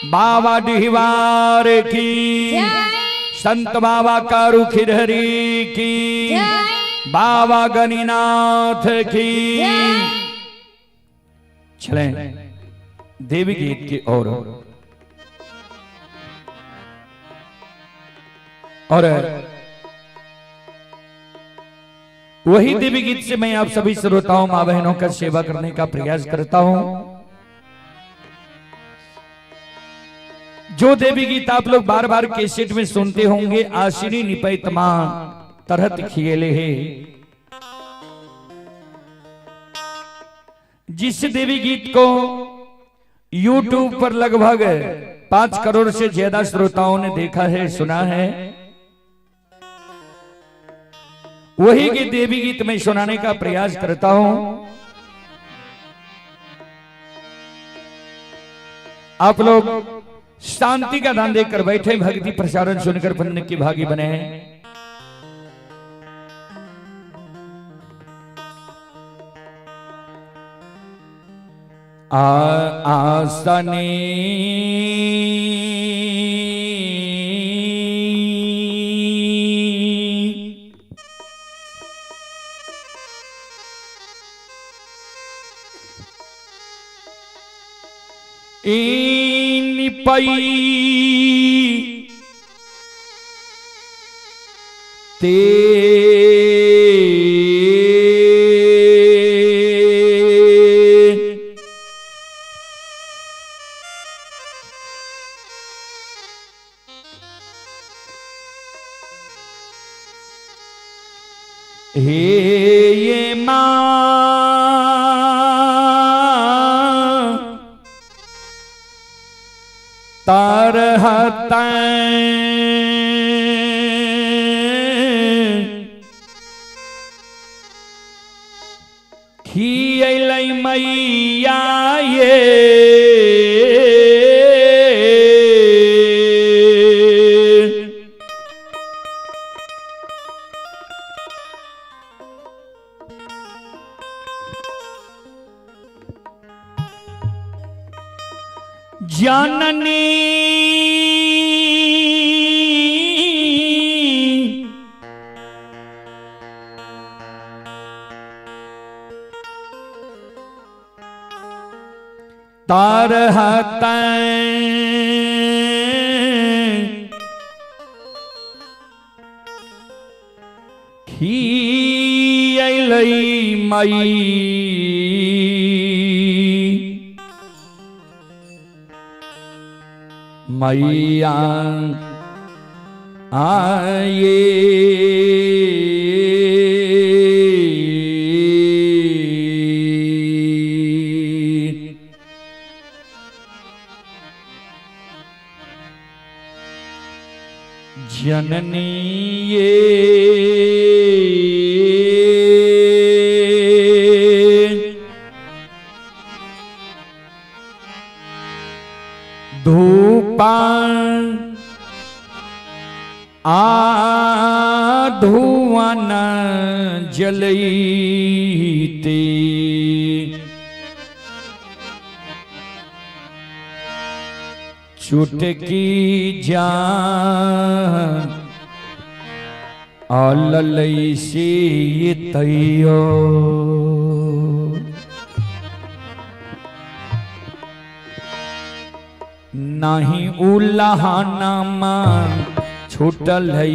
बाबा डिहवार की, संत बाबा कारू खिरहरी की, बाबा गणिनाथ की। चलें देवी गीत की ओर। और वही देवी गीत से मैं आप सभी श्रोताओं माँ बहनों का सेवा करने का प्रयास करता हूं। जो देवी गीत आप लोग बार बार कैसेट में सुनते होंगे, आशिनी निपैत मां तरहत खियले है, जिस देवी गीत को YouTube पर लगभग 5 करोड़ से ज्यादा श्रोताओं ने देखा है, सुना है, वही के देवी गीत में सुनाने का प्रयास करता हूं। आप लोग शांति का दान देकर बैठे, भक्ति प्रसारण सुनकर पुण्य की भागी बने हैं। आसनी निपई ते हे ये मां तरहत खियलै मैया ये जननी तरहत खियलै मई मैया आए जननी ये धूपान आ धुआन जलईते चुटकी जान अललई से तैयो नहीं उल्हाना मान छूटल है।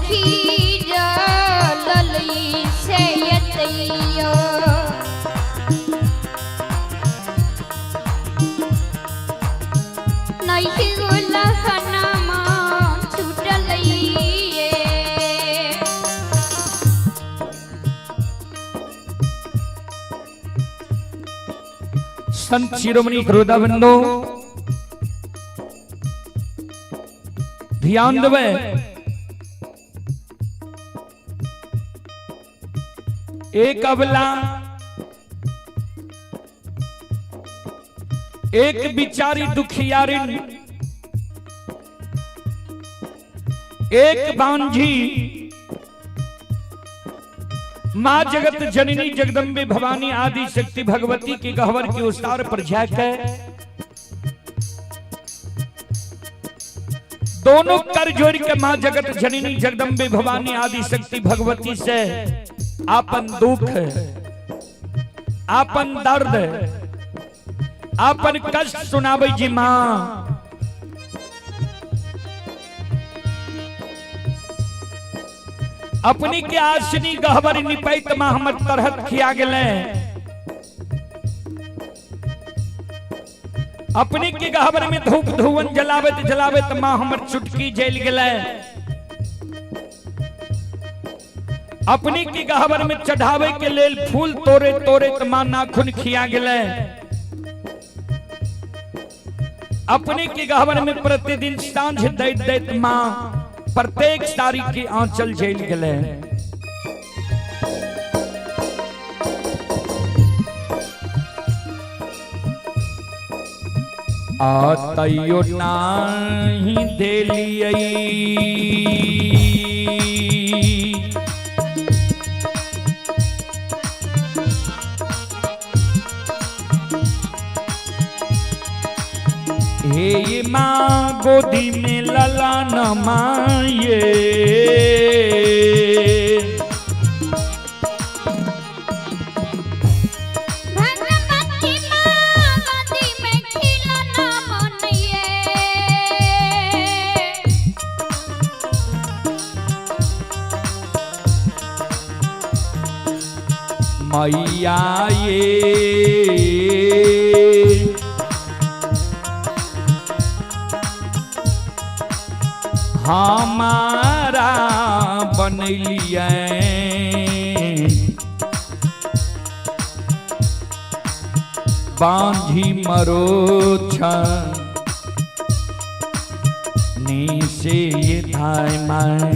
खीजल से यतैयो। नहीं उलहनमा छूटल ये। संत शिरोमणि श्रोता बंधु ध्यान देवे। एक अबला, एक बिचारी दुखियारिन, एक बांझी मां जगत जननी जगदम्बे भवानी आदि शक्ति भगवती के गहवर के उस्तार पर जाकर दोनों कर जोड़ के मां जगत जननी जगदम्बे भवानी आदि शक्ति भगवती से आपन दुख, आपन दर्द, आपन कष्ट सुनाबै जी मां। अपनी के आसनी गहबर निपैत मां हमर तरहत खिया गेलै। अपनी के गहबर में धूप धुवन जलाबैत जलाबैत मां हमर चुटकी जल गेलै। अपनी के गहबर में चढ़ावे के लेल फूल तोड़े तोड़े मां नाखून खिया गेलै। अपने के गहबर में प्रतिदिन सांझ दैत दैत मां प्रत्येक साड़ी के आंचल जल गेलै। आ तैयो नाही देलियै हे माँ गोदी में लला न माये। भगवती माँ गोदी में खिलौना बनिए। मैया ये हमारा बनैलियै बांझी मरो से ये धाय my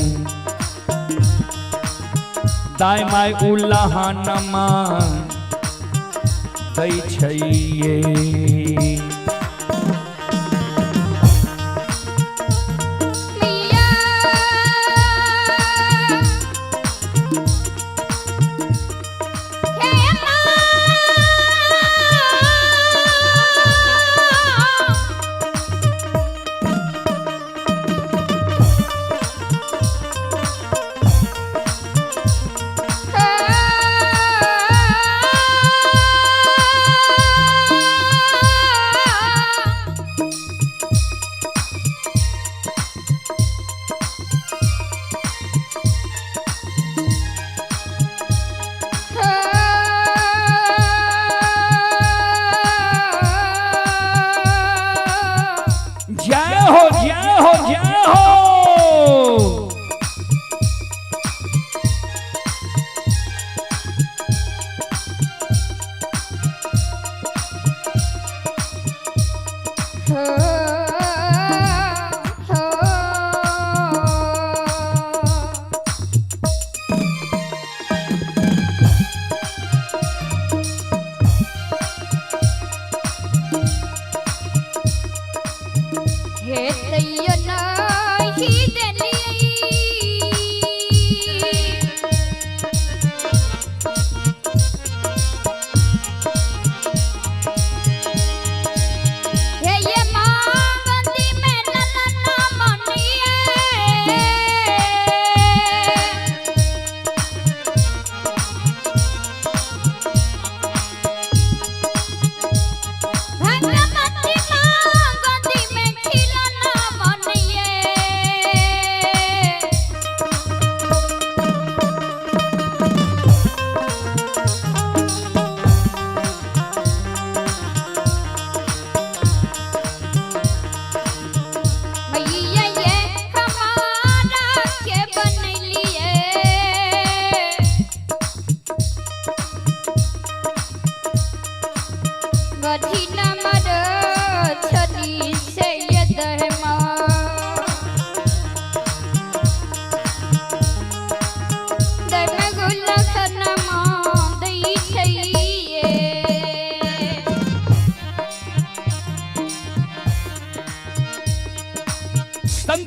दाय my उल्लाहनमा दै छैये। मिया हे माँ जय हो जय हो जय हो। हे तैयो नाही देलियै। हे ये मांगती में ललना मनिए। भगवती माँ गोदी में खिलौना बनिए।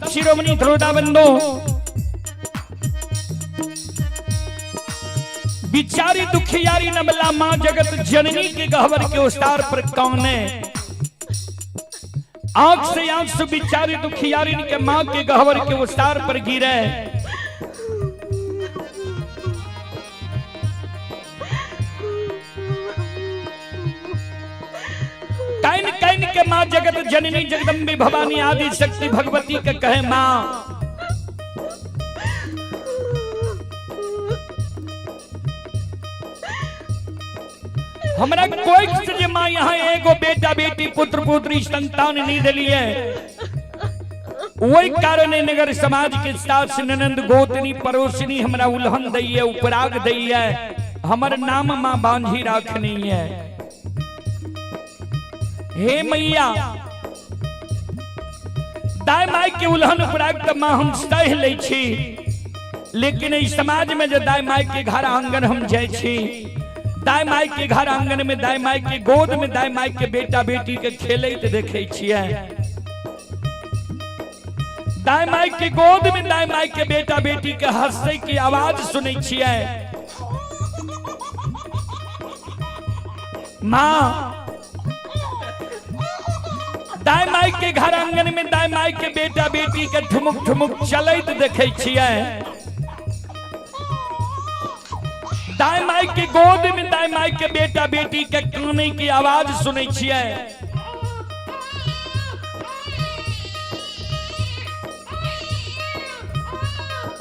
संत शिरोमणि श्रोता बंधु, बिचारी दुखियारी नमला माँ जगत जननी के गहवर के उस्तार पर कौन है? आंख से आंसू बिचारी दुखियारी के माँ के गहवर के उस्तार पर गिरे। Can can के माँ जगत जननी जगदम्बी भवानी आदि शक्ति भगवती के कहे माँ, हमरा कोई से जे माँ यहाँ एगो बेटा बेटी पुत्र पुत्री संतान नहीं दिलिए, वही कारण नगर समाज के सास ननंद गोतनी पड़ोसनी हमरा उल्हन दैये, उपराग दैये, हमर नाम माँ बांझी राखनी है। हे मैया, दाय माई के उल्हन उपराग तो माँ हम सह लै छी, लेकिन इस समाज में जो दाय माई के घर आंगन हम जाय छी, दाय माई के घर आंगन में दाय माई के गोद में दाय माई के बेटा बेटी के खेलैत देखे छियै, दाय माई के गोद में दाय माई के बेटा बेटी के हंसै के आवाज सुनै छियै। माँ, दाय माई के घर आंगन में दाय माई के बेटा बेटी के ठुमुक ठुमुक चलैत देखे छियै, दाय माई के गोद में दाय माई के बेटा बेटी के काने की आवाज सुनै छियै।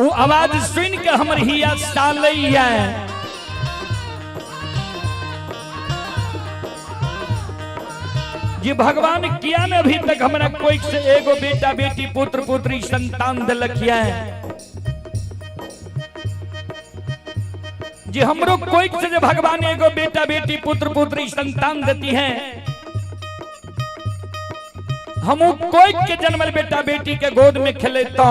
वो आवाज सुन के हमर हिया सालैया। ये भगवान किया ने अभी तक हमरा कोई से एगो बेटा बेटी पुत्र पुत्री संतान दिलक है, जे हमरो कोई से जे भगवान एगो बेटा बेटी पुत्र पुत्री संतान देती है, हम कोई के जन्मल बेटा बेटी के गोद में खेले तो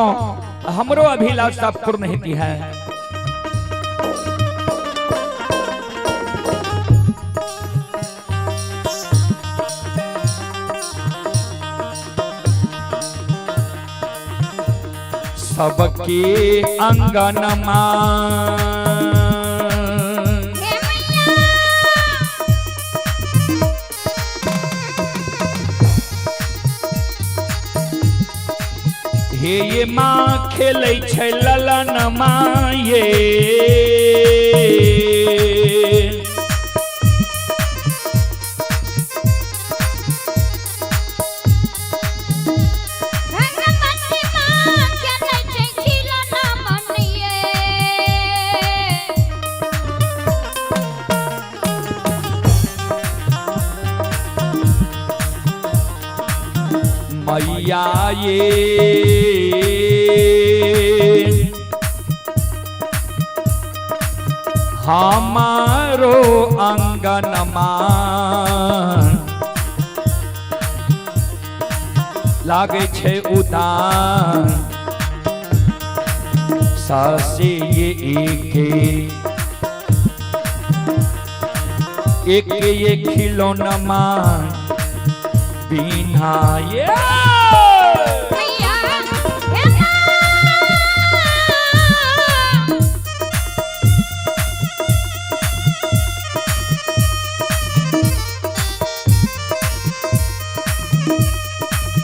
हमरो अभिलाषा पूर्ण होती है। सबके अंगन माँ हे मैया, हे ये माँ खेलै छै ललन माँ ये, भगवती माँ खेलै छै खिलौना मन ये। मैया ये हमारो अंगन माँ लागे छै उदान, सासे ये एके एक ये खिलौना माँ बिना ये। मैया, हे माँ,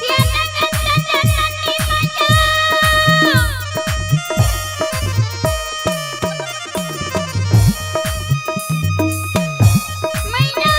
या जगत जननी मैया। मैया,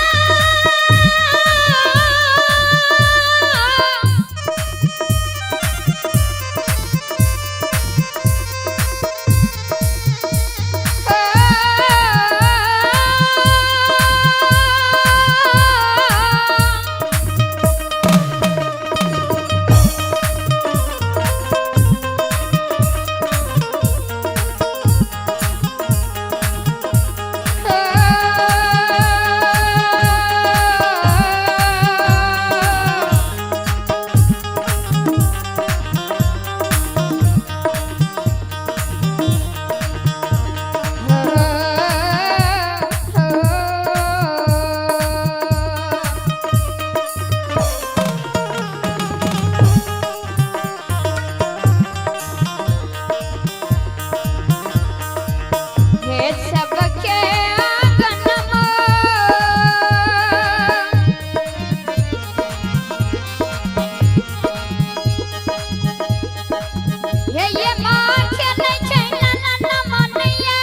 हे ये माँ खेलै छै ललन मनिये।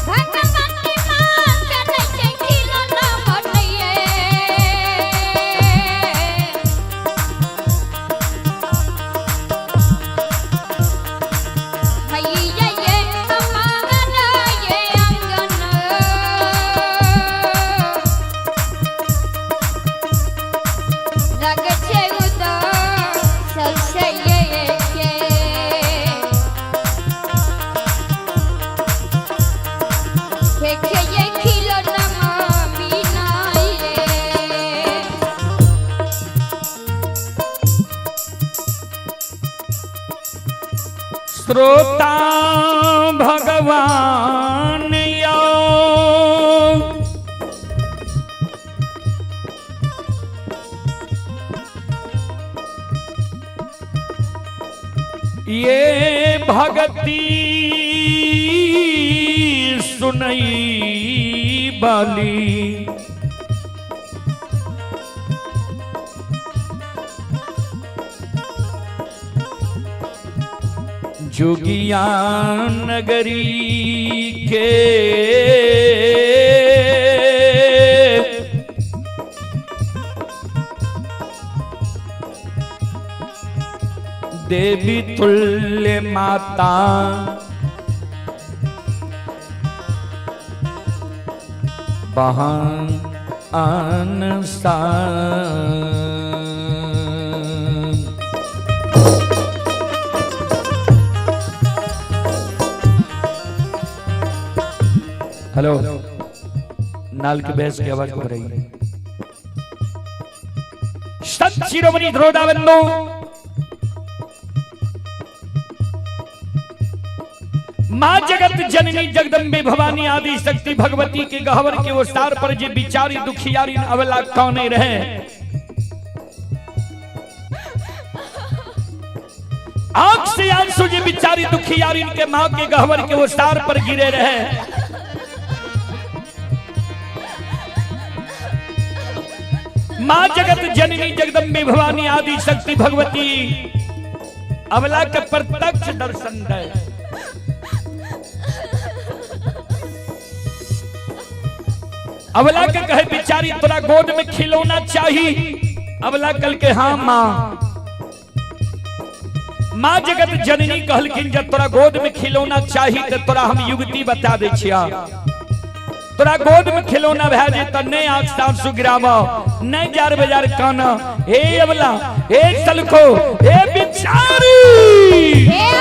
भगवती माँ खेलै छै खिलौना मनिये। हैया ये हमार ये आंगन लग छै उदासल छै ये के खे खे ये खिलौना मीना ये। श्रोता भगवान यो ये भगती सुनई बाली। जोगिया नगरी के देवी तुल्य माता बहान सा। हेलो, नाल के भैंस की आवाज हो रही है। संत शिरोमणि ध्रुवदाबंधु मां जगत जननी जगदम्बे भवानी आदि शक्ति भगवती के गहवर के ओसार पर जे बिचारी दुखियारी अवला कौने रहे, आंख से आंसू जे बिचारी दुखियारी के मां के गहवर के ओसार पर गिरे रहे। मां जगत जननी जगदम्बे भवानी आदि शक्ति भगवती अवला के प्रत्यक्ष दर्शन दे। अवला के कहे बिचारी तोरा गोद में खिलौना चाहिए। अवला कल के हाँ मां। मां जगत जननी कहलखिन जब तोरा गोद में खिलौना चाहिए तो तोरा हम युक्ति बता दे छिया। तोरा गोद में खिलौना भए जेत नहीं आंख साँसू गिराब, नहीं जार बाजार कान। हे अवला, हे सलखो, हे बिचारी, हे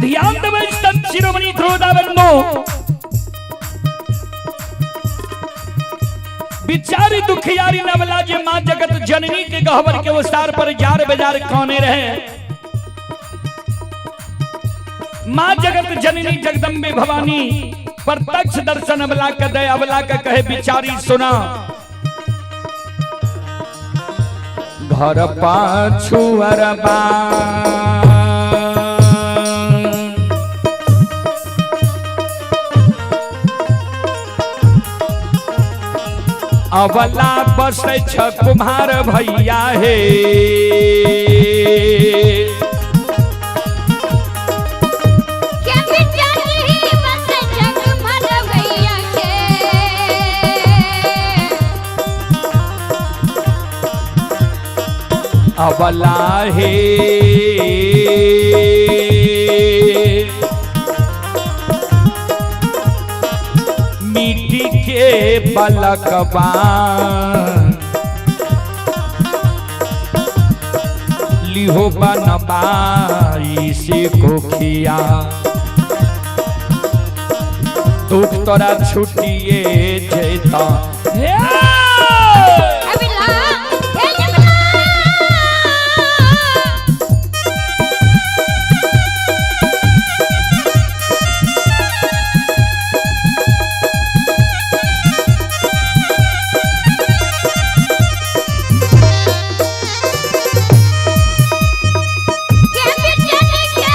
ध्यान देबै संत शिरोमणि ध्रुवदाबंधु बिचारी दुखियारी नवला जे मां जगत जननी के गहवर के ओसार पर जार बाजार काने रहे। मां जगत जननी जगदम्बे भवानी प्रत्यक्ष दर्शन अवला के दे। अवला के कहे बिचारी सुना, घर पाछू अरबा। अबला बस छ कुम्हार भैया हे। के बिचारी बस जग मर भैया के। अबला हे मिट्टी के बलकबा लिहो बनबाई से कोखिया दुख तोरा छुटिए जैता हे। अबला हे जबला। के बिचारी के।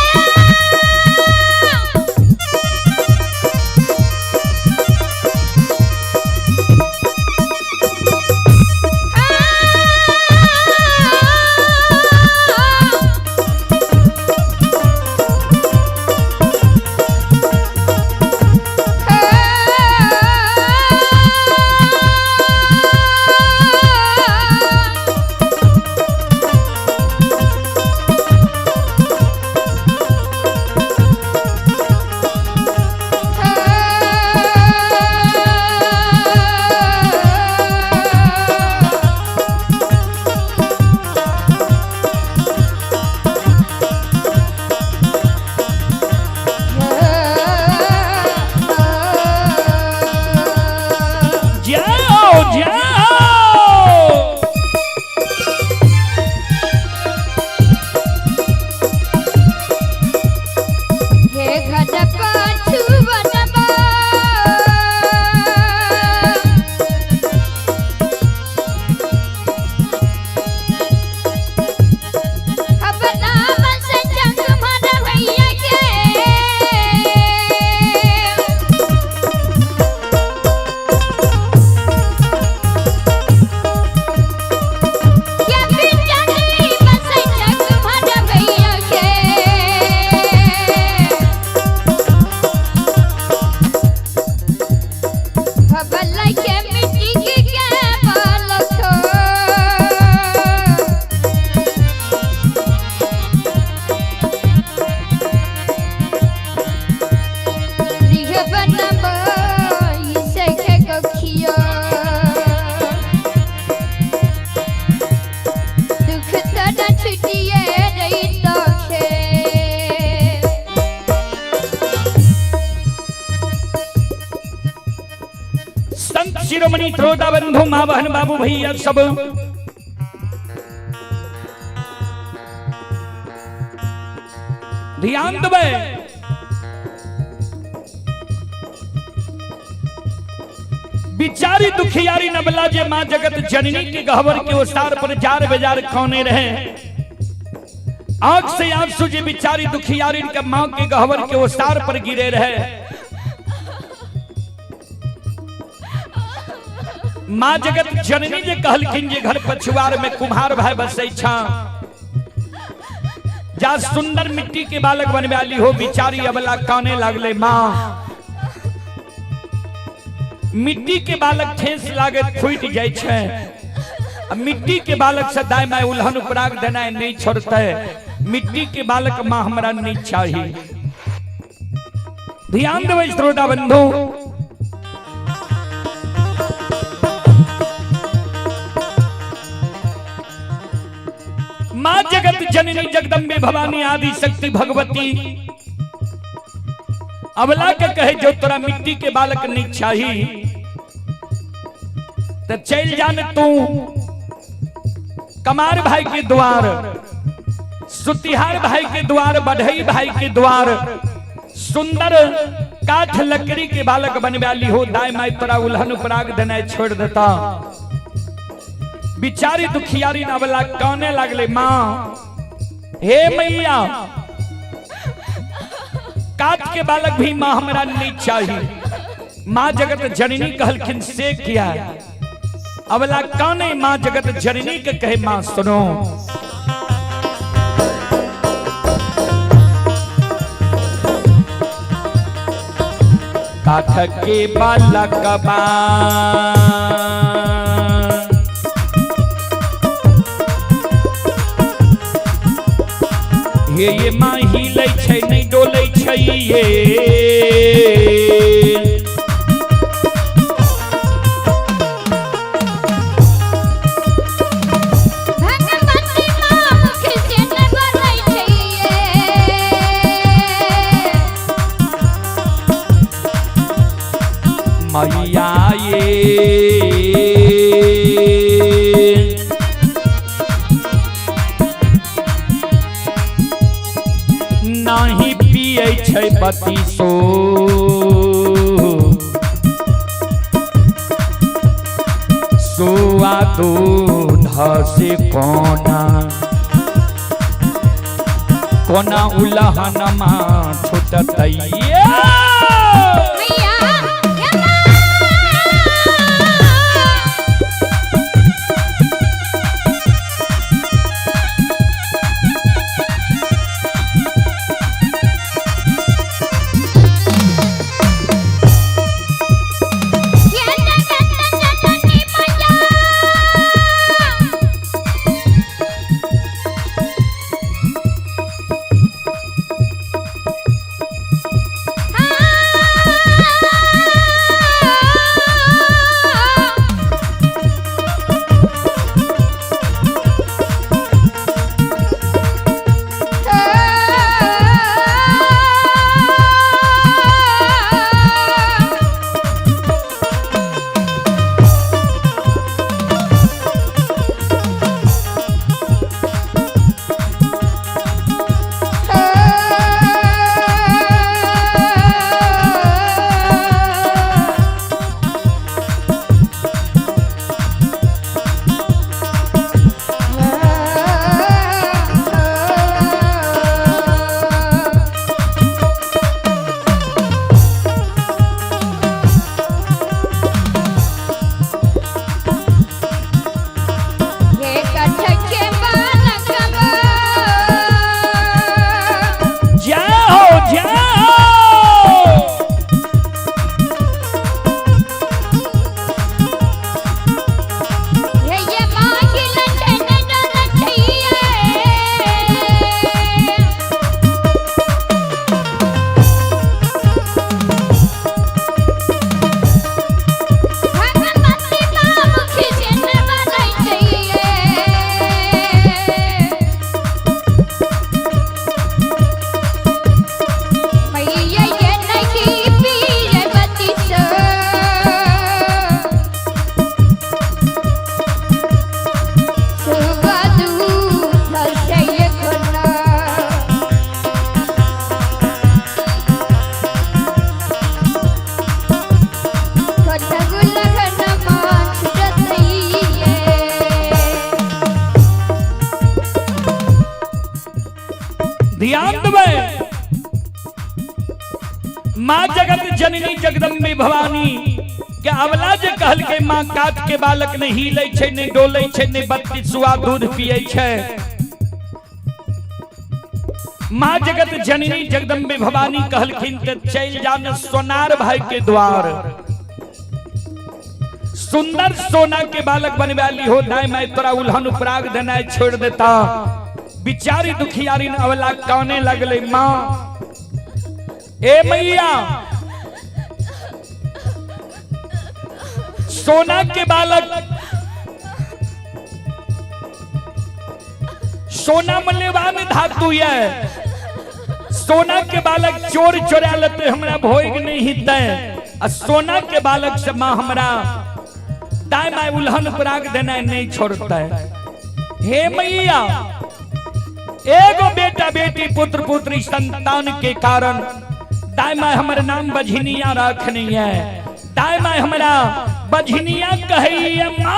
जाओ जाओ। हे घट पाछू बनबा। अपना बस जग मर भैया के। के बिचारी बस जग मर भैया के। भवला के मिट्टी के बालक। लिह बनबई से के कखिया। दुख तोरा छुटिए रहित खे। संत शिरोमणि त्रोता बंधु माँ बहन बाबू भैया सब ध्यान देबै। बिचारी दुखियारी नबला जे माँ जगत जननी के गहवर के ओसार पर जार बेजार कौने रहे, आंख से आंसू जे बिचारी दुखियारी के माँ के गहवर के ओसार पर गिरे रहे। माँ जगत जननी जे कहलखिन जे घर पछुआर में कुम्हार भाई बसै छा, जा सुंदर मिट्टी के बालक बनवा ली हो। बिचारी अबला काने लागले, माँ मिट्टी के बालक ठेस लागे फूट जाय छै, आ मिट्टी के बालक से दाय my उल्हन उपराग देनाय नहीं छोड़ते, मिट्टी के बालक माँ हमरा नहीं चाही। ध्यान देबै श्रोता बंधु। माँ जगत जननी जगदम्बे भवानी आदि शक्ति भगवती अबला के कहे जो तोरा मिट्टी के बालक नहीं चाही तो चल जान तू कमार भाई के द्वार, सुतिहार भाई के द्वार, बढ़ई भाई के द्वार, सुंदर काठ लकड़ी के बालक बनवा ली हो, दाई माई तोरा उल्हन उपराग देना छोड़ देता। बिचारी दुखियारी अबला काने लागले, माँ हे मैया, काट के बालक भी माँ हमरा नहीं चाहिए। माँ जगत जननी कहलखिन से किया? अबला काने माँ जगत जननी के कहे, माँ सुनो, काठ के बालकबा हे ये माँ हिलै छै नहि डोलै छै ये। भगवती माँ मुख से न बोलै छै ये। मैया ये नाही पियै छै बतीसो, सुआ दूध से कोना कोना उलहनमा छुटतै ये। मैया हे माँ। हे जगत जननी मैया। हे कठ के बालकबा। जाओ जाओ। हे ये माँ हिलै छै नहि डोलै छै ये। भगवती माँ मुख से न बोलै छै ये। मैया ये नहीं पीर बतीस, सुबह दूध से कोना ध्यान देबै, माँ जगत जननी जगदम्बे भवानी के अवला जे कहलकै माँ काट के बालक नहि हिलै छै नहि डोलै छै नहि बत्ती सुआ दूध पियै छै। माँ जगत जननी जगदम्बे भवानी कहलखिन तऽ चलि जा ने सोनार भाई के द्वार, सुंदर सोना के बालक बनवा ली हो, दाय माय तोरा उल्हन उपराग देनाइ छोड़ देता। बिचारी दुखियारी अवला काने लगले, माँ ए मैया, सोना के बालक सोना मूल्यवान धातु ये, सोना के बालक चोर चोरा लेते हमरा भोग नहीं हितै, आ सोना के बालक से माँ हमरा दाय माय उल्हन पराग देना नहीं छोड़ते। हे मैया, एगो बेटा बेटी पुत्र पुत्री संतान के कारण दाय माय हमर नाम बझनिया रखनी है, दाय माय हमरा बझनिया कहिए माँ।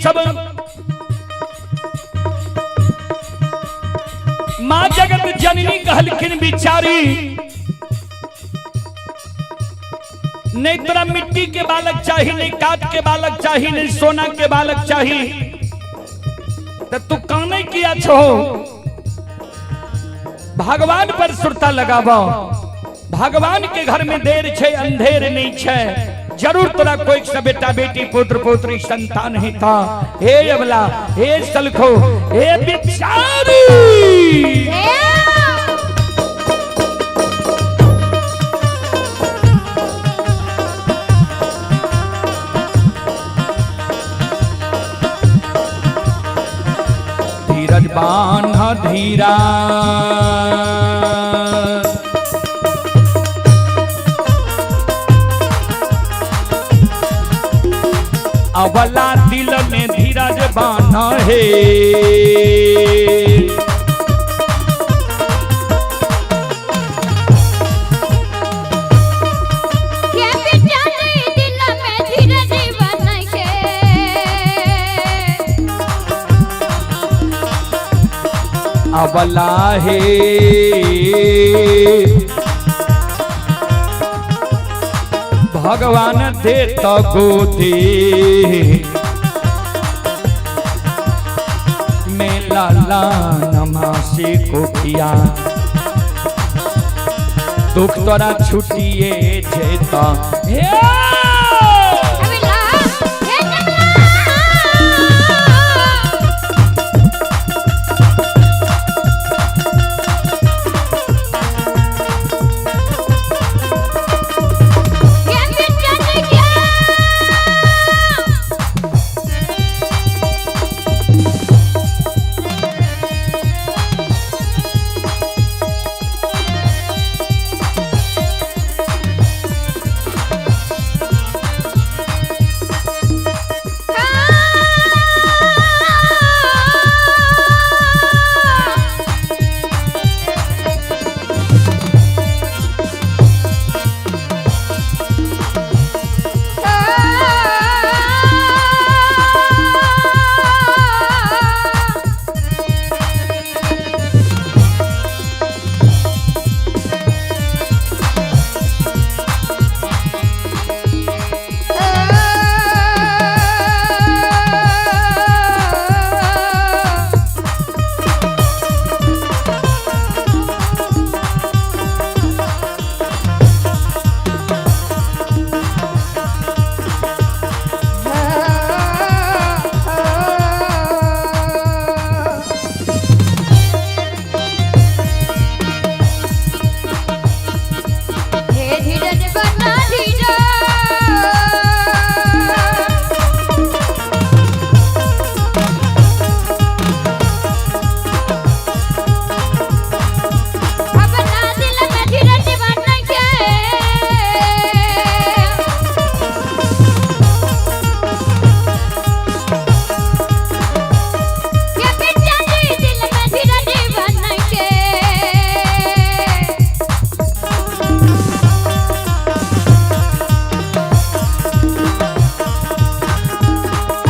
सब माँ जगत जननी कहलखिन बिचारी, नहीं तोरा मिट्टी के बालक चाही, नहीं काट के बालक चाही, नहीं सोना के बालक चाही, तो तू काने किया छो? भगवान पर सुरता लगाबो। भगवान के घर में देर छे अंधेर नहीं छे, जरूर तोरा कोई से बेटा बेटी पुत्र पुत्री संतान हेता। हे अबला, हे सलखो, हे बिचारी, धीरज बान्ह धीरा, अबला दिल में धीरज बान्ह हे। के बिचारी दिल में धीरज बन के। अबला हे भगवान दे तो गोदी मेला नमासी कोठिया, दुख तोरा छुटिए जेता। हे अबला हे जमला। के बिचारी के। हे धीरज बना धीरज। अपना दिल में धीरज बन के। के बिचारी दिल में धीरज बन के।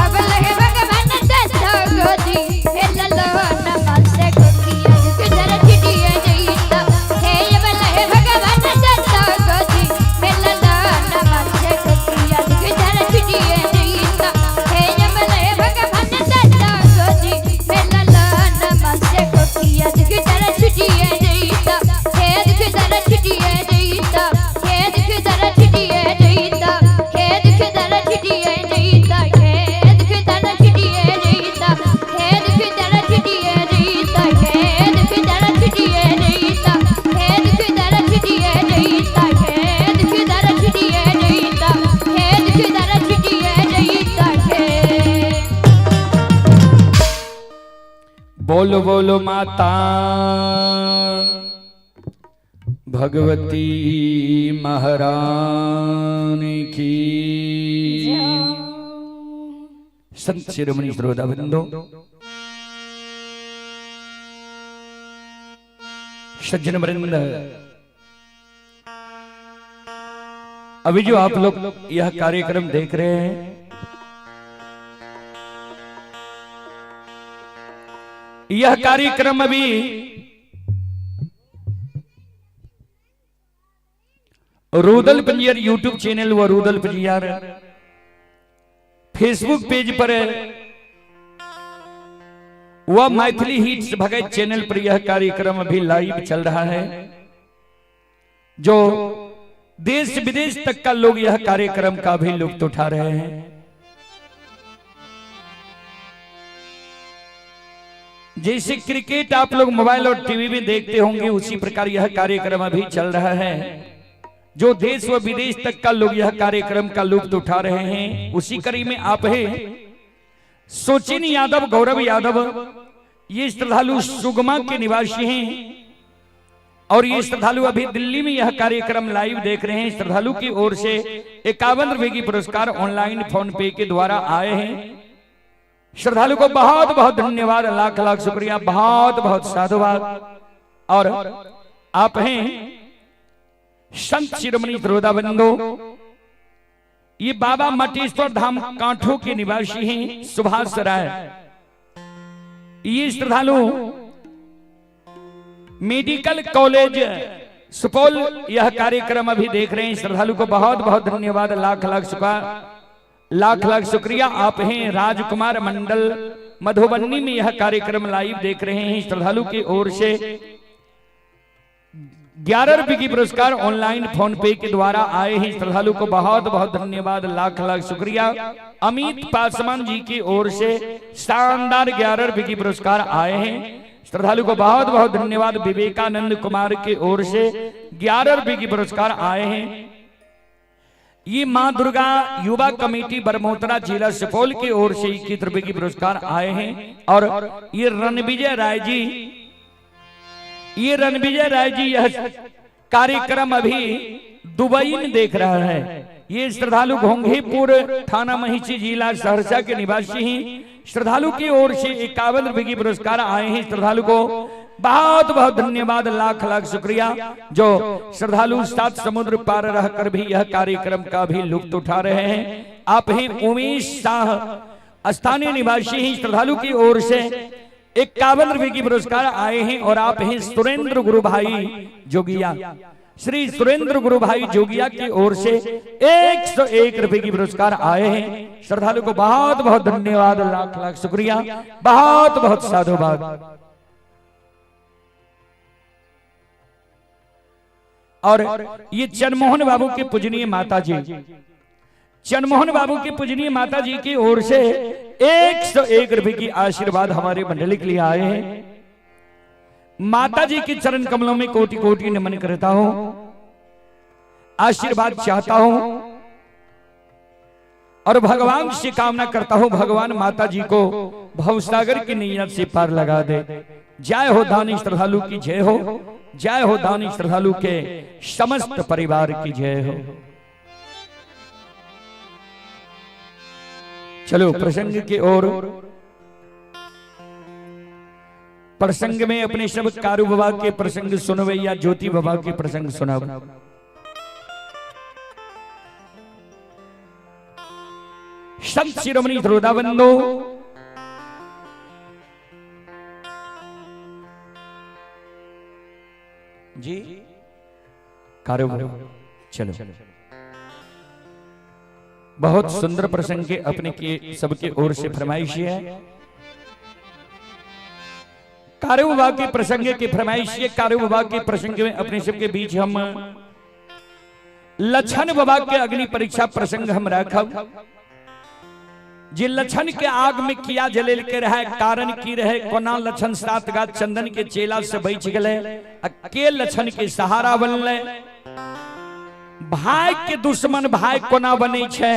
अब लहे भगवान दत्त गोदी हे ललो नमस्ते गोपिया गुजर छिटिए जईता। हे अब लहे भगवान दत्त गोदी हे ललो नमस्ते गोपिया गुजर छिटिए जईता। हे अब लहे भगवान दत्त गोदी हे ललो नमस्ते गोपिया गुजर छिटिए जईता। हे गुजर छिटिए जईता, हे गुजर छिटिए जईता, हे गुजर छिटिए जईता, हे गुजर छिटिए जईता, हे गुजर छिटिए जईता, हे गुजर छिटिए जईता, हे गुजर छिटिए जईता, हे गुजर छिटिए जईता, हे गुजर छिटिए जईता। हे बोलो बोलो माता भगवती महारानी की। संत शिरोमणि श्रोता बंधो, सज्जन वृंद, अभी जो आप लोग यह कार्यक्रम देख रहे हैं, यह कार्यक्रम अभी रूदल पंजियर यूट्यूब चैनल व रूदल पंजियर फेसबुक पेज पर वह मैथिली हिट्स भगत चैनल पर यह कार्यक्रम अभी लाइव चल रहा है। जो देश विदेश तक का लोग यह कार्यक्रम का भी लुत्फ उठा रहे हैं। जैसे क्रिकेट आप लोग मोबाइल और टीवी में देखते होंगे, उसी प्रकार यह कार्यक्रम अभी चल रहा है। जो देश व विदेश तक का लोग यह कार्यक्रम का लुत्फ उठा रहे हैं। उसी कड़ी में आप है सोचिन यादव, गौरव यादव, ये श्रद्धालु सुगमा के निवासी हैं और ये श्रद्धालु अभी दिल्ली में यह कार्यक्रम लाइव देख रहे हैं। श्रद्धालु की ओर से 51 रुपए की पुरस्कार ऑनलाइन फोन पे के द्वारा आए हैं। श्रद्धालु को बहुत बहुत धन्यवाद, लाख लाख शुक्रिया, बहुत बहुत साधुवाद। और आप हैं संत शिरोमणि त्रोदा बंधु, ये बाबा मटेश्वर धाम कांठो के निवासी हैं, सुभाष राय। ये श्रद्धालु मेडिकल कॉलेज सुपौल यह कार्यक्रम अभी देख रहे हैं। श्रद्धालु को बहुत बहुत धन्यवाद, लाख लाख शुक्रिया, लाख लाख शुक्रिया। आप हैं राजकुमार मंडल मधुबनी में यह कार्यक्रम लाइव देख रहे हैं। श्रद्धालु की ओर से 11 रुपए की पुरस्कार ऑनलाइन फोन पे के द्वारा आए हैं। श्रद्धालु को बहुत बहुत धन्यवाद, लाख लाख शुक्रिया। अमित पासवान जी की ओर से शानदार 11 रुपए की पुरस्कार आए हैं। श्रद्धालु को बहुत बहुत धन्यवाद। विवेकानंद कुमार की ओर से 11 रुपए की पुरस्कार आए हैं। ये मां दुर्गा युवा कमेटी बरमोतरा जिला सुपौल की ओर से 21 रुपए की पुरस्कार आए हैं। और ये रणविजय राय जी, ये रणविजय राय जी यह कार्यक्रम अभी दुबई में देख रहा है। ये श्रद्धालु घोंघीपुर थाना महिषी जिला सहरसा के निवासी हैं। श्रद्धालु की ओर से 51 रुपए की पुरस्कार आए हैं। श्रद्धालु को बहुत बहुत धन्यवाद, लाख लाख शुक्रिया। जो श्रद्धालु सात समुद्र पार रहकर भी यह कार्यक्रम का भी लुत्फ उठा रहे हैं। आप हैं उमेश शाह, स्थानीय निवासी हैं। श्रद्धालु की ओर से 51 रुपए की पुरस्कार आए हैं। और आप हैं सुरेंद्र गुरु भाई जोगिया, श्री सुरेंद्र गुरु भाई जोगिया की ओर से 101 रुपए की पुरस्कार आए हैं। श्रद्धालु को बहुत बहुत धन्यवाद, लाख लाख शुक्रिया, बहुत बहुत साधुवाद। और ये चनमोहन बाबू के पूजनीय माता जी, चनमोहन बाबू के पूजनीय माता जी की ओर से 101 रुपए की आशीर्वाद हमारे मंडली के लिए आए हैं। माता जी के चरण कमलों में कोटि कोटि नमन करता हूं, आशीर्वाद चाहता हूं और भगवान से कामना करता हूं, भगवान माता जी को भवसागर की नैया से पार लगा दे। जय हो दानी श्रद्धालु की जय हो, जय हो दानी श्रद्धालु के समस्त परिवार की जय हो। चलो प्रसंग की ओर। प्रसंग में अपने शब्द कारू बाबा के प्रसंग सुनवे या ज्योति बाबा के प्रसंग सुनावे। संत शिरोमणि ध्रुवदाबंधु जी कारू बाबा, चलो बहुत सुंदर प्रसंग के अपने के सबके ओर से फरमाइश है। कारू बाबा के प्रसंग की फरमाइश है। कारू बाबा के प्रसंग में अपने सबके बीच हम लक्षण बाबा के अग्नि परीक्षा प्रसंग हम रखब। जे लक्षण के आग में किया जलेल के रहे, कारण की रहे, कोना लक्षण सात गात चंदन के चेला से बच गए, के लक्षण के सहारा बनले, भाई के दुश्मन भाई कोना बने छे।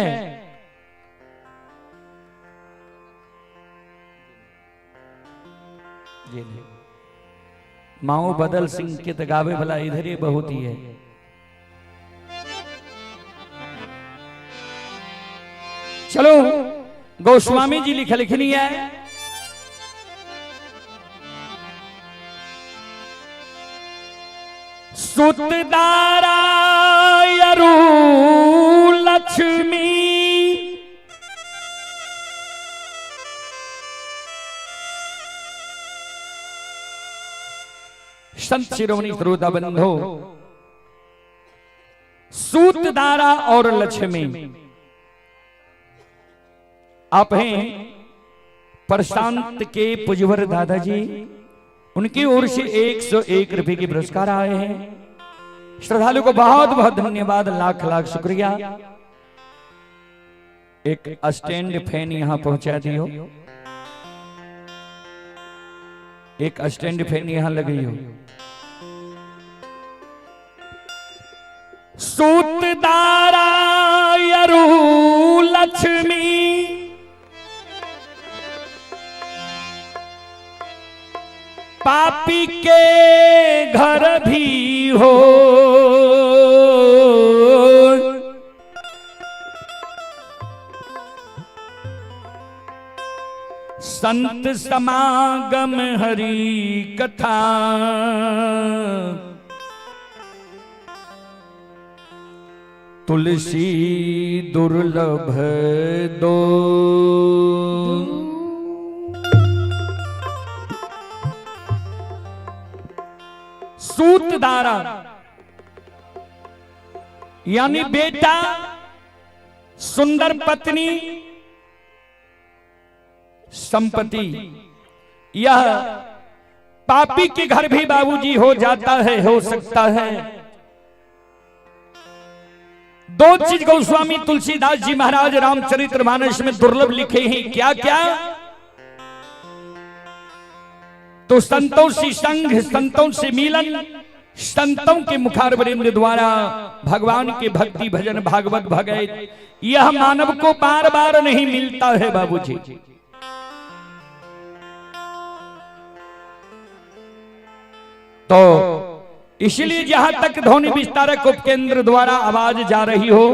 माओ बदल सिंह के तो गावे वाला इधर ही बहुत ही है। चलो गोस्वामी जी लिख लिखनी है। सुतदारा अरु लक्ष्मी संत शिरोमणि श्रोता बंधो, सूतदारा और लक्ष्मी आप हैं प्रशांत के पुजवर दादाजी, उनकी ओर से 101 रुपए के पुरस्कार आए हैं। श्रद्धालु को बहुत बहुत धन्यवाद, लाख लाख शुक्रिया। एक स्टैंड फैन यहां पहुंचा दियो, एक स्टैंड फैन यहां लगी हो। सूतदारा यरू लक्ष्मी पापी के घर भी हो, संत समागम हरि कथा तुलसी दुर्लभ दो। सूतदारा यानी बेटा, सुंदर पत्नी, संपत्ति, यह पापी के घर भी बाबूजी हो जाता है, हो सकता है। दो चीज गोस्वामी तुलसीदास जी महाराज रामचरितमानस में दुर्लभ लिखे हैं। क्या क्या? तो संतों से संग, संतों से मिलन, संतों के मुखारवृंद द्वारा भगवान के भक्ति भजन भागवत भगत, यह मानव को बार बार नहीं मिलता है बाबूजी। तो इसलिए जहां तक ध्वनि विस्तारक उपकेंद्र द्वारा आवाज जा रही हो,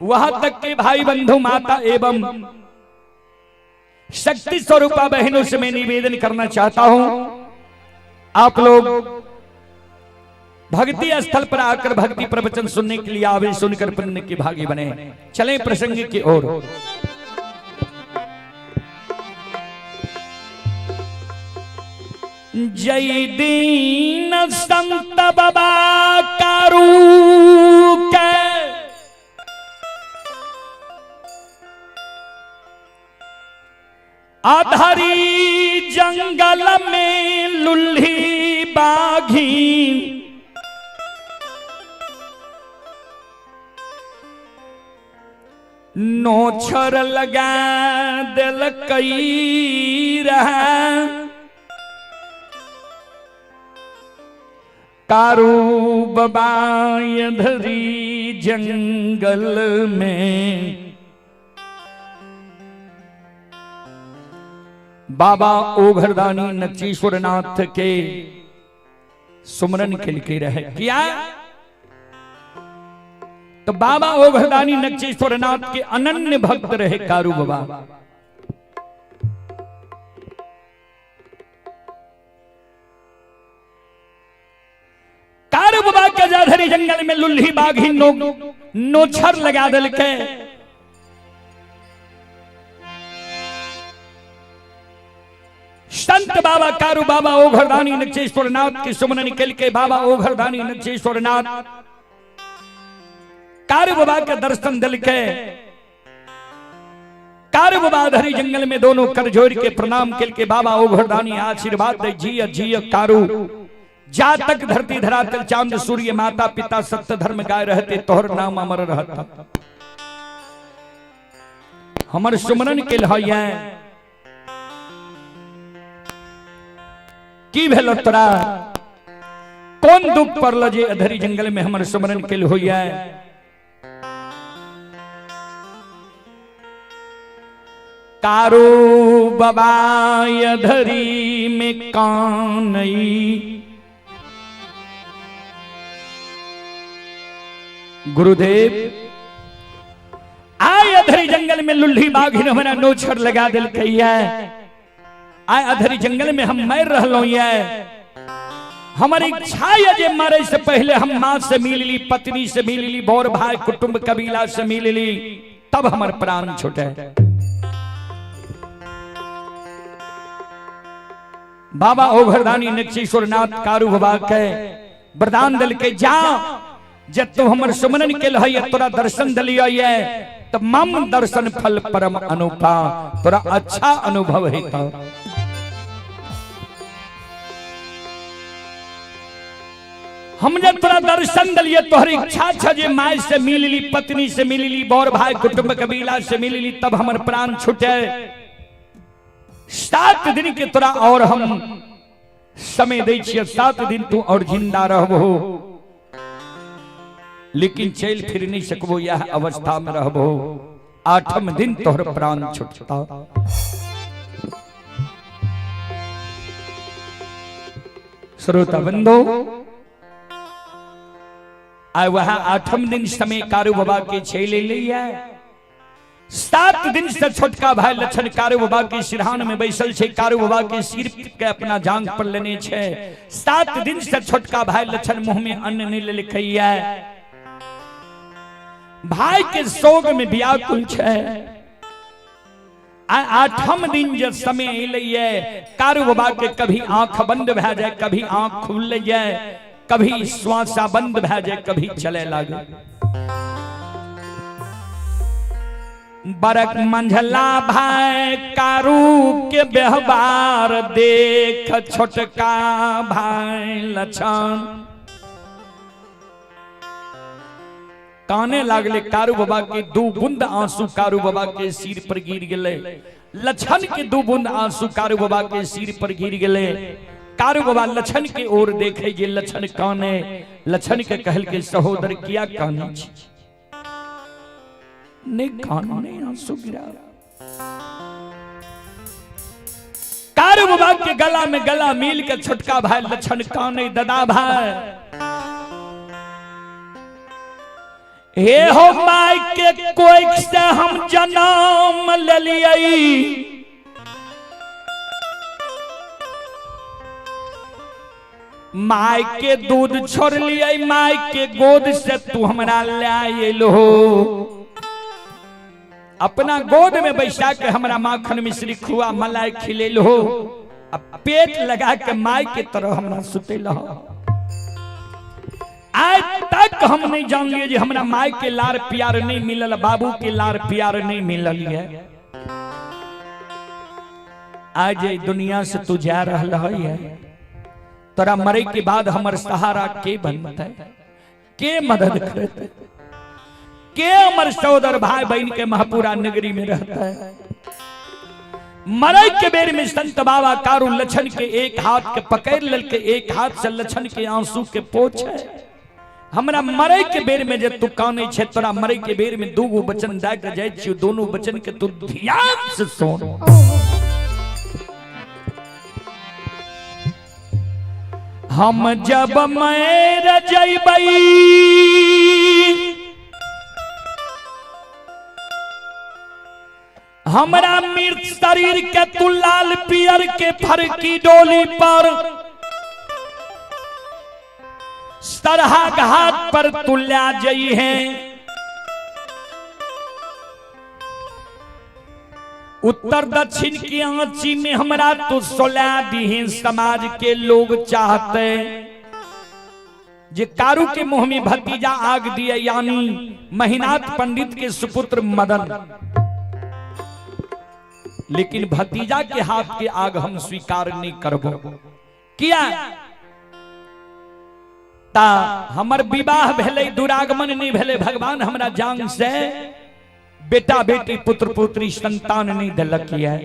वहां तक के भाई बंधु, माता एवं शक्ति स्वरूपा बहनों से मैं निवेदन करना चाहता हूं, आप लोग भक्ति स्थल पर आकर भक्ति प्रवचन सुनने के लिए आवे, सुनकर पुण्य के भागी बने। चलें प्रसंग की ओर। जय दीन संत बाबा कारू के आधारी जंगल में लुल्ही बाघी, नोछर लगा दिल कई रहा, कारू बाबा धरी जंगल में। बाबा ओघरदानी नचीश्वर नाथ के सुमरन के रहे किया। तो बाबा ओघरदानी नचीश्वर नाथ के अनन्य भक्त रहे कारू बाबा। कारू बाबा के जाधरी जंगल में लुल्ही बाघी नोछर लगा दिल के। संत बाबा कारू बाबा ओघरदानी नचेश्वर नाथ के सुमन निकल के बाबा ओघरदानी नचेश्वर नाथ कारू बाबा के दर्शन दिल के। कारू बाबा धरी जंगल में दोनों कर जोड़ के प्रणाम के बाबा ओघरदानी आशीर्वाद दे, जिय जिय कारू, जा तक धरती धरातल चांद सूर्य माता पिता सत्य धर्म गाय रहते, तोहर नाम अमर रहता। हमर सुमरन के लहैया की भेल तोरा, कौन दुख पड़ल जे अधरी जंगल में हमर सुमरन के होइया। कारू बाबा अधरी में कानई, गुरुदेव आय अधरी जंगल में लुल्ही बाघिन हमारा नोछर लगा दिल कहिया, आय अधरी जंगल में हम मर रहलो ये, हमारी इच्छा है जे मरे से पहले हम मां से मिल ली, पत्नी से मिल ली, बोर भाई कुटुंब कबीला से मिल ली, तब हमारे प्राण छूटे। बाबा ओघरदानी नक्षेश्वर नाथ कारू बाबा के वरदान दिलकै, जा जे तू हमर सुमरन केल है, तोरा दर्शन दिलियो ये, तो मम दर्शन फल परम अनुपा, तोरा अच्छा अनुभव हेतौ। हम जे तोरा दर्शन दिलिए, तोहर इच्छा छ जे my से मिलली, पत्नी से मिलली, बड़ भाई कुटुंब कबीला से मिलली, तब हमर प्राण छूटे। 7 दिन के तोरा और हम समय दै छियै, 7 दिन तू और जिंदा रहबो, लेकिन चल फिर नहीं सकबो, यह अवस्था में रहबो। 8म दिन तोहर प्राण छूटता। श्रोता बंधु, आइ वह 8म दिन समय कारू बाबा के चलि एलैया। 7 दिन से छोटका भाई लक्षण कारू बाबा के सिरहान में बैसल छै, कारू बाबा के सिर के अपना जांग पर लेने छै। 7 दिन से छोटका भाई लक्षण मुंह में अन्न नहीं लेलकैया, भाई के शोक में व्याकुल छै। 8म दिन जब समय एलैया, कारू बाबा के कभी आंख बंद भए जाए, कभी आंख खुल जाए, कभी श्वासा बंद भए जाए, कभी चले लागे। बरक मंझला भाई कारू के व्यवहार देख छोटका भाई लक्षण काने लागले। कारू बाबा के 2 बूंद आंसू कारू बाबा के सिर पर गिर गेले। लक्षण के 2 बूंद आंसू कारू बाबा के सिर पर गिर गेले। कारू बाबा लक्षण के ओर देखे जे लक्षण काने, लक्षण के कहल के सहोदर किया काने छी, ने काने आंसू गिरा। कारू बाबा के गला में गला मिल के छोटका भाई लक्षण काने, दादा भाई हे हो my के कोई से हम जन्म लेलियै, my के दूध छोड़ लियै, my के गोद से तू हमरा ले एलो, अपना गोद में बैसा के हमरा माखन मिश्री खुआ मलाई खिलेलो, अब पेट लगा के my के तरह हमरा सुतेलो। आज तक हम नहीं जान लिए जे हमरा my के लार प्यार नहीं मिलल, बाबू के लार प्यार नहीं मिलल है। आज ये दुनिया से तू जा रहल है, तोरा मरे के बाद हमर सहारा के बनते, के मदद करते, के हमर सहोदर भाई बहन के महपुरा नगरी में रहता है। मरे के बेर में संत बाबा कारू लक्षण के एक हाथ के पकड़ ललके, एक हाथ से लक्षण के आंसू के पोछे। हमरा मरे के बेर में जे तू काने छे, तोरा मरे के बेर में 2 गो वचन दए के जाय छियो, दोनों वचन के तू ध्यान से सुन। हम जब मर जइबै हमरा मृत शरीर के तू लाल पियर के फरकी डोली पर सरहा घाट पर तू ला जई है। उत्तर दक्षिण की आंची में हमरा तू सोला दी। समाज के लोग चाहते जे कारू के मुंह में भतीजा आग दिए, यानी महिनाथ पंडित के सुपुत्र मदन, लेकिन भतीजा के हाथ के आग हम स्वीकार नहीं करबो। किया ता हमर विवाह भेलै, दुरागमन नहीं भेलै, भगवान हमरा जान से बेटा बेटी पुत्र पुत्री संतान नहीं दिलक है,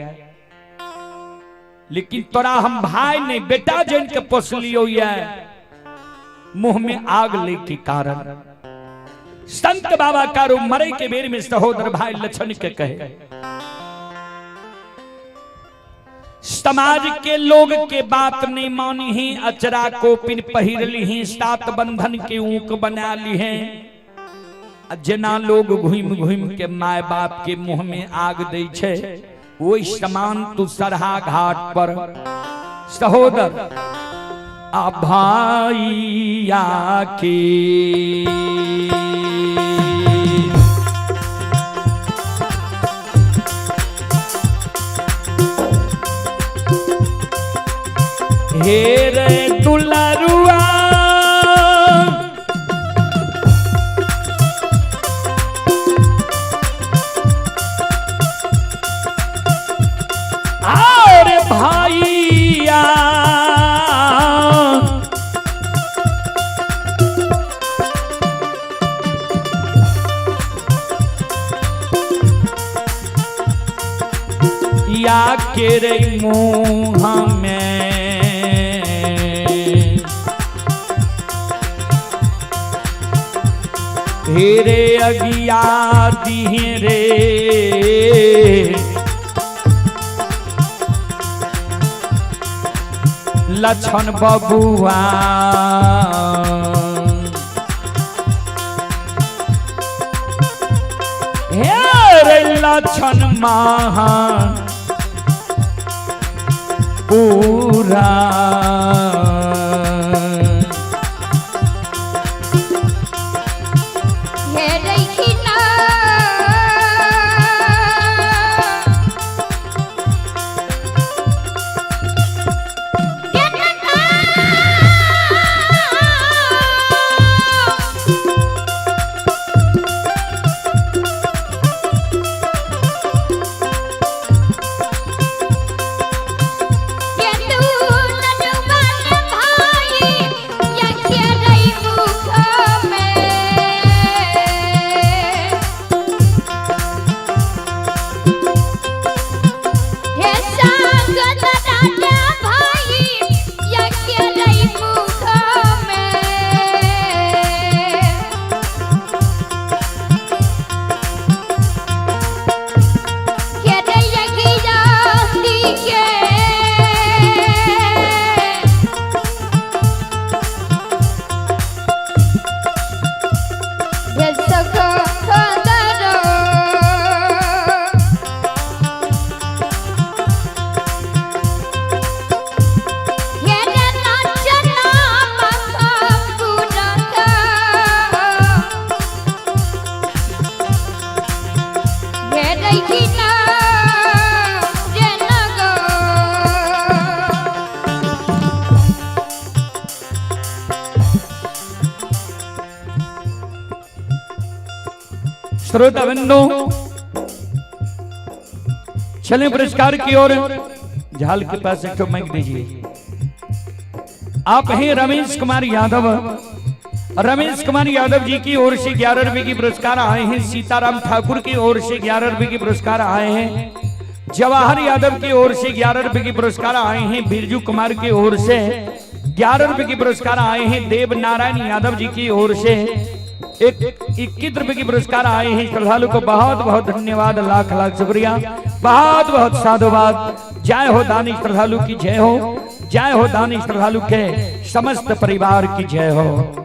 लेकिन तोरा हम भाई नहीं बेटा जन के पोसलियो ये मुंह में आग ले के कारण। संत बाबा कारू मरे के बेर में सहोदर भाई लक्षण के कहे, समाज के लोग के बात नहीं मानी ही, अचरा को पिन पहिर ली, 7 बंधन के ऊक बना ली है। जना लोग घूम घूम के my बाप के मुंह में आग दे छे, वही समान तू सरहा घाट पर सहोदर आ भाइया के। हे रे दुलारुआ और भाइया या के रे मुँह में हेरे अगिया दिहे रे लक्षण बबुआ हे रे लक्षण महा पूरा हे रखिना श्रोता बंधु चलें पुरस्कार की ओर। झाल के पास एक ठो माइक दीजिए। आप हैं रमेश कुमार यादव। रमेश कुमार यादव जी की ओर से 11 रुपए की पुरस्कार आए हैं। सीताराम ठाकुर की ओर से 11 रुपए की पुरस्कार आए हैं। जवाहर यादव की ओर से 11 रुपए की पुरस्कार आए हैं। बिरजू कुमार की ओर से 11 रुपए की पुरस्कार आए हैं। देव नारायण यादव जी की ओर से 21 रुपए की पुरस्कार आए हैं। श्रद्धालु को बहुत बहुत धन्यवाद, लाख लाख शुक्रिया, बहुत बहुत साधुवाद। जय हो दानी श्रद्धालु की जय हो, जय हो दानी श्रद्धालु के समस्त परिवार की जय हो।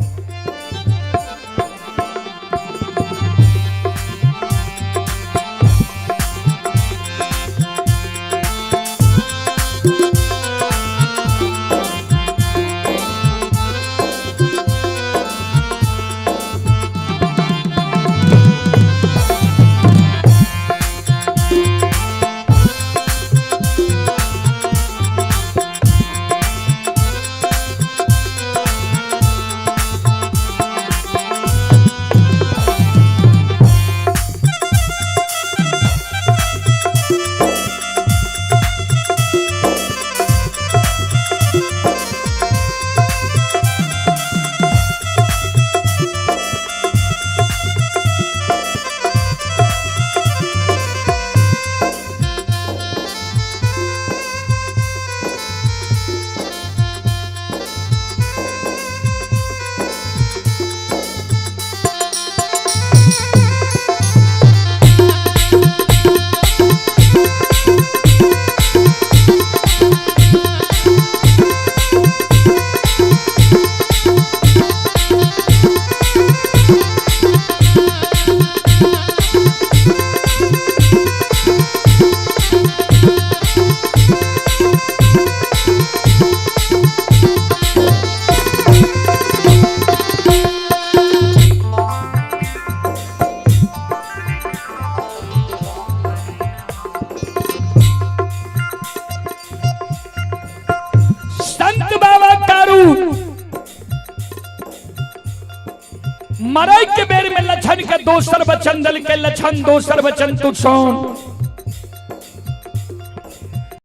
मरे के बेर में लक्षण के दोसर वचन दल के लक्षण दोसर वचन तू सुन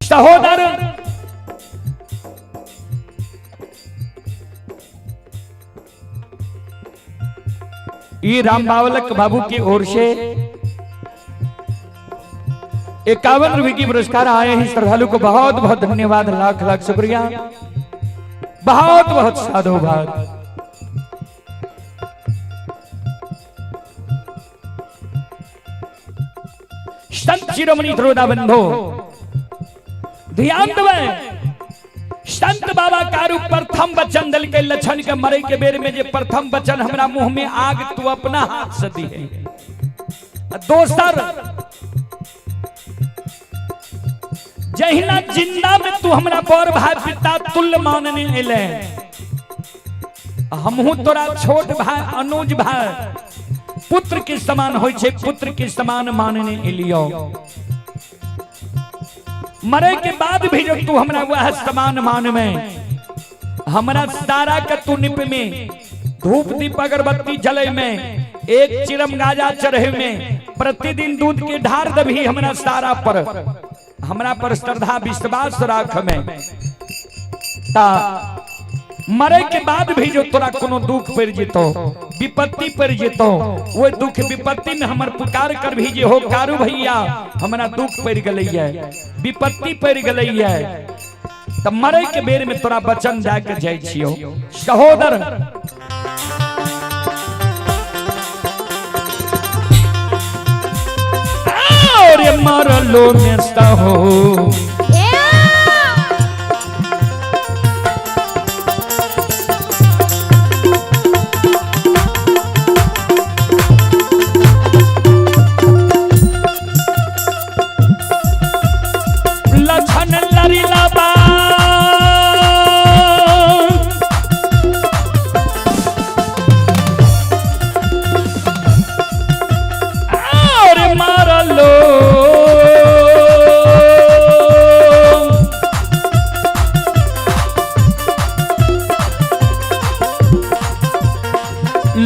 सहोदर। ये राम बावलक बाबू की ओर से 51 रुपए की पुरस्कार आए हैं। श्रद्धालु को बहुत बहुत धन्यवाद, लाख लाख शुक्रिया, बहुत बहुत साधुवाद। संत शिरोमणि श्रोता बंधु ध्यान देवे, संत बाबा कारू प्रथम वचन दल के लक्षण के मरे के बेर में जे प्रथम वचन हमरा मुंह में आग तू अपना हाथ से दी है। दोसर जहिना जिंदा में तू हमरा बड़ भाई पिता तुल्य मानने एले, हमहू तोरा छोट भाई अनुज भाई पुत्र के समान होय छे, पुत्र के समान मानने एलियो। मरे के बाद भी जब तू हमरा वह समान मान में हमरा सारा के तू निप में धूप दीप अगरबत्ती जले में एक चिरम गाजा चढ़े में प्रतिदिन दूध के ढार दभी हमरा सारा पर, हमरा पर श्रद्धा विश्वास राख में, ता मरे के बाद भी जो तोरा कोनो दुख पड़ जेतो, विपत्ति पड़ जेतो, वो दुख विपत्ति में हमर पुकार कर भी जे हो कारू भैया हमरा दुख पड़ गलैया, विपत्ति पड़ गलैया, त मरे के बेर में तोरा वचन दए के जाइ छियो सहोदर। और मरलो में सहो लछन लरिला बा और मारलो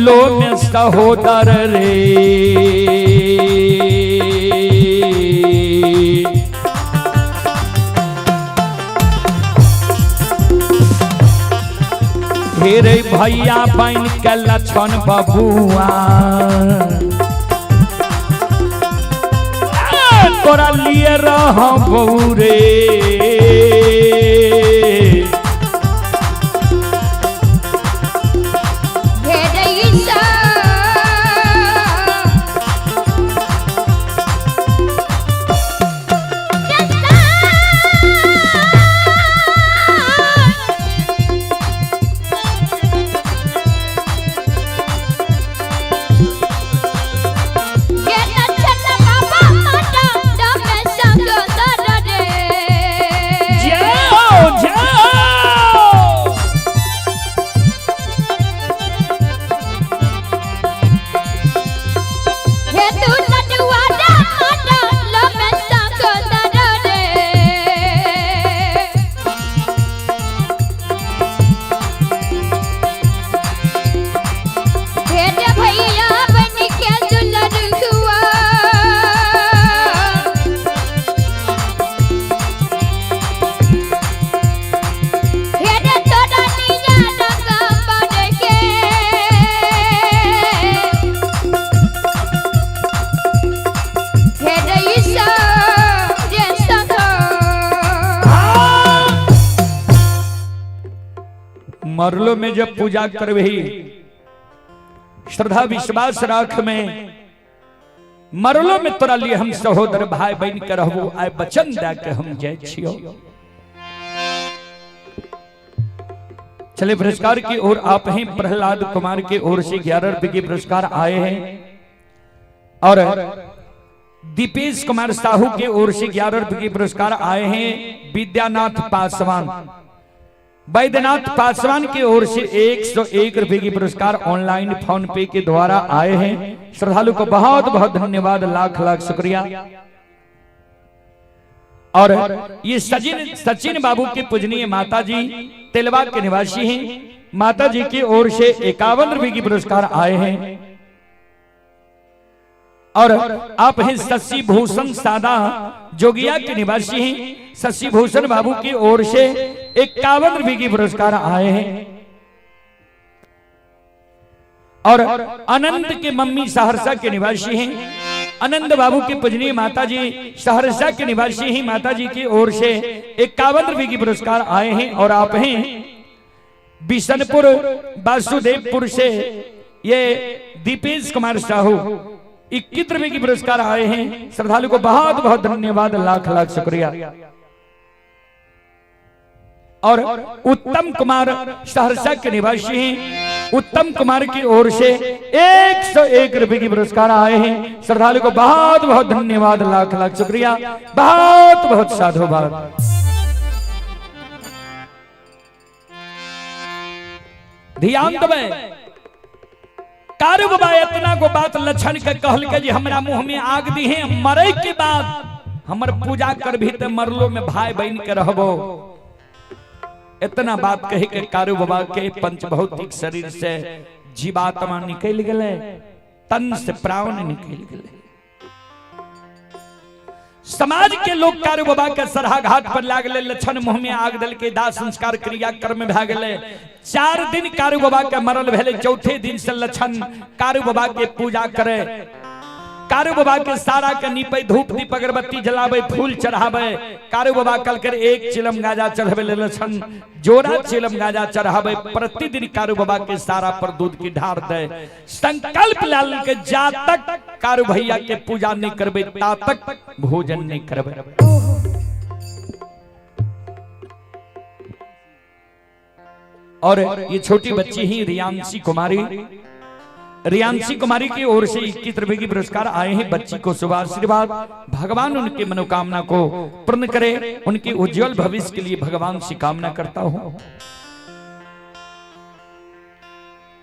लो में सहोदर रे हेरे भैया बन के लक्षण बबुआ तोरा लिए रहबौ रे। जाओ जाओ भैया बन के दुल्हन हुआ हेरे तोरा निया रंग पड़ के हेरे ईसा रे सखा। मरलो में जब पूजा करबही श्रद्धा विश्वास राख में मरलो में तोरा लिए हम सहोदर भाई बन के रहबो, आय वचन दे के हम जाय छियो। चले पुरस्कार की ओर आप हैं। प्रहलाद कुमार के ओर से 11 रुपए के पुरस्कार आए हैं और दीपेश कुमार साहू के ओर से 11 रुपए के पुरस्कार आए हैं। विद्यानाथ पासवान वैद्यनाथ पासवान की ओर से 101 रुपए की पुरस्कार ऑनलाइन फोन पे के द्वारा आए हैं। श्रद्धालु को बहुत बहुत धन्यवाद, लाख लाख शुक्रिया। और ये सचिन बाबू के पूजनीय माता जी तेलवा के निवासी हैं। माता जी की ओर से 51 रुपए की पुरस्कार आए हैं। और आप हैं शशि भूषण सादा, जोगिया के निवासी हैं। शशि भूषण बाबू की ओर से 51 रुपए की पुरस्कार आए हैं। और आनंद के मम्मी सहरसा के निवासी हैं। आनंद बाबू के पूजनीय माता जी सहरसा के निवासी हैं। माता जी की ओर से 51 रुपए की पुरस्कार आए हैं। और आप हैं बिशनपुर वासुदेवपुर से ये दीपेश कुमार साहू, 21 रुपए की पुरस्कार आए हैं। श्रद्धालु को बहुत बहुत धन्यवाद, लाख लाख शुक्रिया। और उत्तम कुमार सहरसा के निवासी हैं। उत्तम कुमार की ओर से 101 रुपए की पुरस्कार आए हैं। श्रद्धालु को बहुत बहुत धन्यवाद, लाख लाख शुक्रिया, बहुत बहुत साधुवाद। ध्यान देबै, कारू बाबा इतना गो बात लक्षण के कहल के जे हमरा मुंह में आग दी है, मरे के बाद हमर पूजा कर भी ते मरलो में भाई बहन के रहबो। इतना बात कहे के कारू बाबा के पंच भौतिक शरीर से जीवात्मा निकल गए, तन से प्राण निकल गए। समाज के लोग कारू बाबा के सरहा घाट पर लागले, लक्षण मुंह में आग दल के दाह संस्कार क्रिया कर्म भए गेले। 4 दिन कारू बाबा के मरल भेले, चौथे दिन से लक्षण कारू बाबा के पूजा करे, कारू बाबा के सारा के नीपे, धूप दीप अगरबत्ती जलावे, फूल चढ़ावे। कारू बाबा कल कर एक चिलम गाजा चढ़ावे, लक्षण जोड़ा चिलम गाजा चढ़ावे। प्रतिदिन कारू बाबा के सारा पर दूध की ढार दे। संकल्प लाल के जा तक कारू भैया के पूजा नहीं करबे ता तक भोजन नहीं करबे। और ये छोटी बच्ची ही रियांशी कुमारी, रियांशी कुमारी की ओर से 21 रुपए की पुरस्कार आए हैं। बच्ची को शुभ आशीर्वाद, भगवान उनकी मनोकामना को पूर्ण करे, उनके उज्जवल भविष्य के लिए भगवान से कामना करता हूं।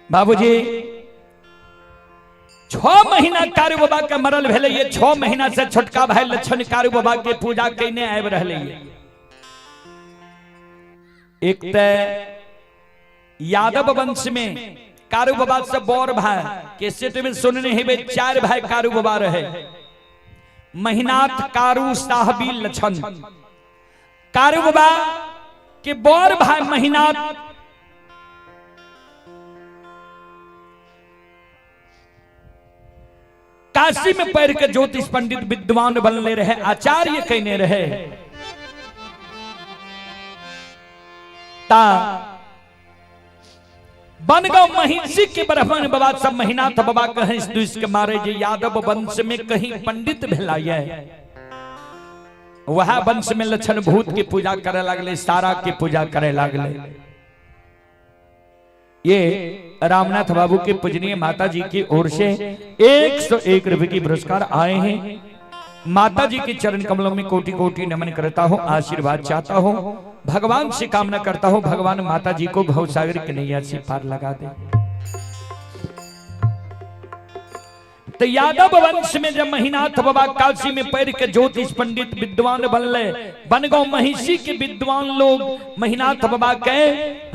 बाबूजी 6 महीना कारू बाबा के मरल भेले, ये 6 महीना से छोटका भाई लक्षण कारू बाबा के पूजा केने आबि रहले। एक ते यादव वंश में कारू बाबा से बड़ भाई कैसेट में सुनने हेबे, 4 भाई कारू बाबा रहे, महिनाथ कारू साहबी लक्षण। कारू बाबा के बड़ भाई महिनाथ काशी में पढ़ के ज्योतिष पंडित विद्वान बनले रहे, आचार्य कहने रहे। ता बनगांव महिषी के ब्राह्मण बाबा सब महिनाथ बाबा कहीं दुष्ट के मारे जे यादव वंश में कहीं पंडित भेला ये, वह वंश में लक्षण भूत की पूजा करे लगले, सारा की पूजा करे लगले। ये रामनाथ बाबू के पूजनीय माता जी की ओर से 101 रुपए की पुरस्कार आए हैं। माता जी के चरण कमलों में कोटि कोटि नमन करता हूँ, आशीर्वाद चाहता हूँ, भगवान से कामना करता हूँ भगवान माता जी को भवसागर की नैया से पार लगा दे। तो यादव वंश में जब महिनाथ बाबा काशी में पढ़ के ज्योतिष पंडित विद्वान बनले, बनगांव महिषी के विद्वान लोग महिनाथ बाबा के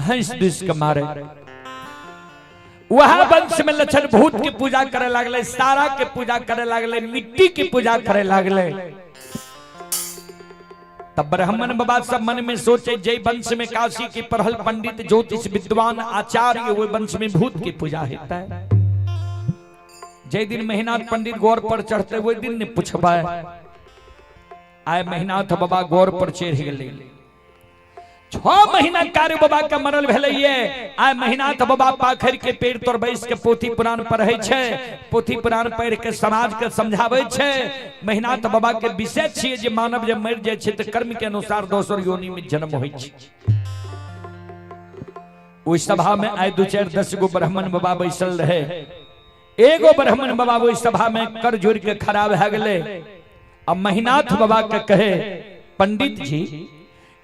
हंस दुष्ट के मारे। वह वंश में लक्षण भूत की पूजा करे लगले, सारा के पूजा करे लगले, मिट्टी की पूजा करे लगले। तब ब्राह्मण बाबा सब मन में सोचे जय वंश में काशी के पढ़ल पंडित ज्योतिष विद्वान आचार्य, वो वंश में भूत की पूजा होता है। जय दिन महिनाथ पंडित गौर पर चढ़ते वो दिन ने पूछबा, आए महिनाथ बाबा गौर पर चढ़ गए। 6 महीना कारू बाबा के मरल भेले ये, आए महिनाथ बाबा पाखर के पेड़ तर बैस के पोथी पुराण पढ़े छे, पोथी पुराण पढ़ के समाज के समझावे छे। महिनाथ बाबा के विषय छिए जे मानव जब मर जाय छे त कर्म के अनुसार दोसर योनि में जन्म होय छे। ओहि सभा में आए 2 4 10 गो ब्राह्मण बाबा बैसल रहे। एगो ब्राह्मण बाबा ओहि सभा में कर जोड़ के खड़ा भए गेले। अब महिनाथ बाबा के कहे, पंडित जी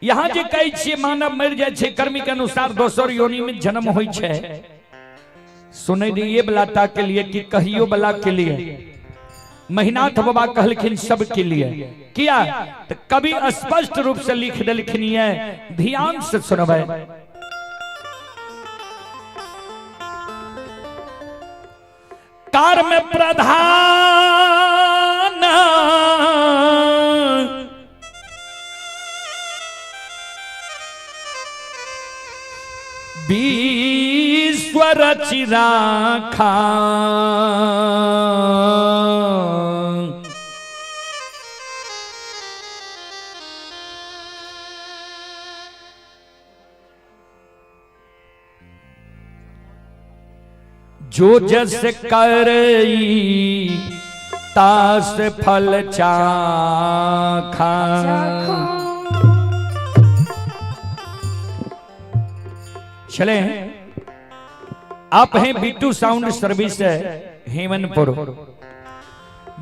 यहाँ जे कहै छियै मानव मरि जाइ छै कर्म के अनुसार दोसर योनि में जन्म होइ छै, सुनै रहिए बला टा के लिए कि कहियो बला के लिए? महिनाथ बाबा कहलखिन सब के लिए। किया तो कवि स्पष्ट रूप से लिख देलखिन ये, ध्यान से सुनबै। कर्म प्रधान विश्व रचि राखा। जो जस करई तास फल चाखा। चले आप हैं बिट्टू साउंड सर्विस है हेमनपुर।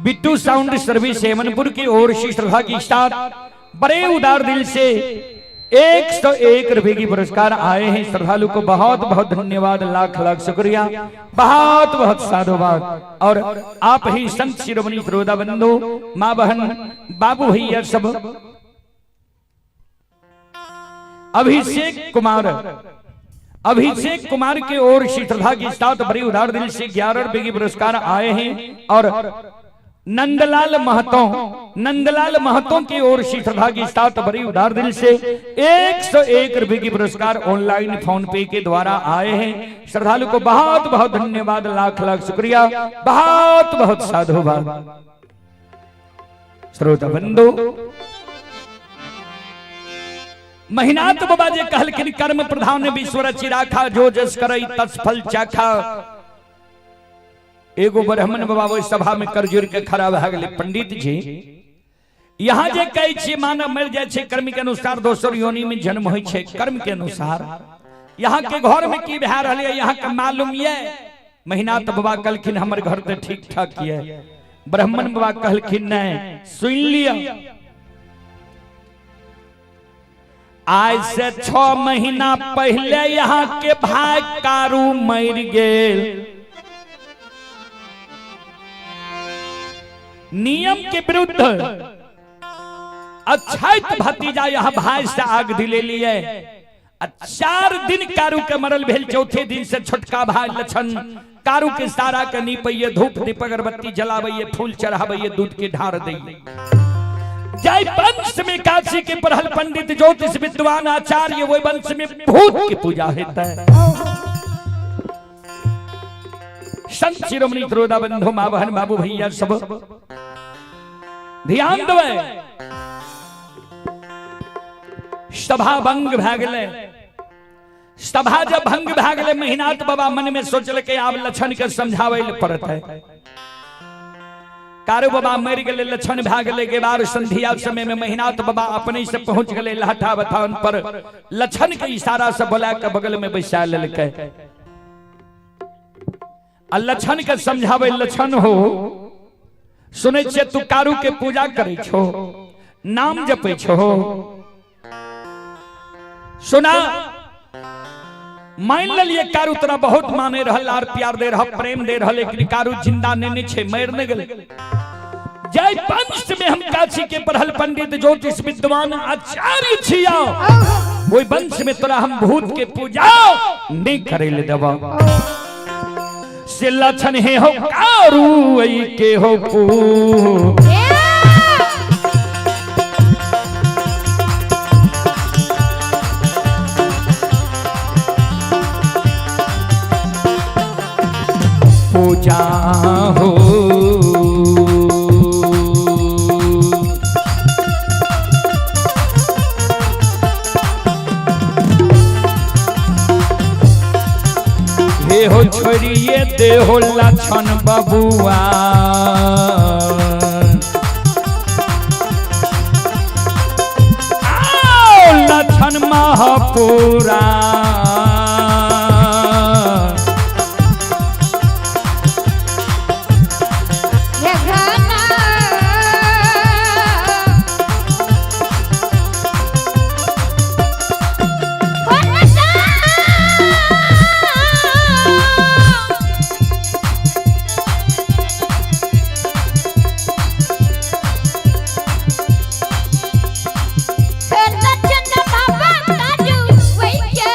बिट्टू साउंड सर्विस हेमनपुर की ओर से श्रद्धा की साथ बड़े उदार दिल से 101 रुपए की पुरस्कार आए हैं। श्रद्धालु को बहुत बहुत धन्यवाद, लाख लाख शुक्रिया, बहुत बहुत साधुवाद। और आप ही संत शिरोमणि श्रोता बंधु, माँ बहन, बाबू भैया सब, अभिषेक कुमार, अभिषेक कुमार की ओर से श्रद्धा के साथ बड़ी उदार दिल से 11 रुपए की पुरस्कार आए हैं। और नंदलाल महतो, नंदलाल महतो की ओर से श्रद्धा के साथ बड़ी उदार दिल से 101 रुपए की पुरस्कार ऑनलाइन फोन पे के द्वारा आए हैं। श्रद्धालु को बहुत बहुत धन्यवाद, लाख लाख शुक्रिया, बहुत बहुत साधुवाद। श्रोता बंधु, महिनाथ बाबा जे कहलखिन कर्म प्रधान विश्व रचि राखा, जो जस करई तस फल चाखा। एगो ब्राह्मण बाबा ओहि सभा में कर जोड़ के खड़ा भए गेलै। पंडित जी यहाँ जे कहै छियै मानव मरि जाइ छै कर्म के अनुसार दोसर योनि में जन्म होइ छै कर्म के अनुसार, यहाँ के घर में की भए रहल है यहाँ के मालूम ये? महिनाथ बाबा कहलखिन हमर घर तऽ ठीक ठाक ये। ब्राह्मण बाबा कहलखिन नहीं, सुन लिअ, आज से 6 महीना पहले यहाँ के भाई कारू मर गेल। नियम के विरुद्ध अछैत भतीजा यहाँ भाई से आग दिले लिए। 4 दिन कारू के मरल भेल, चौथे दिन से छोटका भाई लछन कारू के सारा के नीपैये, धूप दीप अगरबत्ती जलाबैये, फूल चढ़ाबैये, दूध के ढार दैये। जय वंश में काशी के पढ़ल पंडित ज्योतिष विद्वान आचार्य, वो वंश में भूत की पूजा होता है। संत शिरोमणि त्रोदा बंधु, माँ बहन, बाबू भैया सब ध्यान देवे। सभा भंग भए गेलै। सभा जब भंग भए गेलै, महिनाथ बाबा मन में सोचलकै आब लक्षण के समझाबै लए पड़त है। कारू बाबा मरि गेलै, लक्षण भए गेलै। गेबार संध्या समय में महिनाथ बाबा अपने से पहुंच गेलै लहठा बथान पर। लक्षण के इशारा से बोला के बगल में बैसा लेलकै आ लक्षण के समझाबै, लक्षण हो सुनै छियै तू कारू के पूजा करै छो, नाम जपै छो, सुना मान लेलिए कारू तोरा बहुत माने रहल, आर प्यार दे रहल, प्रेम दे रहल, लेकिन कारू जिंदा नहीं छे, मर नहीं गेलै। जय वंश में हम काशी के पढ़ल पंडित ज्योतिष विद्वान आचार्य छिया, ओहि वंश में तोरा हम भूत के पूजा नहीं करे ले देबो। से लक्षण हे हो कारू ऐ के हो पू पूजा हो। हे हो छोड़िए देहो लक्षण बबुआ, आओ लक्षण महापुरा। लक्षण बाबा कारू वही के।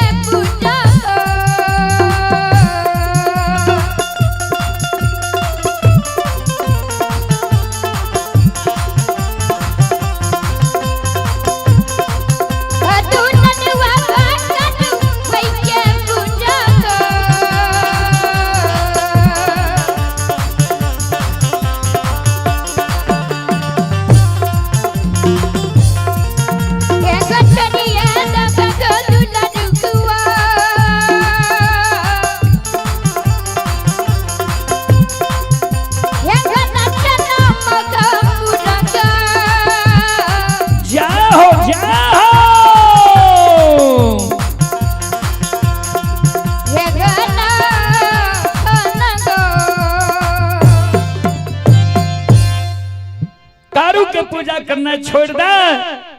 पूजा करना छोड़ दे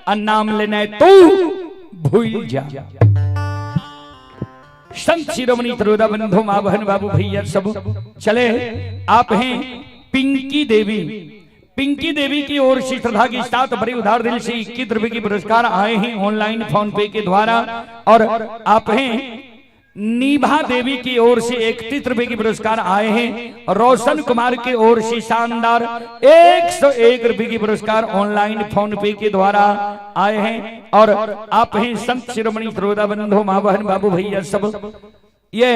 आ नाम लेना तू भूल जा। संत शिरोमणि त्रोदा बंधु माँ बहन बाबू भैया सब चले। आप हैं पिंकी देवी, पिंकी देवी की ओर से श्रद्धा के साथ बड़ी उधार दिल से 21 रुपए की पुरस्कार आए हैं ऑनलाइन फोन पे के द्वारा। और आप हैं नीभा देवी की ओर से 31 रुपए की पुरस्कार आए हैं। रोशन कुमार की ओर से शानदार 101 रुपए की पुरस्कार ऑनलाइन फोन पे के द्वारा आए हैं। और आप हैं संत शिरोमणि त्रोदा बंधु माँ बहन बाबू भैया सब, ये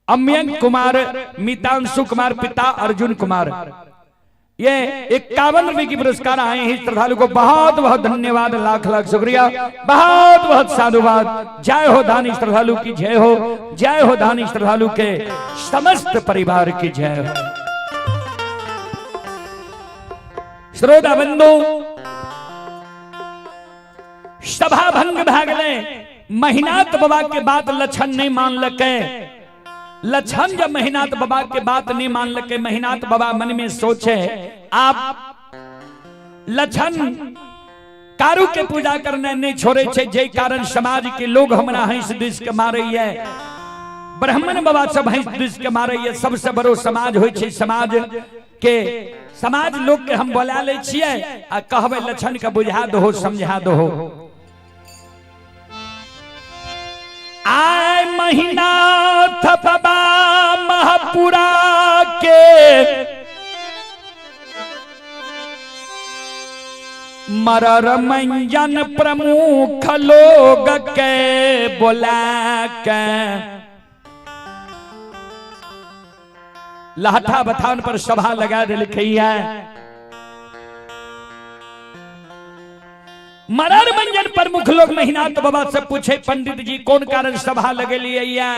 अमयंक कुमार, मितांशु कुमार, पिता अर्जुन कुमार, ये 51 रुपए की पुरस्कार आए हैं। श्रद्धालु को बहुत बहुत धन्यवाद, लाख लाख शुक्रिया, बहुत बहुत साधुवाद। जय हो दानी श्रद्धालु की जय हो, जय हो दानी श्रद्धालु के समस्त परिवार की जय हो। श्रोता बंधु, सभा भंग भागले, महिनाथ बाबा के बात लक्षण नहीं मान लके। लक्षण जब महिनाथ बाबा के बात नहीं मान लके, महिनाथ बाबा मन में सोचे आप लक्षण कारू के पूजा करने नहीं छोड़े छे, जे कारण समाज के लोग हमरा हंस this के मारे है, ब्राह्मण बाबा सब हंस this के मारे है। सबसे बड़ो समाज होय छे समाज के, समाज लोग के हम बोला ले छिए आ कहबे लक्षण के बुझा दो समझा दो। आय महिनाथ बाबा महापुरा के मरर मंजन प्रमुख लोग के बोला के लाठा बथान पर सभा लगा दिलखी है। मरर मंजन प्रमुख लोग महिनाथ बाबा से पूछे पंडित जी कौन कारण सभा लगे लिए है।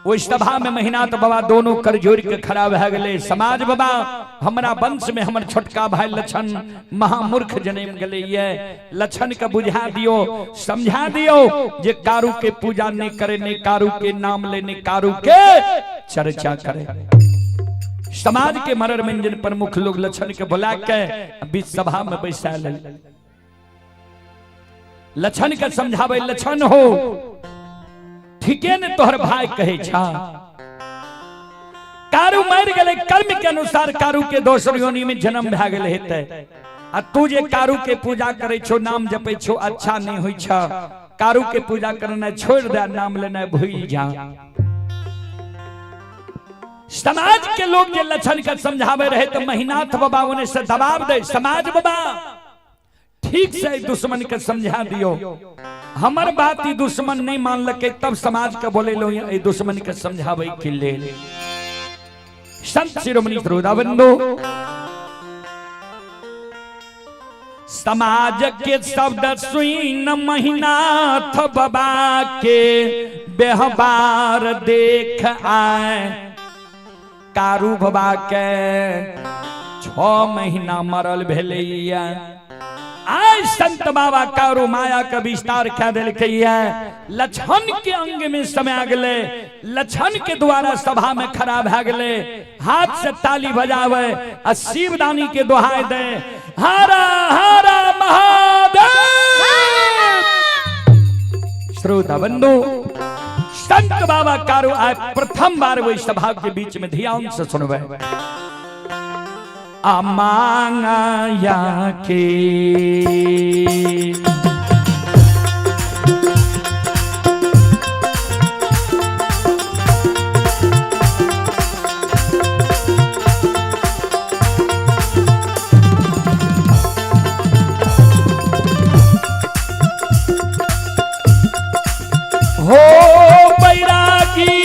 उस सभा में महिनाथ बाबा दोनों कर जोड़ के खड़ा भए गेले। समाज बाबा हमरा वंश में हमर छोटका भाई लक्षण महामूर्ख जन्म गेले ये, लक्षण के बुझा दियो समझा दियो जे कारू के पूजा नहीं करे, नहीं कारू के नाम ले, नहीं कारू के चर्चा करे। समाज के मरर मंजन प्रमुख लोग लक्षण के बुला के बीच सभा में बैसा ले, लक्षण के समझावे लक्षण हो ठीके ने तोहर भाई कहे छा। कारू मर गेले कर्म के अनुसार कारू के दोसर योनि में जन्म भए गेले हेतै, आ तू जे कारू के पूजा करे छो नाम जपे छो अच्छा नहीं होई छा। कारू के पूजा करना छोड़ दे, नाम लेना भूल जा। समाज के लोग जे लक्षण के समझावे रहे तो महिनाथ बाबा उन्हें से दबाव दे, समाज बाबा ठीक से दुश्मन के समझा दियो, हमर बात ही दुश्मन नहीं मान लके तब समाज के बोले लो ये दुश्मन के समझावे के ले। संत शिरोमणि श्रोताबंधु, समाज के शब्द सुन महिनाथ बाबा के व्यवहार देख आए, कारू बाबा के 6 महीना मरल भेलैया। आय संत बाबा कारू माया का विस्तार क्या दिलकै, लक्षण के अंग में समा गेले, लक्षण के द्वारा सभा में खड़ा भए गेले, हाथ से ताली बजावे आ शिवदानी के दोहाई दे, हरा हरा महादेव। श्रोता बंधु, संत बाबा कारू आय प्रथम बार वही सभा के बीच में ध्यान से सुनवे। अमांगा के हो बैरागी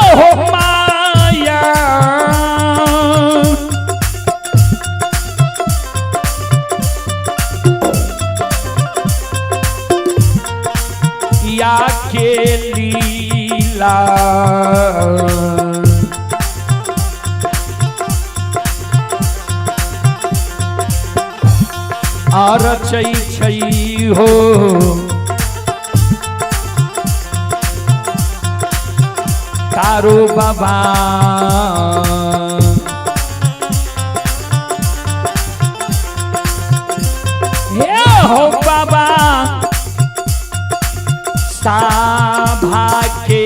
हो माया या के लीला आर छै छै हो। कारू बाबा। हे हो बाबा साभा के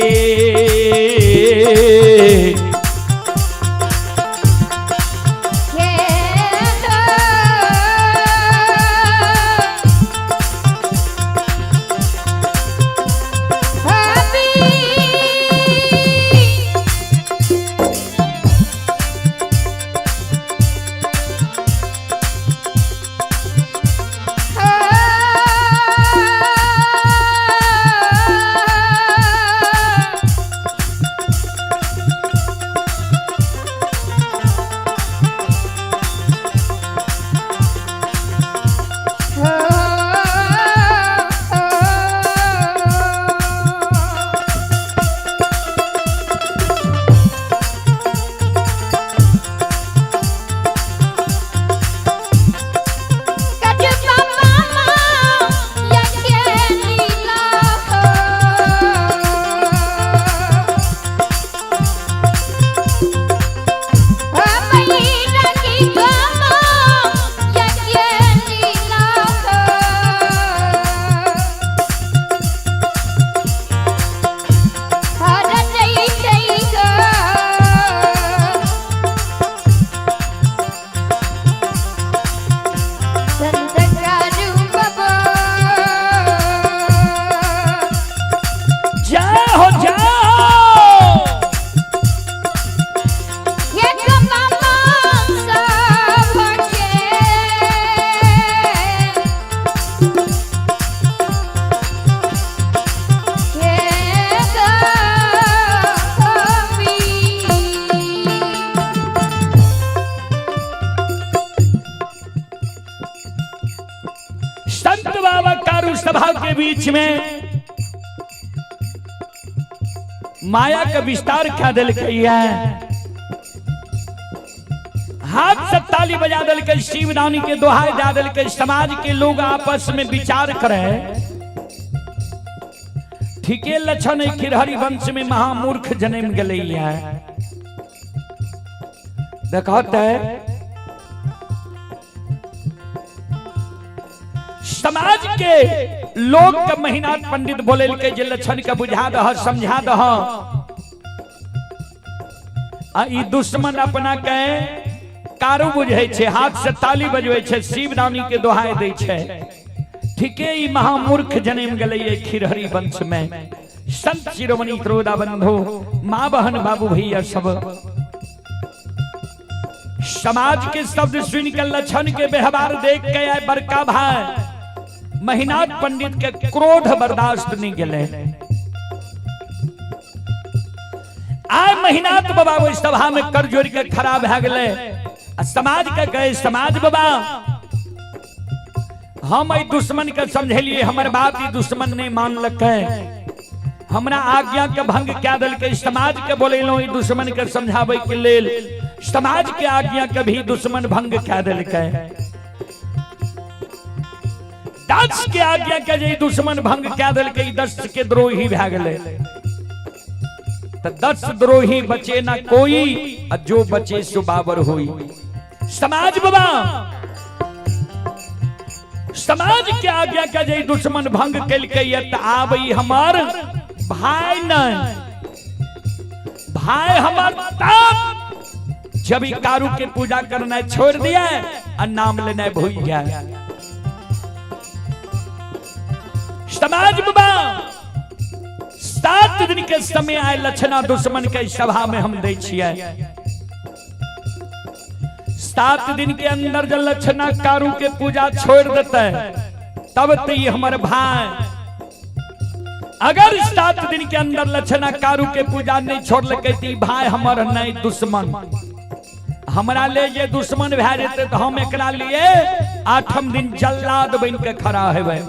जय हो जाओ। संत बाबा कारू सभा के बीच में माया का विस्तार क्या दिल है, हाथ से ताली बजा दिल के, शिवदानी के दोहाई जा दिल के। समाज के लोग आपस में विचार करें, ठीके लक्षण खिरहरी वंश में महामूर्ख जन्म गले है। देखो समाज के लोग के महीनाथ पंडित बोले के जे लक्षण के बुझा दह समझा दह, आ ई दुश्मन अपना के कारू बुझे छे, हाथ से ताली बजवे छे, शिवदानी के दोहाई दै छे। ठीके ई महामूर्ख जन्म गले ये खिरहरी वंश में। संत शिरोमणि त्रोदा बंधु माँ बहन बाबू भैया सब समाज के शब्द सुन के लक्षण के व्यवहार देख के आए बड़का भाई महिनाथ पंडित के क्रोध बर्दाश्त नहीं गेले। आय महिनाथ बाबा ओहि सभा में कर जोड़ के खड़ा भए गेले आ समाज के कहे, समाज बाबा हम एहि दुश्मन के समझेलिए, हमर बात ई दुश्मन नहीं मानलकै, हमरा आज्ञा के भंग क्या देलकै। समाज के बोलेलहुँ ई दुश्मन के समझाबै के लेल, समाज के आज्ञा के भी दुश्मन भंग क्या देलकै। दक्ष के आज्ञा के जे दुश्मन भंग क्या देलकै, दक्ष के द्रोही भए गेलै। त दक्ष द्रोही बचे ना कोई, आ जो बचे सो बाबर होई। समाज बाबा समाज के आज्ञा के जे दुश्मन भंग केलकै त आब ई हमर भाई नहीं, भाई हमर तब जब ई कारू के पूजा करना छोड़ दिया और नाम लेना भूल गया। समाज बाबा 7 दिन के समय आए लक्षणा दुश्मन के सभा में हम दै छियै। 7 दिन के अंदर जब लक्षणा कारू के पूजा छोड़ देते तब तो ये हमारे भाई, अगर 7 दिन के अंदर लक्षणा कारू के पूजा नहीं छोड़ लके तो भाई हमार नहीं दुश्मन, हमरा ले जे दुश्मन भए जेतै तो हम एकरा लिए 8म दिन जल्लाद बन के खड़ा हेबै।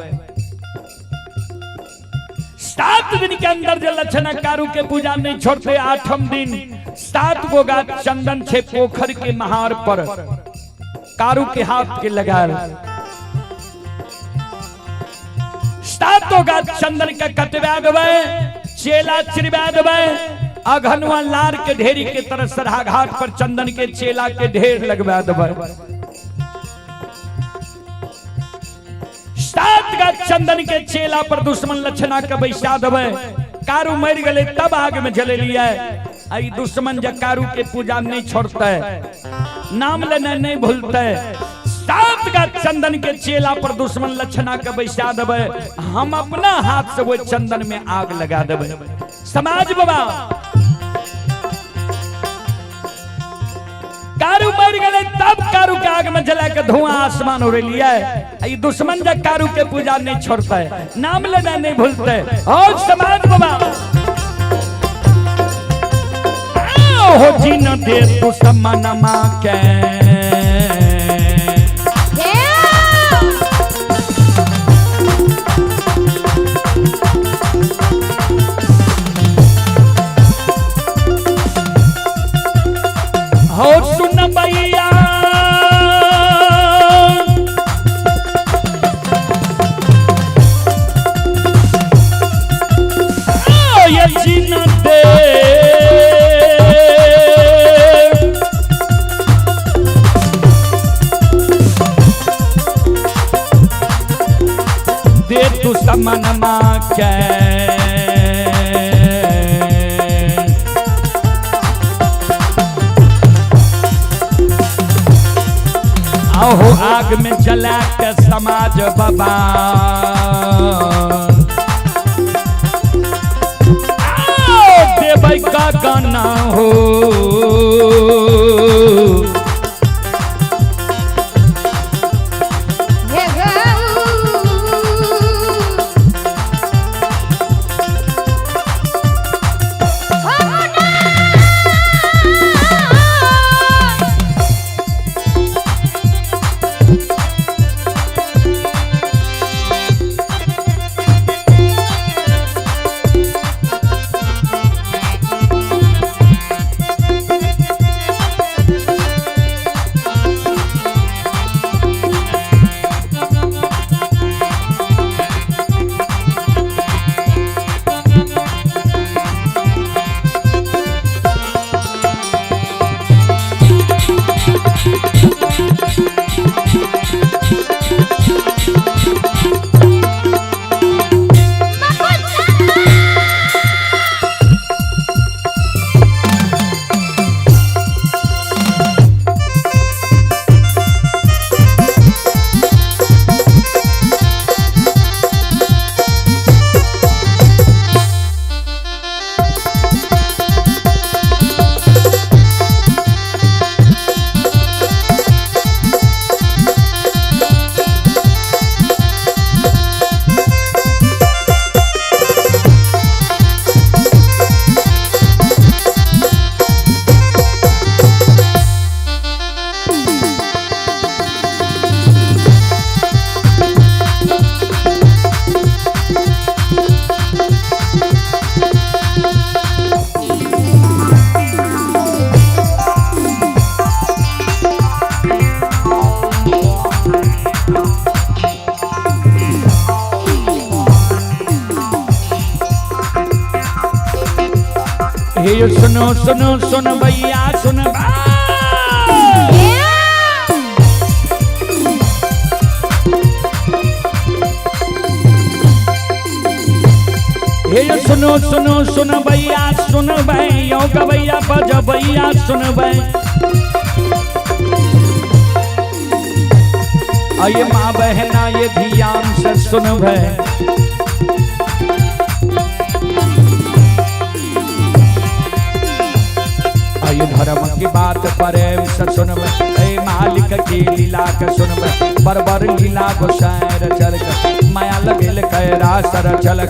7 दिन के अंदर जे लक्षणा कारू के पूजा नहीं छोड़ते, 8म दिन 7 गो गाछ चंदन छे पोखर के महार पर कारू के हाथ के लगाल, 7 गाछ चंदन के कटवा देबै, चेला चिरवा देबै, अघनवा लार के ढेरी के तरह सरहा घाट पर चंदन के चेला के ढेर लगवा देबै। 7 गाछ चंदन के चेला पर दुश्मन लक्षणा के बैसा देबै। कारू मर गए तब आग में जलेलिए। आई दुश्मन जब कारू के पूजा नहीं छोड़ते, नाम लेना नहीं भूलते। 7 गाछ चंदन के चेला पर दुश्मन लक्षणा के बैसा देबै, हम अपना हाथ से वो चंदन में आग लगा देबै। समाज बाबा कारू मर गए तब कारू के आग में जला के धुआं आसमान उड़ लिया। दुश्मन जब कारू के पूजा नहीं छोड़ते, नाम लेना नहीं भूलते। और समाज बाबा हो जी न दे दुश्मन मां के हो सुन भैया ये जीन दे दे तू समन मां के आहो आग में जला के समाज बाबा आओ देबै का गाना हो। हे सुनो सुनो सुन भैया सुन हे सुनो सुनो सुन भैया सुन भैया गवैया बज भैया सुन आये माँ बहना ये ध्यान से सुन भै। धर्म की बात प्रेम से सुनबे, ए मालिक की लीला के सुनबे, बरबर लीला गोसाई चल के माया लगेल कैरा सर चल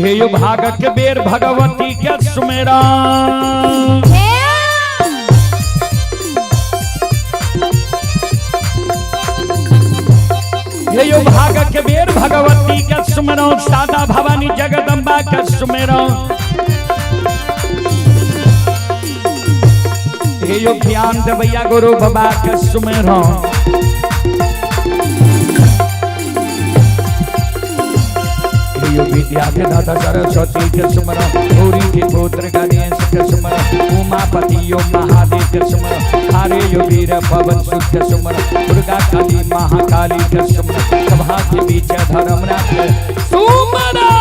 हे यो भागक बेर भगवती के सुमेरा। हे यो भागक बेर भगवती के सुमेरा, सादा भवानी जगदम्बा के सुमेरा। हे यो ज्ञान देवैया गुरु बाबा के सुमेरा। विद्या के दाता सरस्वती के सुमरो, गौरी के पुत्र गणेश के सुमरो, उमापति यो महादेव के सुमरो, हरे यो वीर पवन सुत के सुमरो, दुर्गा काली महाकाली के सुमरो, सभा के बीच धर्म राज सुमरो।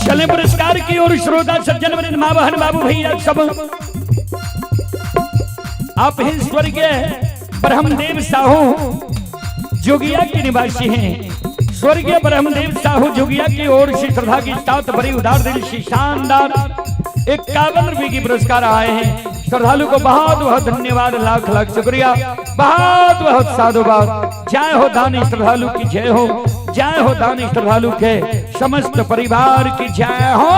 चले पुरस्कार की ओर श्रोता सज्जन वृंद माँ बहन बाबू भैया सब, आप ही स्वर्गीय ब्रह्मदेव साहू जोगिया के निवासी हैं। स्वर्गीय ब्रह्मदेव साहू जोगिया की ओर से श्रद्धा की साथ बड़ी उदार दिल से शानदार 51 रुपए की पुरस्कार आए हैं। श्रद्धालु को बहुत बहुत धन्यवाद, लाख लाख शुक्रिया, बहुत बहुत साधुवाद। जय हो दानी श्रद्धालु की जय हो, जय हो दानी श्रद्धालु के समस्त परिवार की जय हो।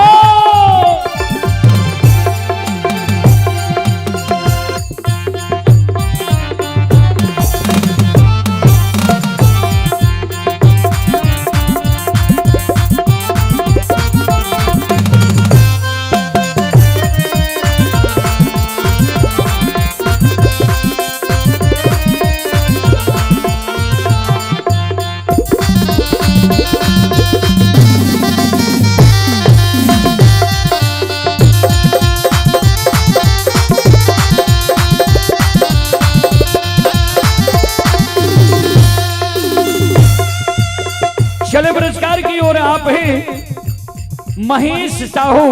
चले पुरस्कार की ओर आप हैं महेश साहू,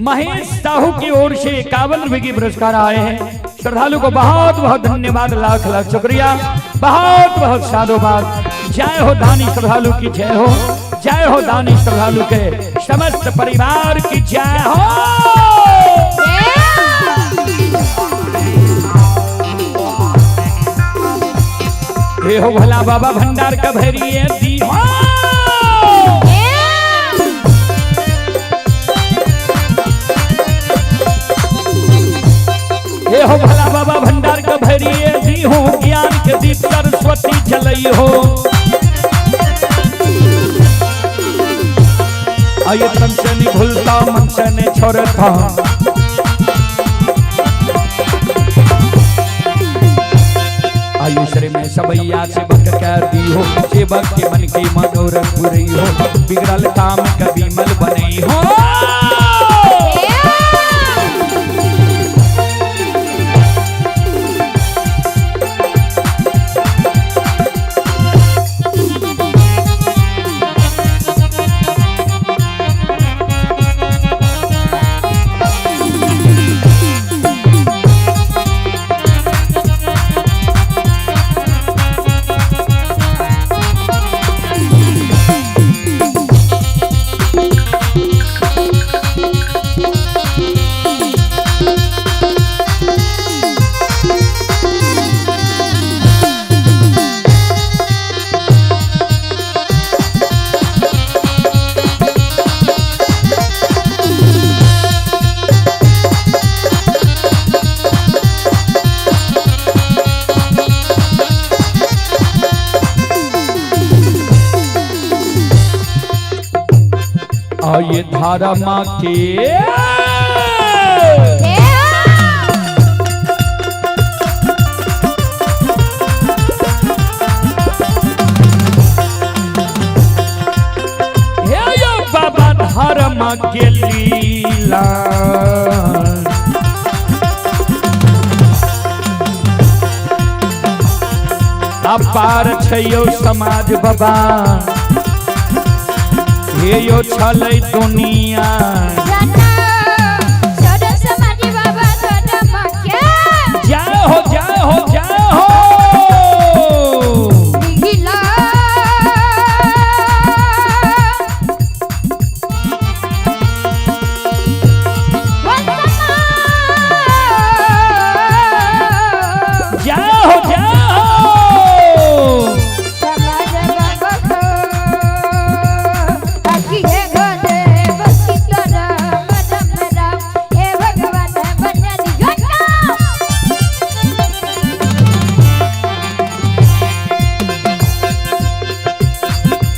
महेश साहू की ओर से 51 रुपए की पुरस्कार आए हैं। श्रद्धालु को बहुत बहुत धन्यवाद, लाख लाख शुक्रिया, बहुत बहुत साधुवाद। जय हो दानी श्रद्धालु की जय हो, जय हो दानी श्रद्धालु के समस्त परिवार की जय हो। हे हो भोला बाबा भंडार का भैरिये दी हो। हे हो भोला बाबा भंडार का भैरिये दी हो, ज्ञान के दीप सरस्वती जलई हो। आये तन से नहीं भूलता मन से नहीं छोड़ता, आयुश्री में सबैया सेवक कर दी हो, सेवक के मन की मनोरथ पूरी हो, बिगड़ल काम कभी मल बनई हो। ये धर्म के हे हे यो बाबा धर्म के लीला। अपार छै यौ समाज बाबा, हे यो छलै दुनिया। जाना छोड़ समाज बाबा धर्म के जय हो जय हो जय हो। लीला। वंदना जय हो जय हो। समाज बाबा को बाकी है गोदे बसी तोरा मदम राम हे भगवान बना दियो ना।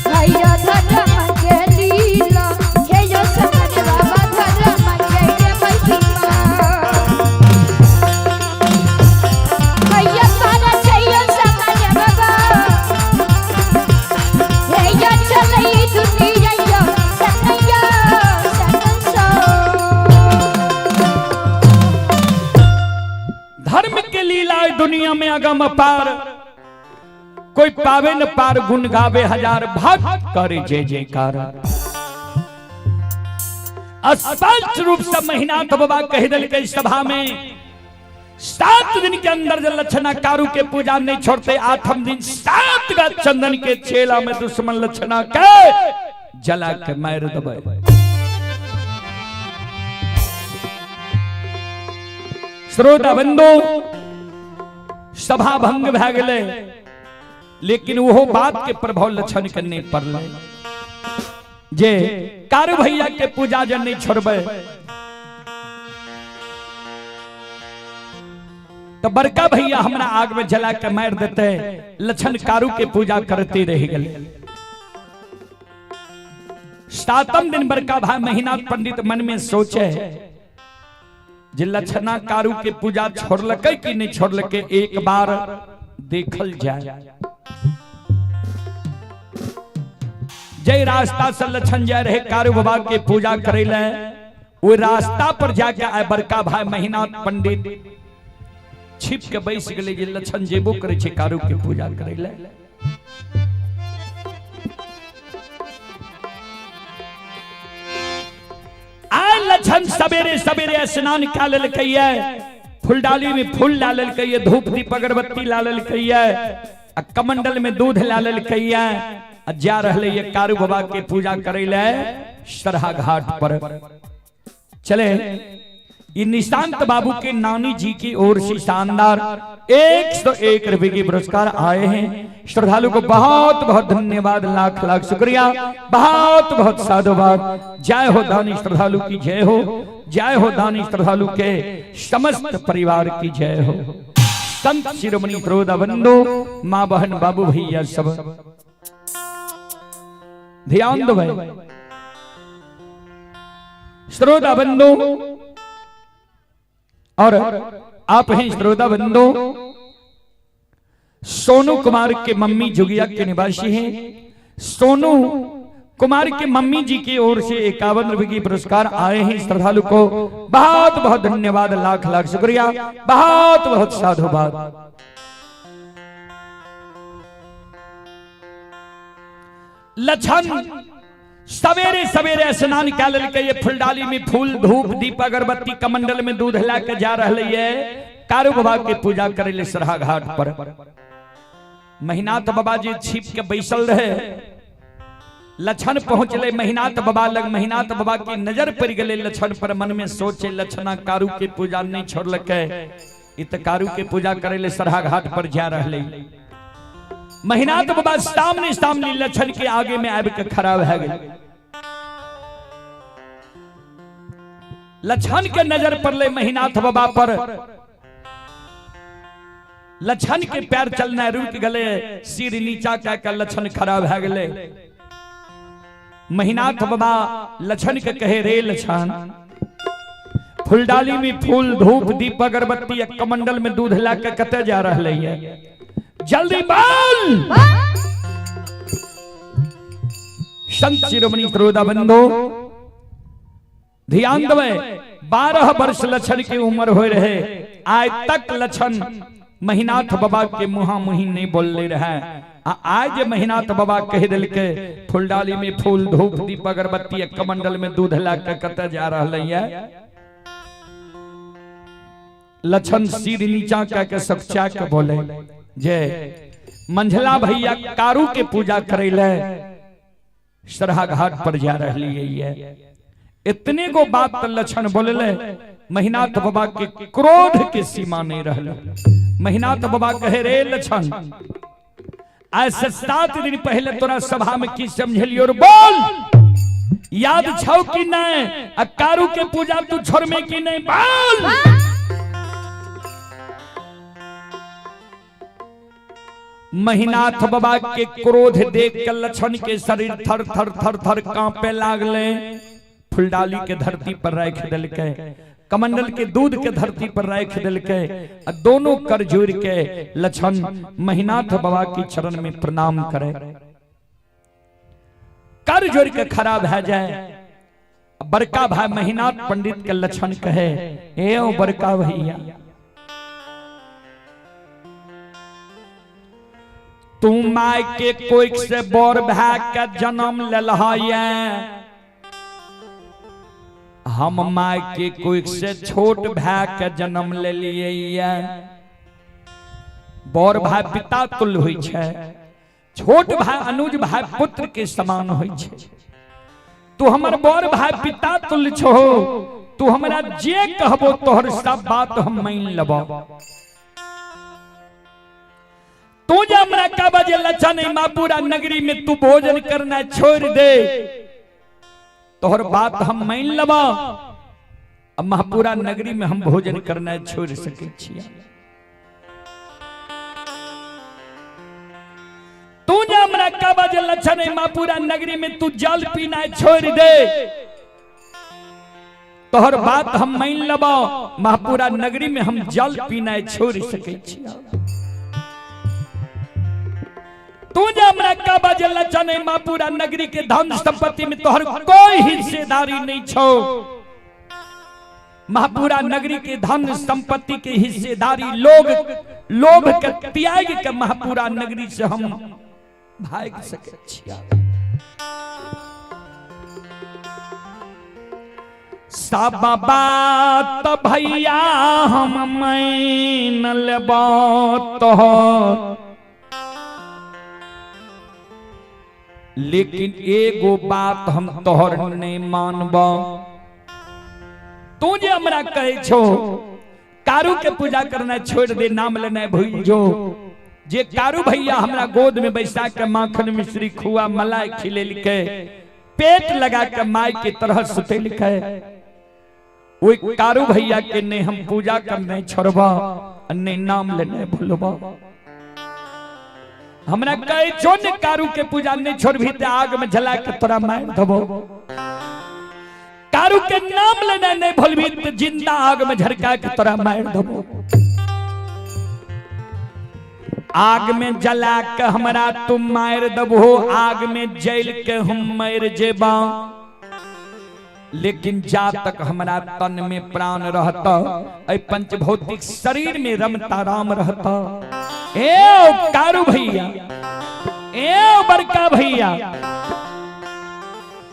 भैया धर्म के लीला हे यो समाज बाबा धर्म के के महिमा। भैया पारा चाहिए समाज बाबा हे यो चलई दुनिया यो सनैया सनसो। धर्म के लीला है दुनिया में अगम अपार, कोई पावे न पार, गुण गावे हजार, भक्त करे जय जयकार। स्पष्ट रूप से महिनाथ बाबा कह दिल सभा में, 7 दिन के अंदर जब लक्षणा कारू के पूजा नहीं छोड़ते, 8म दिन 7 गा चंदन के चेला में दुश्मन लक्षणा के जला के मार दबे। श्रोता बंधु, सभा भंग भए गेलै, लेकिन वो बात के प्रभाव लक्षण के नहीं पड़लै जे कारू भैया के पूजा जन नहीं छोड़बै तो बड़का भैया हमरा आग में जला के मार देते। लक्षण कारू के पूजा करते रह गए। 7म दिन बड़का भाई महिनाथ पंडित मन में सोचे जे लक्षणा कारू के पूजा छोड़लकै कि नहीं छोड़लकै, एक बार देखल जाए। जय रास्ता से लक्षण जाए रहे कारू बाबा के पूजा करे ले, वो रास्ता पर जाके आए बड़का भाई महिनाथ पंडित छिप के बैस गेलै जे लक्षण जेबो करे छै कारू के पूजा करे ले। आए लक्षण सवेरे सवेरे स्नान कए लेलकै, फुलडाली में फूल ला लेलकै, धूप दीप अगरबत्ती ला लेलकै, आ कमंडल में दूध ला लेलकै, आ जा रहलै ये कारू बाबा के पूजा करे ले सरहा घाट पर। चले ये निशांत बाबू के नानी जी की ओर से शानदार 101 रुपए के पुरस्कार आए हैं। श्रद्धालु को बहुत बहुत धन्यवाद, लाख लाख शुक्रिया, बहुत बहुत साधुवाद। जय हो दानी श्रद्धालु की जय हो, जय हो दानी श्रद्धालु के समस्त परिवार की जय हो। संत शिरोमणि श्रोता बंधु, माँ बहन बाबू भैया सब ध्यान दो भाई। श्रोता बंधु और आप हैं श्रोता बंधु, सोनू कुमार के मम्मी जुगिया के निवासी हैं। सोनू कुमार के मम्मी जी की ओर से 51 रुपए की पुरस्कार आए हैं। श्रद्धालु को बहुत बहुत धन्यवाद, लाख लाख शुक्रिया, बहुत बहुत साधुवाद। लक्षण सवेरे सवेरे स्नान कए लेलकै, ये फुलडाली में फूल धूप दीप अगरबत्ती कमंडल में दूध ला के जा रहलै ये कारू बाबा के पूजा करे ले सरहा घाट पर। महिनाथ बाबा जी छिप के बैसल रहे, लक्षण पहुंचले महिनाथ बाबा लग। महिनाथ बाबा की नजर पड़ गए लक्षण पर, मन में सोचे लक्षणा कारू के पूजा नहीं छोड़लकै, इ त कारू के पूजा करे ले सरहा घाट पर जा रहलै। महिनाथ बाबा सामने सामने लक्षण के आगे में आबि के खड़ा भए गेल। लक्षण के नजर पड़ले महिनाथ बाबा पर, लक्षण के पैर चलना रुक गले, सिर नीचा कए के लक्षण खड़ा भए गेले। महिनाथ बाबा लछन के कहे, रे लछन, फुलडाली में फूल, धूप, दीप, अगरबत्ती, एक कमंडल में दूध ला के कते जा रहा है? जल्दी बोल। संत शिरोमणि श्रोता बंधु ध्यान दवे, 12 वर्ष लछन की उम्र हो रहे, आज तक लछन महिनाथ बाबा के मुहा मुही नहीं बोलले रहे। आ आज महिनाथ बाबा कह दिल के फुलडाली में फूल, धूप, दीप, अगरबत्ती, एक कमंडल में दूध ला के कत जा रहा है? लछन सिर नीचा कह के सच्चा के बोले जे मंझला भैया कारू के पूजा करे ले सरहा घाट पर जा रही है। इतने गो बात लक्षण बोलले, महिनाथ बाबा के क्रोध के सीमा नहीं रहले। महिनाथ बाबा कहे, रे लक्षण, आज से 7 दिन पहले तोरा सभा में की समझलियो और बोल, याद छौ कि नहीं? आ कारू के पूजा तू छोड़मे कि नहीं? बोल। महिनाथ बाबा के क्रोध देख के लक्षण के शरीर थर थर थर थर कांपे लागले। फुलडाली के धरती पर राख दिलके, कमंडल के दूध के धरती पर राख दिलके, आ दोनों कर जोड़ के लक्षण महिनाथ बाबा की चरण में प्रणाम करे, कर जोड़ के खड़ा भै जाए। बड़का भाई महिनाथ पंडित के लक्षण कहे, ए ओ बड़का भैया, तू my के कोइक से बड़ भाई के जन्म लेलह, हम my के कोइक से छोट भाई के जन्म ले लिए। बड़ भाई पिता तुल्य होइ छै, छोट भाई अनुज भाई पुत्र के समान होइ छै। तू हमर बड़ भाई पिता तुल्य छो, तू हमरा जे कहबो तोहर सब बात हम मान लेबो। तू जे हमरा कहबो जे लछन मापुरा नगरी में तू भोजन करना छोड़ दे, तोहर बात हम मान लेबो। अब महापुरा नगरी में हम भोजन करना छोड़ सके छियै। तू जे हमरा कहबो जे लछन मापुरा नगरी में तू जल पीना छोड़ दे, तोहर बात हम मान लेबो। महापुरा नगरी में हम जल पीना छोड़ सके छियै। तू जे हमरा कहबो जे लछन मापुरा नगरी के धन संपत्ति में तोहर कोई हिस्सेदारी नहीं छो, महापुरा नगरी के धन संपत्ति के हिस्सेदारी लोग लोभ के त्याग के महापुरा नगरी से हम भाग सके छियै। सब बात भैया हम मान लेबो तोहर, लेकिन एगो बात हम तोहर नहीं मानबो। तू जे हमरा कहे छो कारू के पूजा करना छोड़ दे, नाम लेना भूल जो, जे कारू भैया हमरा गोद में बैसा के माखन मिश्री खुआ मलाई खिलेलके, पेट लगा के माई के तरह सुतेलके, ओई कारू भैया के ने हम पूजा करना छोड़बो ने नाम लेना भूलबो। हमरा कहे छो ने कारू के पूजा नहीं छोड़बी ते आग में जला के तोरा मार देबो। कारू के नाम लेना नहीं भूलबी ते जिंदा आग में झरका के तोरा मार देबो। आग में जला के हमरा तुम मार देबो, आग में जल के हम मर जेबा, लेकिन जा तक हमरा तन में प्राण रहता, ऐ पंचभौतिक शरीर में रमता राम रहता। ए कारू भैया, ए बड़का भैया,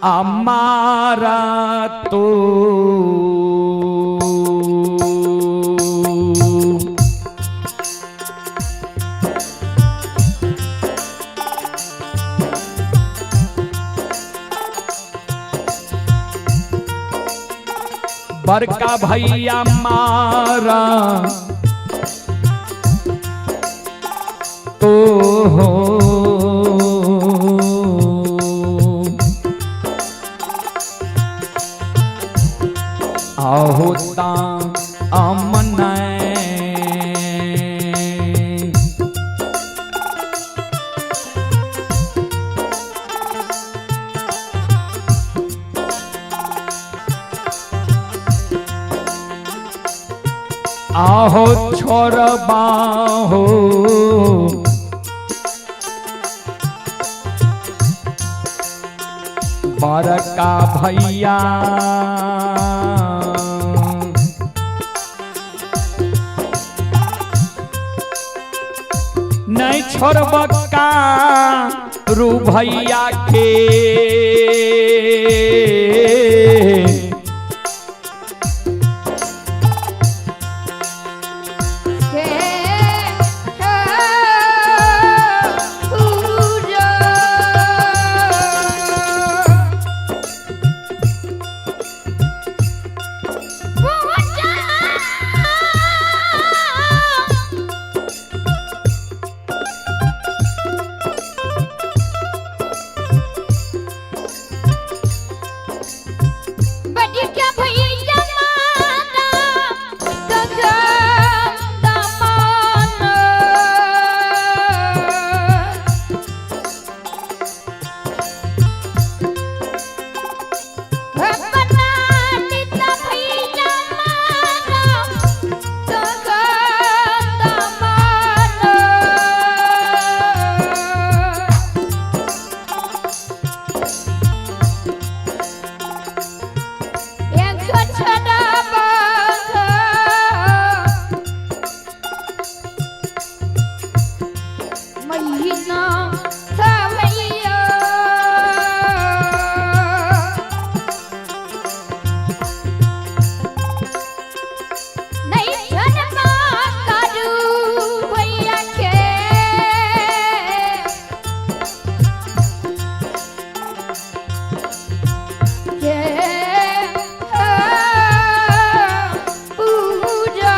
अमारा तो बड़का भैया मारा तो हो, आहोता अमन आहो छोड़बा हो बड़का भैया नहीं छोड़ब का रू भैया के। हे पूजा पूजा बड़ी क्या भैया माना गगन दमान। अपना नित भैया माना गगन दमान। एक छड़ा बांध महीना समैया नहीं छनमा करू भैया के। के पूजा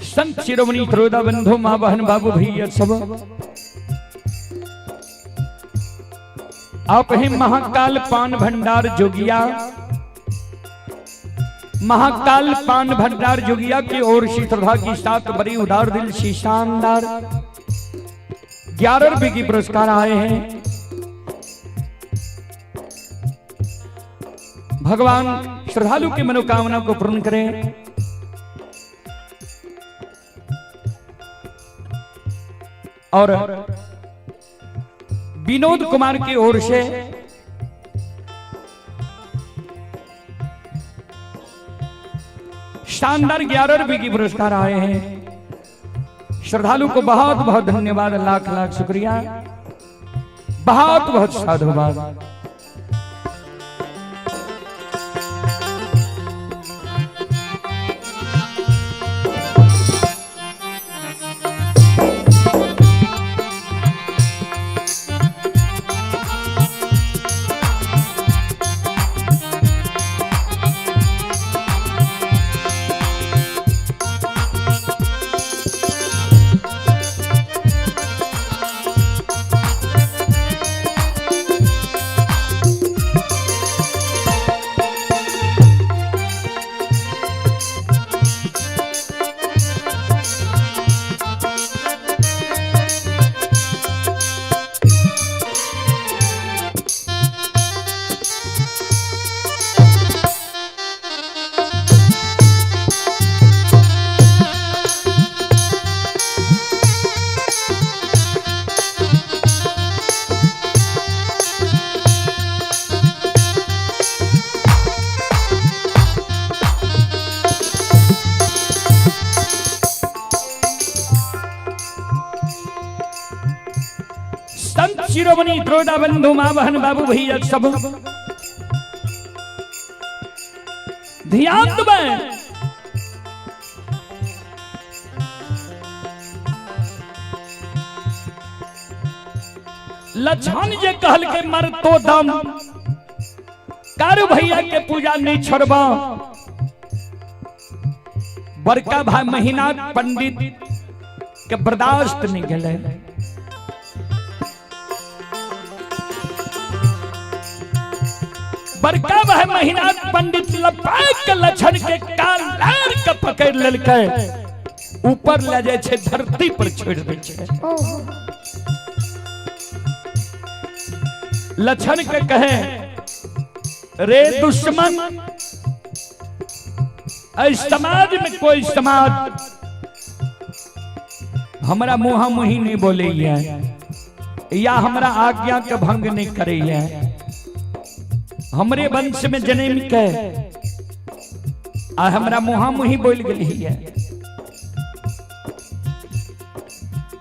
संत शिरोमणि त्रोदा बंधु माँ बहन बाबू भैया सब आप ही महाकाल पान भंडार जोगिया, महाकाल पान भंडार जोगिया की ओर से श्रद्धा की साथ बड़ी उदार दिल से शानदार 11 रुपए की पुरस्कार आए हैं। भगवान श्रद्धालु की मनोकामना को पूर्ण करें। और विनोद कुमार की ओर से शानदार 11 रुपए की पुरस्कार आए हैं। श्रद्धालु को बहुत बहुत धन्यवाद, लाख लाख शुक्रिया, बहुत बहुत साधुवाद। संत शिरोमणि त्रोदा बंधु माँ बहन बाबू भैया सब ध्यान दें। लक्षण जे कहल के मर तो दम कारू भैया के पूजा नहीं छोड़बा। बड़का भाई महीना पंडित के बर्दाश्त नहीं गेले। बड़का भाई महीना पंडित लपक के लक्षण के काल लार के पकड़ लेलकै, ऊपर ले जाय छै धरती पर छोड़ दै छै। ओहो लक्षण के कहे रे दुश्मन, एहि समाज में कोई समाज हमरा मुँहा मुही नहीं बोलैया या हमरा आज्ञा के भंग नहीं करैया। हमरे वंश में जन्म के आ हमरा मुँहा मुही बोल गेली है।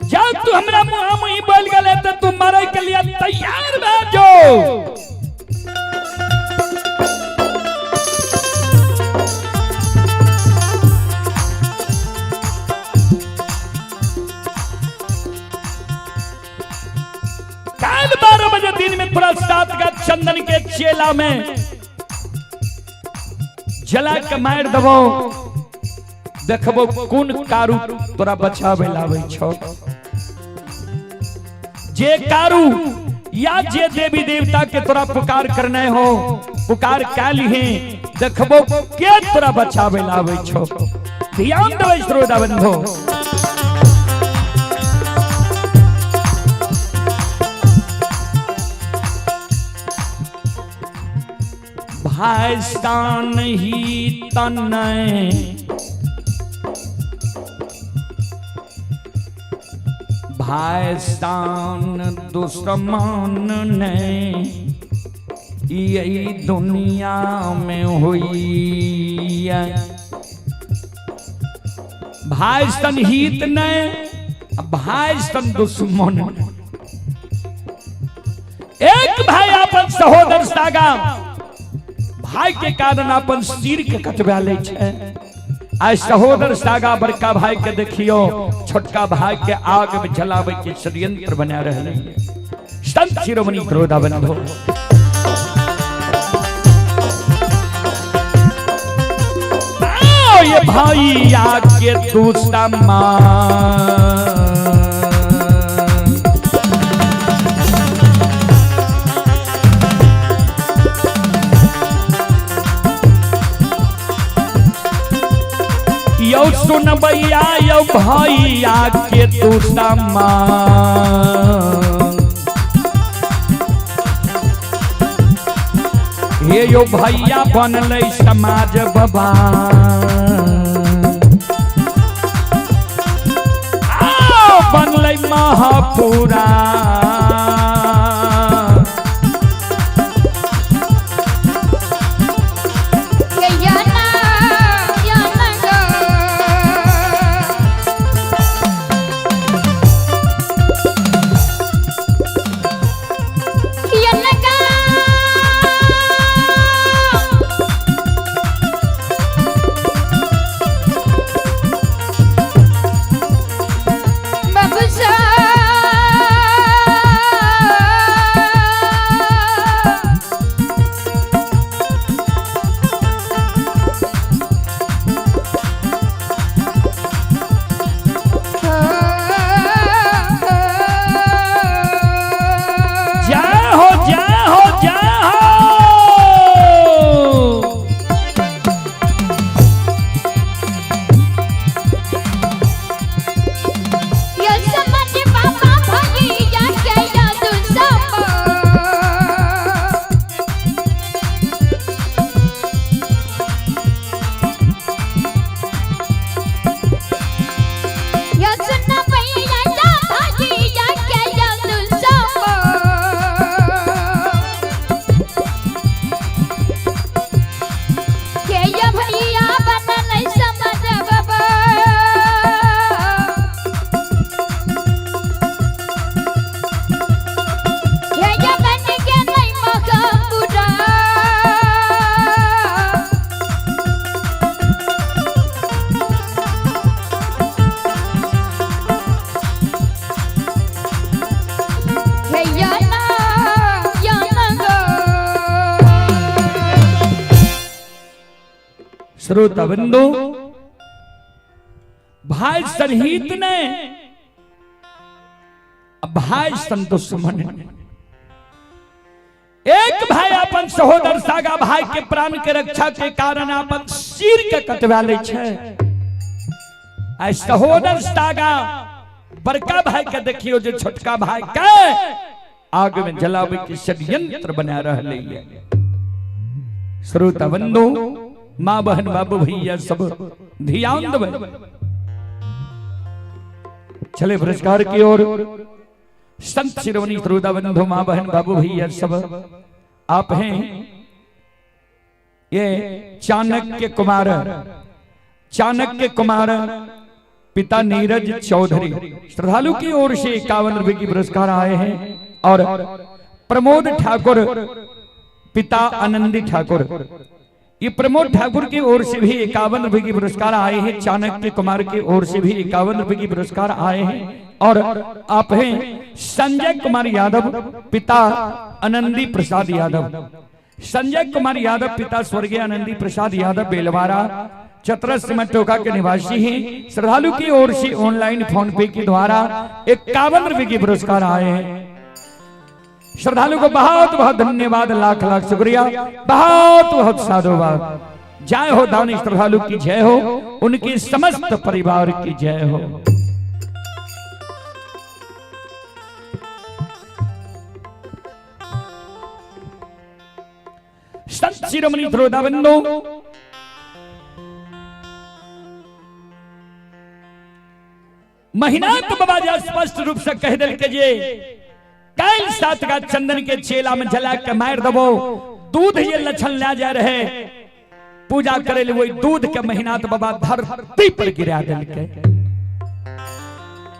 जब तू हमरा मुँहा मुही बोल गेले तो तू मरे के लिए तैयार भऽ जो। काल 12 बजे दिन में थोड़ा 7 का चंदन के चेला में जला के मार दबो, देखबो कोन कारू तोरा बचावे लावे छो। जे कारू या जे देवी देवता के तोरा पुकार करने हो पुकार काली है, देखबो के तोरा बचावे लावे छो। ध्यान देबै श्रोता बंधु। भाईस्तान ही तनय भाईस्तान दुश्मन ने यही दुनिया में हुई है। भाईस्तान हित ने भाईस्तान दुश्मन। एक भाई अपन सहोदर सागा भाई के कारण अपन सिर के कटवा ले छै। आइ सहोदर सागा बड़का भाई के देखियो छोटका भाई के आग में जलावे के षड्यंत्र बना रहले है। संत शिरोमणि क्रोधा बंधो। ये भाई आके दुश्मन यौ सुनबैया यौ भैया के दुश्मन। हे यौ भैया बनलै समाज बाबा, बनलै महापुरा। श्रोता बंधु, भाई सरहित ने भाई संतोषमन। एक भाई अपन सहोदर सागा भाई के प्राण के रक्षा के कारण अपन सिर के कटवा ले छै। आ सहोदर सागा बड़का भाई के देखियो जे छोटका भाई के आग में जलावे के षड्यंत्र बना रहले है। श्रोता बंधु, माँ बहन बाबू भैया सब ध्यान देबै। चले पुरस्कार की ओर। संत शिरोमणि श्रोता बंधु, माँ बहन बाबू भैया सब आप हैं ये चाणक्य कुमार, चाणक्य कुमार पिता नीरज चौधरी श्रद्धालु की ओर से 51 रुपए की पुरस्कार आए हैं। और प्रमोद ठाकुर पिता आनंदी ठाकुर, ये प्रमोद ठाकुर की ओर से भी 51 रुपए की पुरस्कार आए हैं। चाणक्य कुमार की ओर से भी 51 रुपए की पुरस्कार आए हैं। और आप हैं संजय कुमार यादव पिता आनंदी प्रसाद यादव, संजय कुमार यादव पिता स्वर्गीय आनंदी प्रसाद यादव बेलवारा चतरा सिमटोका के निवासी हैं। श्रद्धालु की ओर से ऑनलाइन फोन पे के द्वारा 51 रुपए के पुरस्कार आए हैं। श्रद्धालु को बहुत बहुत धन्यवाद, लाख लाख शुक्रिया, बहुत बहुत साधुवाद। जय हो दानी श्रद्धालु की जय हो, उनके समस्त परिवार की जय हो। संत शिरोमणि श्रोता बंधु, महीना तो बाबा जी स्पष्ट रूप से कह दिल के जे काल सात का चंदन के चेला में जला के मार दबो, दूध ये लक्षण ला जा रहे पूजा करे ले, वही दूध के महीना तो बाबा धरती पर गिरा दिल के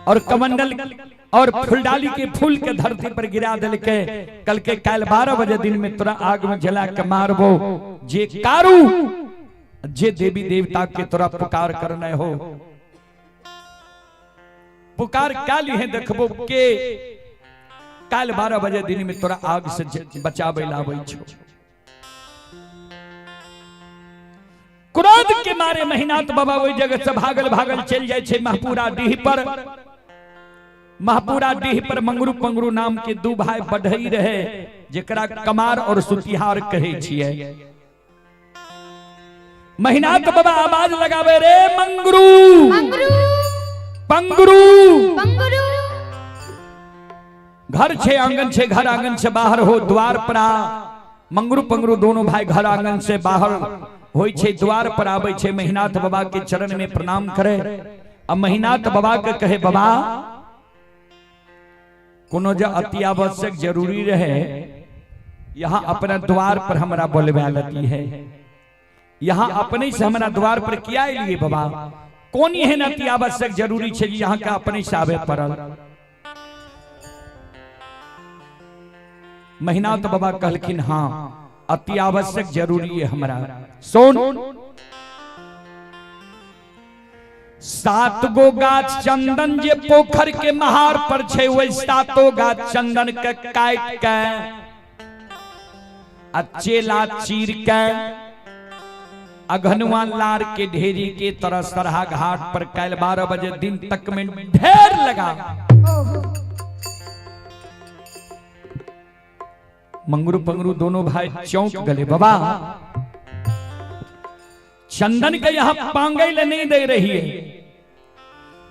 और कमंडल और फुलडाली के फूल के धरती पर गिरा दिल के। कल के काल 12 बजे दिन में तोरा आग में जला के मारबो, जे कारू जे देवी देवता के तोरा पुकार करने हो, पुकार काली है देखबो के काल 12 बजे दिन में तोरा आग से बचावे लावे छो। क्रोध के मारे महीनात बाबा वही जगह से भागल भागल चल जाए छे महपुरा डीह पर। महपुरा डीह पर मंगरू पंगरू नाम के दू भाई बढ़ई रहे, जेकरा कमार और सुतिहार कहे छिए। महीनात बाबा आवाज लगावे रे मंगरू मंगरू पंगरू पंगरू। घर छे आंगन छे, घर आंगन से बाहर हो द्वार पर आ। मंगरू पंगरू दोनों भाई घर आंगन से बाहर होई छे, द्वार पर आवे छे, महीनाथ बाबा के चरण में प्रणाम करे। अब महीनाथ बाबा के कहे बाबा कोनो जो अति आवश्यक जरूरी रहे यहाँ अपना द्वार पर हमरा बोलवा लेती है, यहाँ अपने से हमरा द्वार पर किया लिए बाबा, कौन एहन अति आवश्यक जरूरी छे जे यहाँ के अपने से आवे पड़ल। महीना तो बाबा कहलखिन हाँ अति आवश्यक जरूरी है हमरा। सुन, 7 गो गाछ चंदन जे पोखर के महार पर छे, वही 7 गाछ चंदन के काट के आ चेला चीर के अघनुआ लार के ढेरी के तरह सरहा घाट पर कल 12 बजे दिन तक में ढेर लगा। मंगरू पंगरू दोनों भाई चौंक गए, बाबा चंदन के यहां पांगई ले नहीं दे रही है,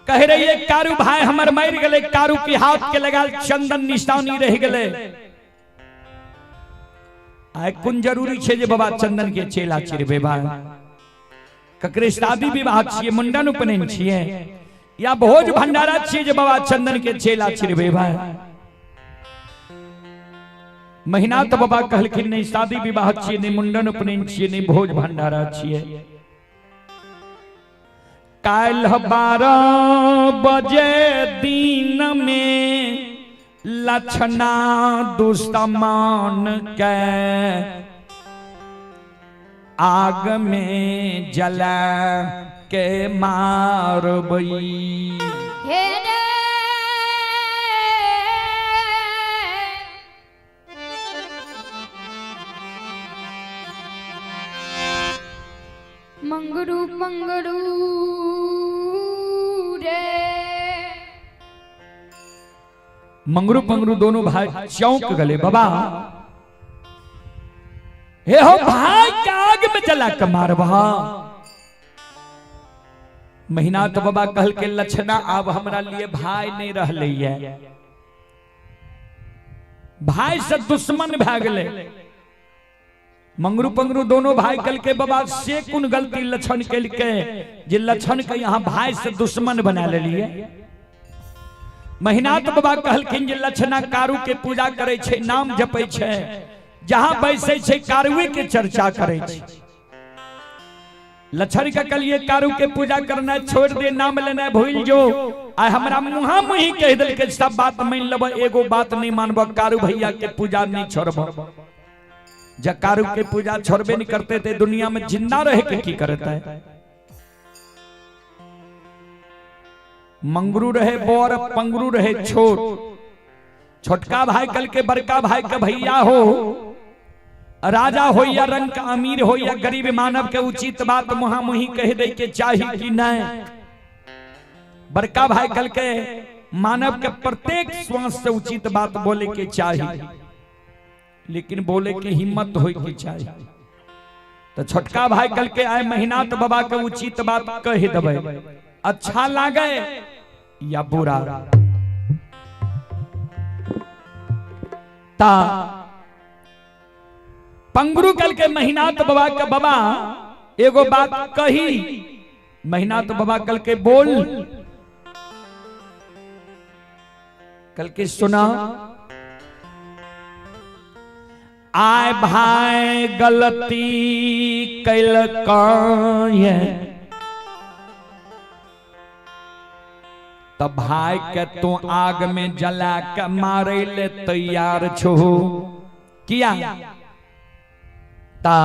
कह रही है कारू भाई हमर मर गए, कारू के हाथ के लगा चंदन निशानी रह गए। आय कोन जरूरी छे जे बाबा चंदन के चेला चिरबे बा, ककरे शादी विवाह छिए, मुंडन उपनयन छिए या भोज भंडारा छिए जे बाबा चंदन के चेला चिरबे बा। महीना तो बाबा कहलखिन नहीं शादी विवाह छिए, नहीं मुंडन उपनयन छिए, नहीं भोज भंडारा छिए। काल्ह 12 बजे दिन में लक्षणा दुष्टमान के आग में जला के मारबई। हे रे मंगरू पंगरू रे। मंगरू पंगरू दोनों भाई चौंक गले, बाबा हे हो भाई के आग में जला के मारबा। महीना तो बाबा कहल के लक्षणा अब हमरा लिए भाई नहीं रहले है, भाई से दुश्मन भए गेलै। मंगरू पंगरू दोनों भाई कल के बाबा से कुन गलती लक्षण केलके जे लक्षण के यहाँ भाई से दुश्मन बना लेलिए। महिनाथ बाबा कहलखिन जे लक्षणा कारू के पूजा करे छे, नाम जपै छे, जहां बैसै छे कारुए के चर्चा करे छे। लक्षण के कहलिए कारू के पूजा करना छोड़ दे, नाम लेना भूल जो। आ हमरा मुहा मुही कह देलकै सब बात मान लेब, एगो बात नहीं मानब, कारू भैया के पूजा नहीं छोड़ब। जब कारू के पूजा छोड़बे नहीं करते थे दुनिया में जिंदा रह के की करता है। मंगरू रहे बोर, पंगरू रहे छोट। छोटका भाई कल के बड़का भाई के भैया हो, राजा हो या रंग का अमीर हो या गरीब, मानव के उचित बात मुहा मुही कह दे के चाही कि नहीं। बड़का भाई कल के मानव के प्रत्येक श्वास से उचित बात बोले के चाही, लेकिन बोले के हिम्मत होए के चाही। तो छोटका भाई कल के आए महिनाथ बाबा के उचित बात कह देबै, अच्छा लागे या बुरा। ता पंगरू कल के महिनाथ बाबा के बाबा एगो बात कही, महिनाथ बाबा कल के बोल, कल के सुना, आय भाई गलती कैलकाय तब भाई के तू आग में जला के मारे ले तैयार छो किया। ता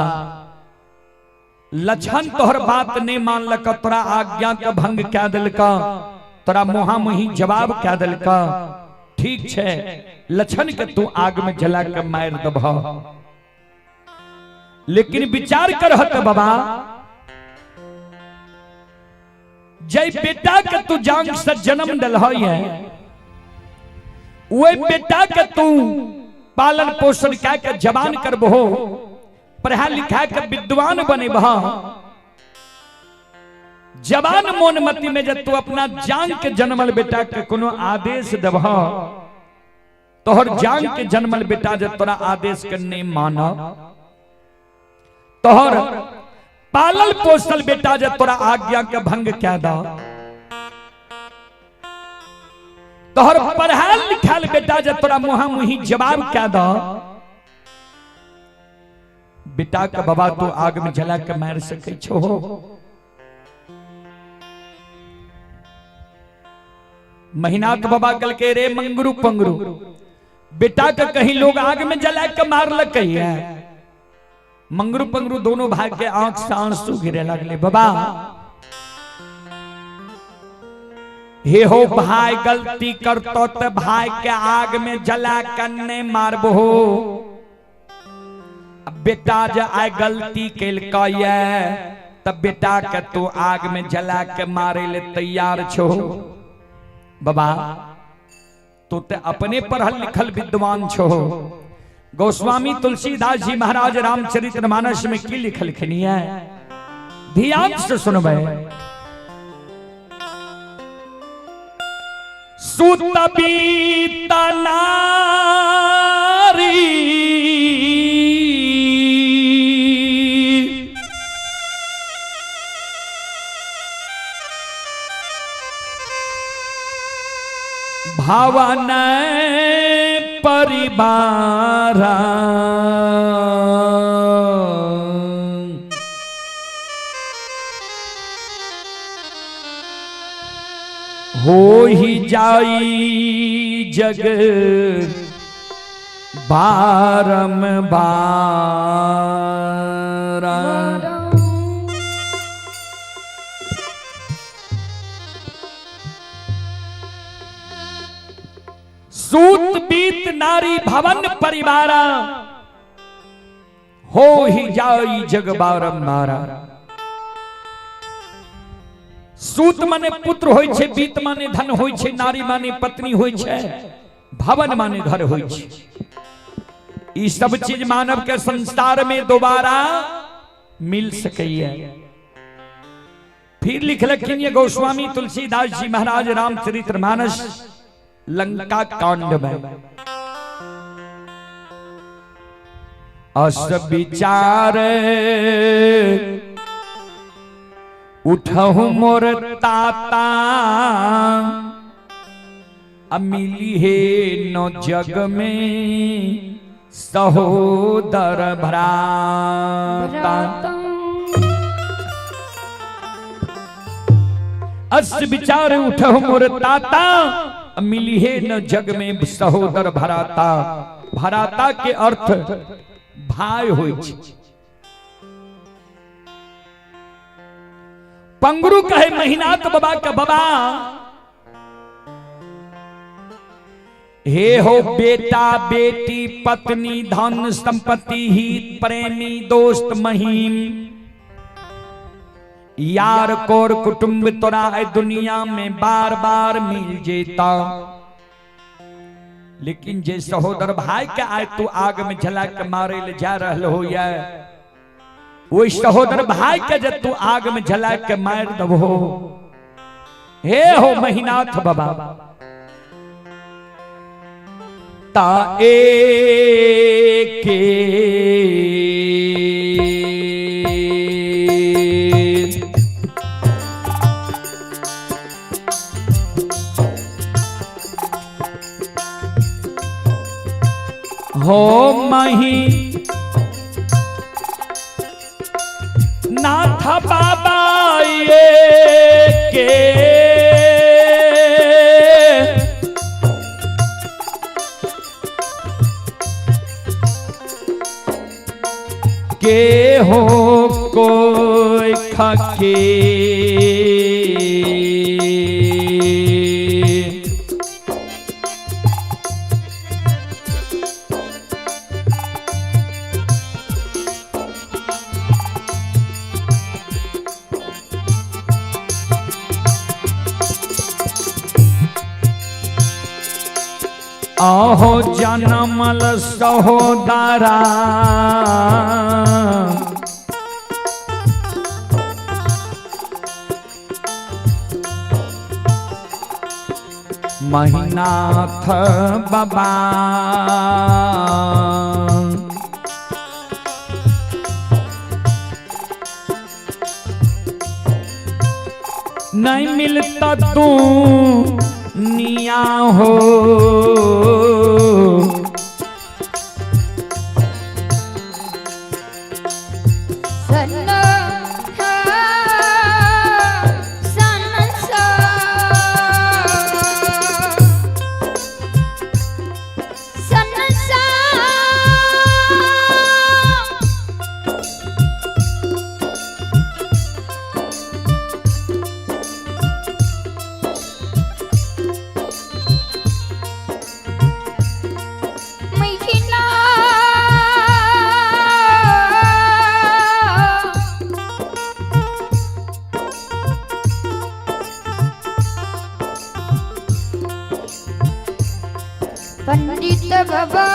लक्षण तोहर बात नहीं मानलक, तोरा आज्ञा के भंग क्या दिलका, तोरा मुहा मुही जवाब क्या दिलका। ठीक छे लक्षण के तू आग में जला के मार दबह, लेकिन विचार करहत बाबा, जय बेटा के तू जांग से जन्म दिल है, वह बेटा के तू पालन पोषण क्या के जवान करबहो, पढ़ा लिखा के विद्वान बनेबह, जवान मोनमती में जब तू अपना जांग के जन्मल बेटा के कोनो आदेश देबह, तोहर जांग के जन्मल बेटा जब तोरा आदेश के नहीं माना, तोहर पालल पोसल बेटा जब तोरा आज्ञा के भंग क्या दा, तोहर पढ़ाल लिखाल बेटा जब तोरा मुहा मुही जवाब क्या दा, बेटा के बाबा तू आग में जला के मार सकै छो। महिनाथ बाबा कल के रे मंगरू पंगरू, बेटा के कहीं लोग आग में जला के मार लकै है। मंगरू पंगरू दोनों भाई के आंख से आंसू गिरे लगले। बाबा हे हो भाई गलती करतो त भाई के आग में जला के नहीं मारबो, बेटा जे आय गलती केलकै तब बेटा के तू आग में जला के मारे ले तैयार छो। बाबा तू ते अपने पढ़ल लिखल विद्वान छो। गोस्वामी तुलसीदास जी महाराज रामचरितमानस में की लिखलखिन है, ध्यान से सुनबै। सुत बीत नारी भवन परिवारा, हो ही जाई जग बारम बारा। सूत बीत नारी भवन परिवारा, हो ही जाई जग बारंबारा। सूत माने पुत्र होय छे, बीत माने धन होय छे, नारी माने पत्नी होय छे, भवन माने घर होय छे। ई सब चीज मानव के संसार में दोबारा मिल सकैया। फिर लिखलखिन ये गोस्वामी तुलसीदास जी महाराज रामचरितमानस लंका कांड में। अस विचार उठहु मोर ताता, आ मिली हे न जग में सहोदर भ्राता। अस विचार उठहु मोर ताता, मिली हे न जग में सहोदर भराता। भराता के अर्थ भाई होई छै। पंगरू कहे महिनाथ बाबा के, बाबा हे हो बेटा बेटी पत्नी धन संपत्ति हित प्रेमी दोस्त महीम यार कोर कुटुंब तोरा है दुनिया में बार बार मिल जेता, लेकिन जे सहोदर भाई के आए तू आग में जला के मारे ले जा रहल हो, या वही सहोदर भाई के जब तू आग में जला के मार दबो, हे हो महिनाथ बाबा ता ए के हो मही नाथ बाबा ये के के हो कोई खके आहो जनमल सहोदरा महिनाथ बाबा नहीं मिलता तू निया हो पंडित बाबा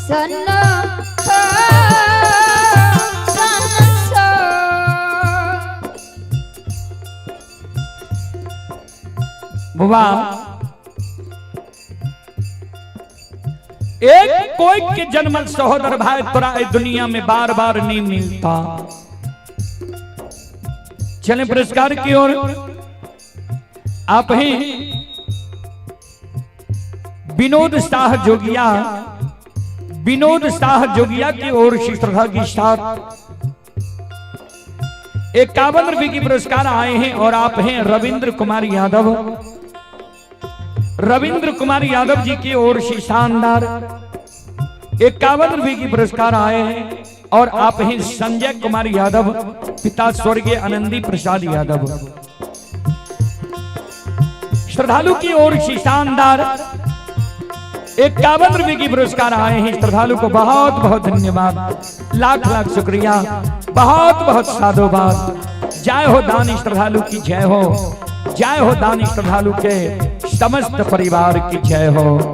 सनो हो संसो। बुआ एक कोई के जन्मल सहोदर भाई तोरा इस दुनिया में बार बार नहीं मिलता। चले पुरस्कार की ओर। आप ही विनोद शाह जोगिया, विनोद शाह जोगिया की ओर से श्रद्धा के साथ 51 रुपए की पुरस्कार आए हैं। और आप हैं रविंद्र कुमार यादव, रविंद्र कुमार यादव जी की ओर से शानदार 51 रुपए की पुरस्कार आए हैं। और आप हैं संजय कुमार यादव, पिता स्वर्गीय आनंदी प्रसाद यादव। श्रद्धालु की ओर से शानदार 51 रुपए की पुरस्कार आए हैं। श्रद्धालु को बहुत बहुत धन्यवाद, लाख लाख शुक्रिया, बहुत बहुत साधुवाद। जय हो दानी श्रद्धालु की जय हो, जय हो दानी श्रद्धालु के समस्त परिवार की जय हो।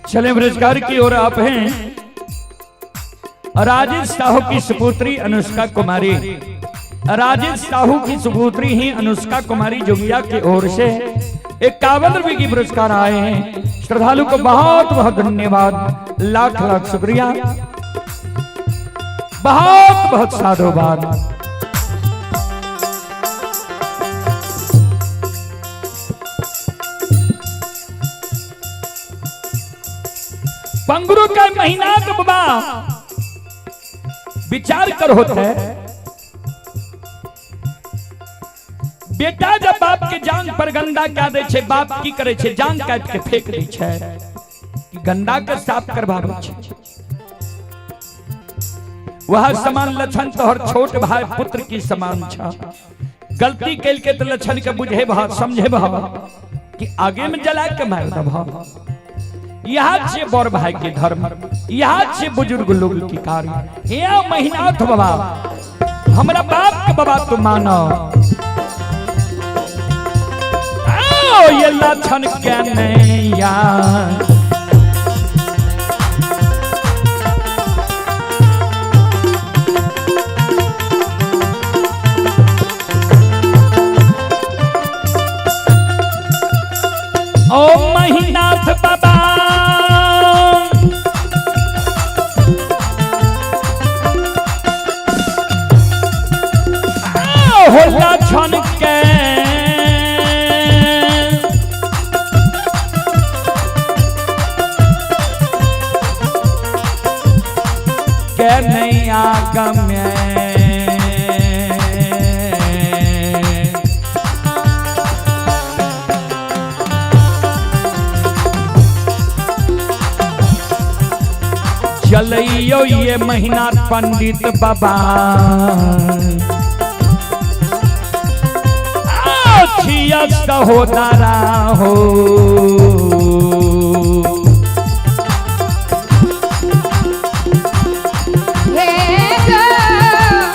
चले पुरस्कार की ओर। आप हैं राजेश साहू की सुपुत्री अनुष्का कुमारी, राजेश साहू की सुपुत्री ही अनुष्का कुमारी जोगिया की ओर से 51 रुपए की पुरस्कार आए हैं। श्रद्धालु को बहुत बहुत धन्यवाद, लाख लाख शुक्रिया, बहुत बहुत साधुवाद। पंगरू का महीना के बाबा विचार कर होते है, बेटा जब बाप के जांग पर गंदा क्या दे छे, बाप की करे छे, जांग काट के फेंक दे छे, गंदा के साफ करवावे छे। वह समान लक्षण तोहर छोट भाई पुत्र की समान छा। गलती कैल के तो लक्षण के बुझे भा समझे भा कि आगे में जला के मार दबा। यहाँ छे बड़ भाई के धर्म, यहाँ छे बुजुर्ग लोग की कार्य। यह महीनाथ बाबा हमरा बाप के बाबा तू मानो, आओ ये लक्षण के नैया। ओ महीनाथ बाबा हो लक्षण के के नैया गम्य। चलियो ये महीना पंडित बाबा छिया सहोदरा हो। हे गो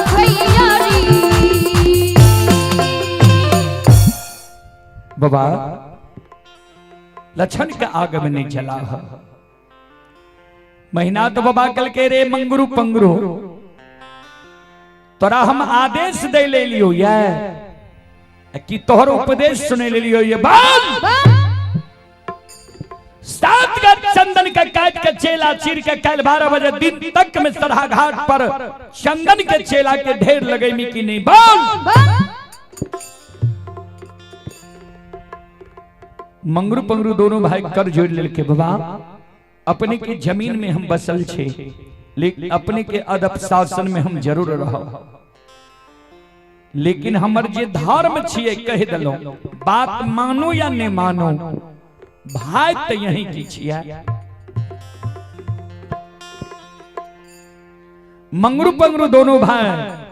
भैया री। बाबा लक्षण के आग में नहीं चला है। महीना तो बाबा कल के रे मंगरू पंगरू तोरा हम आदेश दे ले लियो ये कि तोहर उपदेश सुने लेलियो ये बात। 7 गज चंदन का काट के चेला चीर के कल 12 बजे दिन तक में सरहा घाट पर चंदन के चेला के ढेर लगेमी की नहीं बोल। मंगरू पंगरू दोनों भाई कर जोड़ लेके बाबा अपने के जमीन में हम बसल छे, लेकिन अपने के अदब शासन में हम जरूर रहो, लेकिन हमर जे धर्म छिए कह दलो, बात मानो या नहीं मानो, भाई तो यही की छिए। मंगरू पंगरू दोनों भाई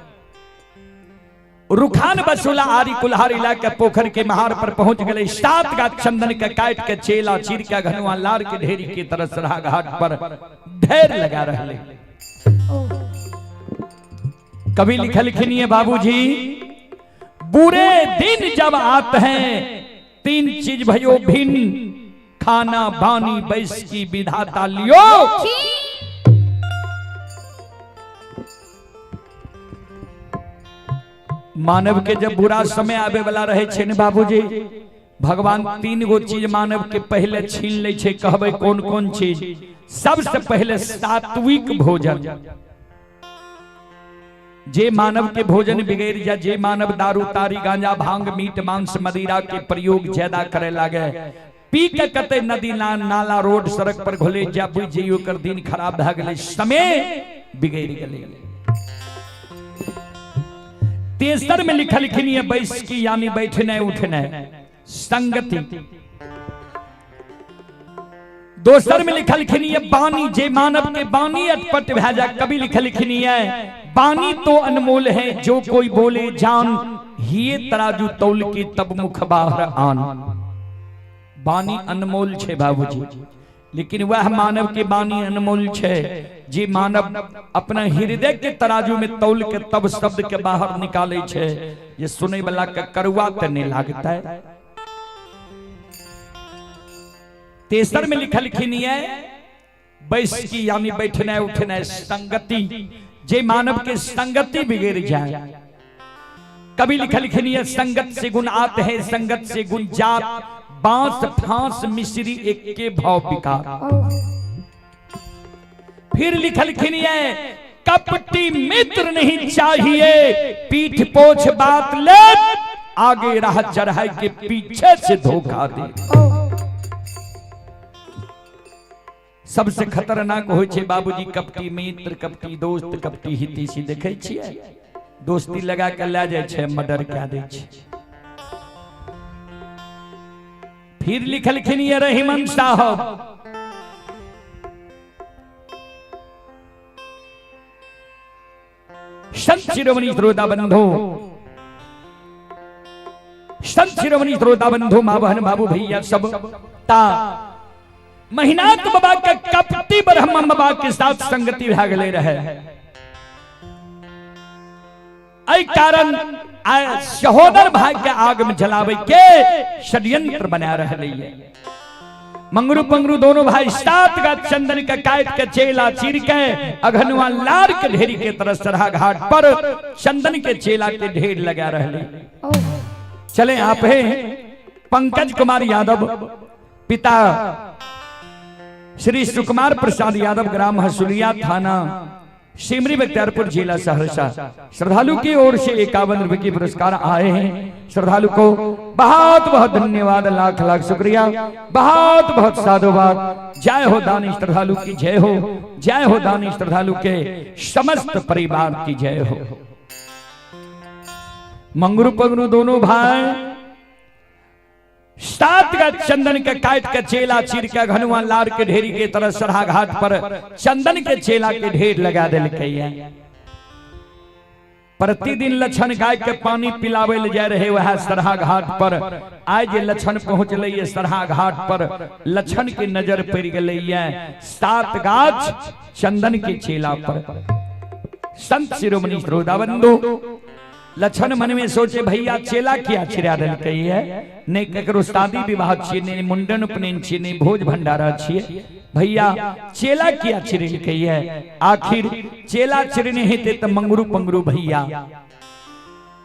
रुखान बसुला आरी कुल्हारी लाके पोखर के महार पर पहुंच गए। 7 गाछ चंदन के काट के चेला चीर के घनुआ लार के ढेरी के तरह सरहा घाट पर ढेर लगा रहे। कभी लिखल खिनिए बाबूजी, बुरे दिन जब आते हैं 3 चीज भयो भिन्न, खाना बानी बैस की विधाता लियो। मानव के जब बुरा समय आवे वाला रहे छे ने बाबूजी, भगवान 3 गो चीज मानव के पहले छीन ले छे। कहबे कौन कौन चीज? सबसे पहले सात्विक भोजन। जे मानव के भोजन बिगड़ जा, जे मानव दारू तारी गांजा भांग मीट मांस मदिरा के प्रयोग ज्यादा करे लागे, पी के कते नदी नाला रोड सड़क पर घोले जा, बुझ जइयो कर दिन खराब भए गेलै, समय बिगड़ गेलै। तेसर में लिखल खिनिए बैस की यानी बैठने उठने संगति। दोसर में लिखल खिनिए बानी, जे मानव के बानी अटपट भए जा। कभी लिखल खिनिए बानी तो अनमोल है, जो कोई बोले जान, हिये तराजू तौल के तब मुख बाहर आन। बानी अनमोल छे बाबूजी, लेकिन वह मानव के बानी अनमोल छे जे मानव अपना हृदय के तराजू में तौल के तब शब्द के बाहर निकाले छे, ये सुने वाला के करुआ त नहीं लागता है। तेसर में लिखल खिनिए बैस की यानी बैठने उठने संगति, जे मानव के संगति बिगड़ जाए। कभी लिखल खिनिए संगत से गुण आते हैं, संगत से गुण जात, बांस फांस मिश्री एक के भाव बिका। फिर लिखल खिनिए कपटी मित्र नहीं चाहिए, पीठ पोछ बात ले, आगे राह चढ़ाई के पीछे से धोखा दे। सबसे खतरनाक होय छे बाबूजी कपटी मित्र, कपटी दोस्त, कपटी हितैषी। देखै छियै दोस्ती लगा के लए जाइ छै, मर्डर कए दै छै। फिर लिखलखिन ये रहीमन साहब, संत शिरोमणि श्रोता बंधु, संत शिरोमणि श्रोता बंधु, माँ बहन बाबू भैया सब ता महिनाथ बाबा के कपटी ब्रह्म बाबा के साथ संगति भए गेलै रहे। एहि कारण सहोदर भाई के आग में जलावे के षड्यंत्र बना रहे है। मंगरू पंगरू दोनों भाई 7 गाछ चंदन के काट के चेला चीर के अघनुआ लार के ढेरी के तरह सरहा घाट पर चंदन के चेला के ढेर लगा रहे। चले आप हैं पंकज कुमार यादव, पिता श्री सुकुमार प्रसाद यादव, ग्राम हसुलिया, थाना सिमरी बख्तियारपुर, जिला सहरसा। श्रद्धालु की ओर से 51 रुपए की पुरस्कार आए हैं। श्रद्धालु को बहुत बहुत धन्यवाद, लाख लाख शुक्रिया, बहुत बहुत साधुवाद। जय हो दानी श्रद्धालु की जय हो, जय हो दानी श्रद्धालु के समस्त परिवार की जय हो। मंगरू पगरू दोनों भाई 7 गाछ चंदन के काट के चेला चीर के घनुआ लार के ढेरी के तरह सरहा घाट पर चंदन के चेला के ढेर लगा देलकै। प्रतिदिन लक्षण गाय के पानी पिलावे ले जा रहे वह सरहा घाट पर। आज जे लक्षण पहुंचले ये सरहा घाट पर, लक्षण के नजर पड़ गए 7 गाछ चंदन के चेला पर। संत शिरोमणि श्रोता बंधु, लक्षण मन में सोचे भैया चेला किया छिड़ा देलकै है, नहीं ककरो शादी विवाह छियै, नहीं मुंडन उपनयन छियै, नहीं भोज भंडारा छियै, भैया चेला किया छिड़ेलकै है। आखिर चेला छिड़ने हेतै तऽ मंगरू पंगरू भैया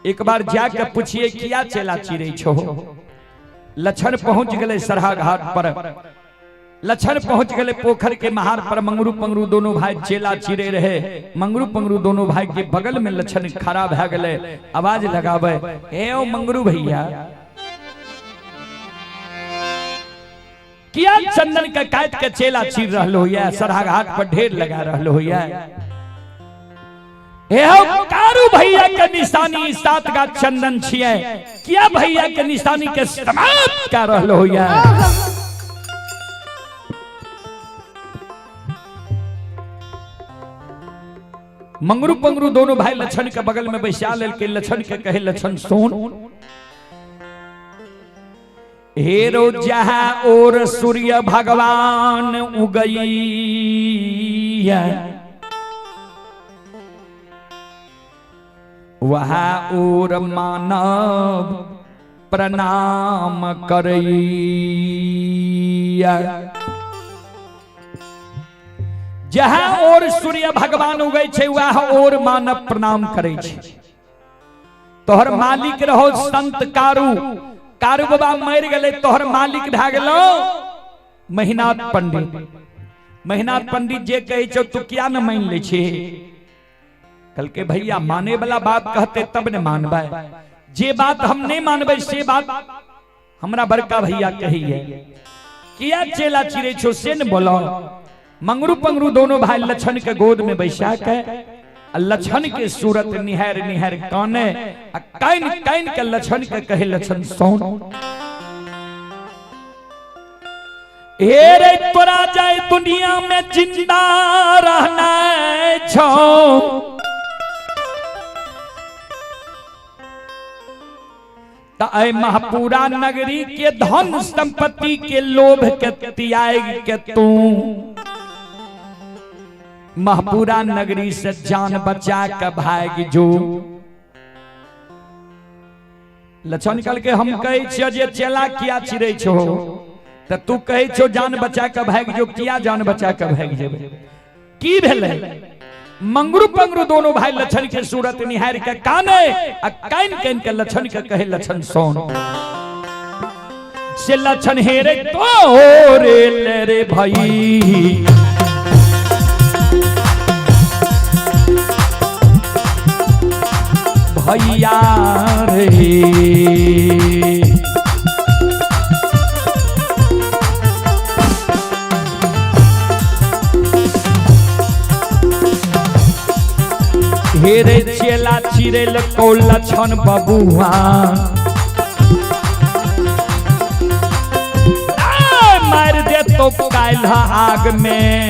एक बार जाके पूछिए किया चेला चिरै छो। लक्षण पहुंच गए सरहा घाट पर, लक्षण पहुंच गए पोखर के महार पर। मंगरू पंगरू दोनों भाई चेला चिरे रहे। मंगरू पंगरू दोनों भाई के बगल में लक्षण खड़ा भए गए, आवाज लगावे, ए ओ मंगरू भैया, किया चंदन के काट के चेला चीर रहलो होइया, सरहा घाट पर ढेर लगा रहलो होइया। ए हो कारू भैया के निशानी 7 गाछ चंदन छिए, किया भैया के निशानी के समाप्त कर रहलो होइया। मंगरू पंगरू दोनों भाई लक्षण के बगल में बैसा लेल के लक्षण के कहे, लक्षण सोन, हेरो जहाँ और सूर्य भगवान उगई वहाँ और मानव प्रणाम करैया। जहाँ और सूर्य भगवान उगै छै वहाँ और मानव प्रणाम करै छै। तोहर मालिक रहो संत कारू, कारू बाबा मर गए, तोहर मालिक भए गेलो महिनाथ पंडित। महिनाथ पंडित जे कहै छौ तू किया न मान लै छी? कहलकै भैया माने वाला बात कहते तब ने मानबै, जे बात हम नहीं मानबै से बात हमरा बड़का भैया कहिए। किया चेला चिरे छो से न बोलो। मंगरू पंगरू दोनों भाई लक्षण के गोद में बैसा के लक्षण के सूरत निहार निहार काने आ काइन काइन के लक्षण के कहे, लक्षण सोन, हे रे तोरा जाए दुनिया में जिंदा रहना छो त ऐ महापुरा नगरी के धन संपत्ति के लोभ के त्याग के तू महपुरा नगरी से जान बचा के भाग जो। लक्षण कल के हम कहै छियो जे चेला किया चिरै छो, त तू कहै छो जान बचा के भाग जो, किया जान बचा के भाग जेबै? की भेलै? मंगरू पंगरू दोनों भाई लक्षण के सूरत निहार के काने आ कान कान के लक्षण के कहे, लक्षण सोन, से लक्षण हेरे तोरे ले रे भाई, भैया रे। हेरे चेला चिरेल को लक्षण बबुआ, मार दे तो काल्ह आग में।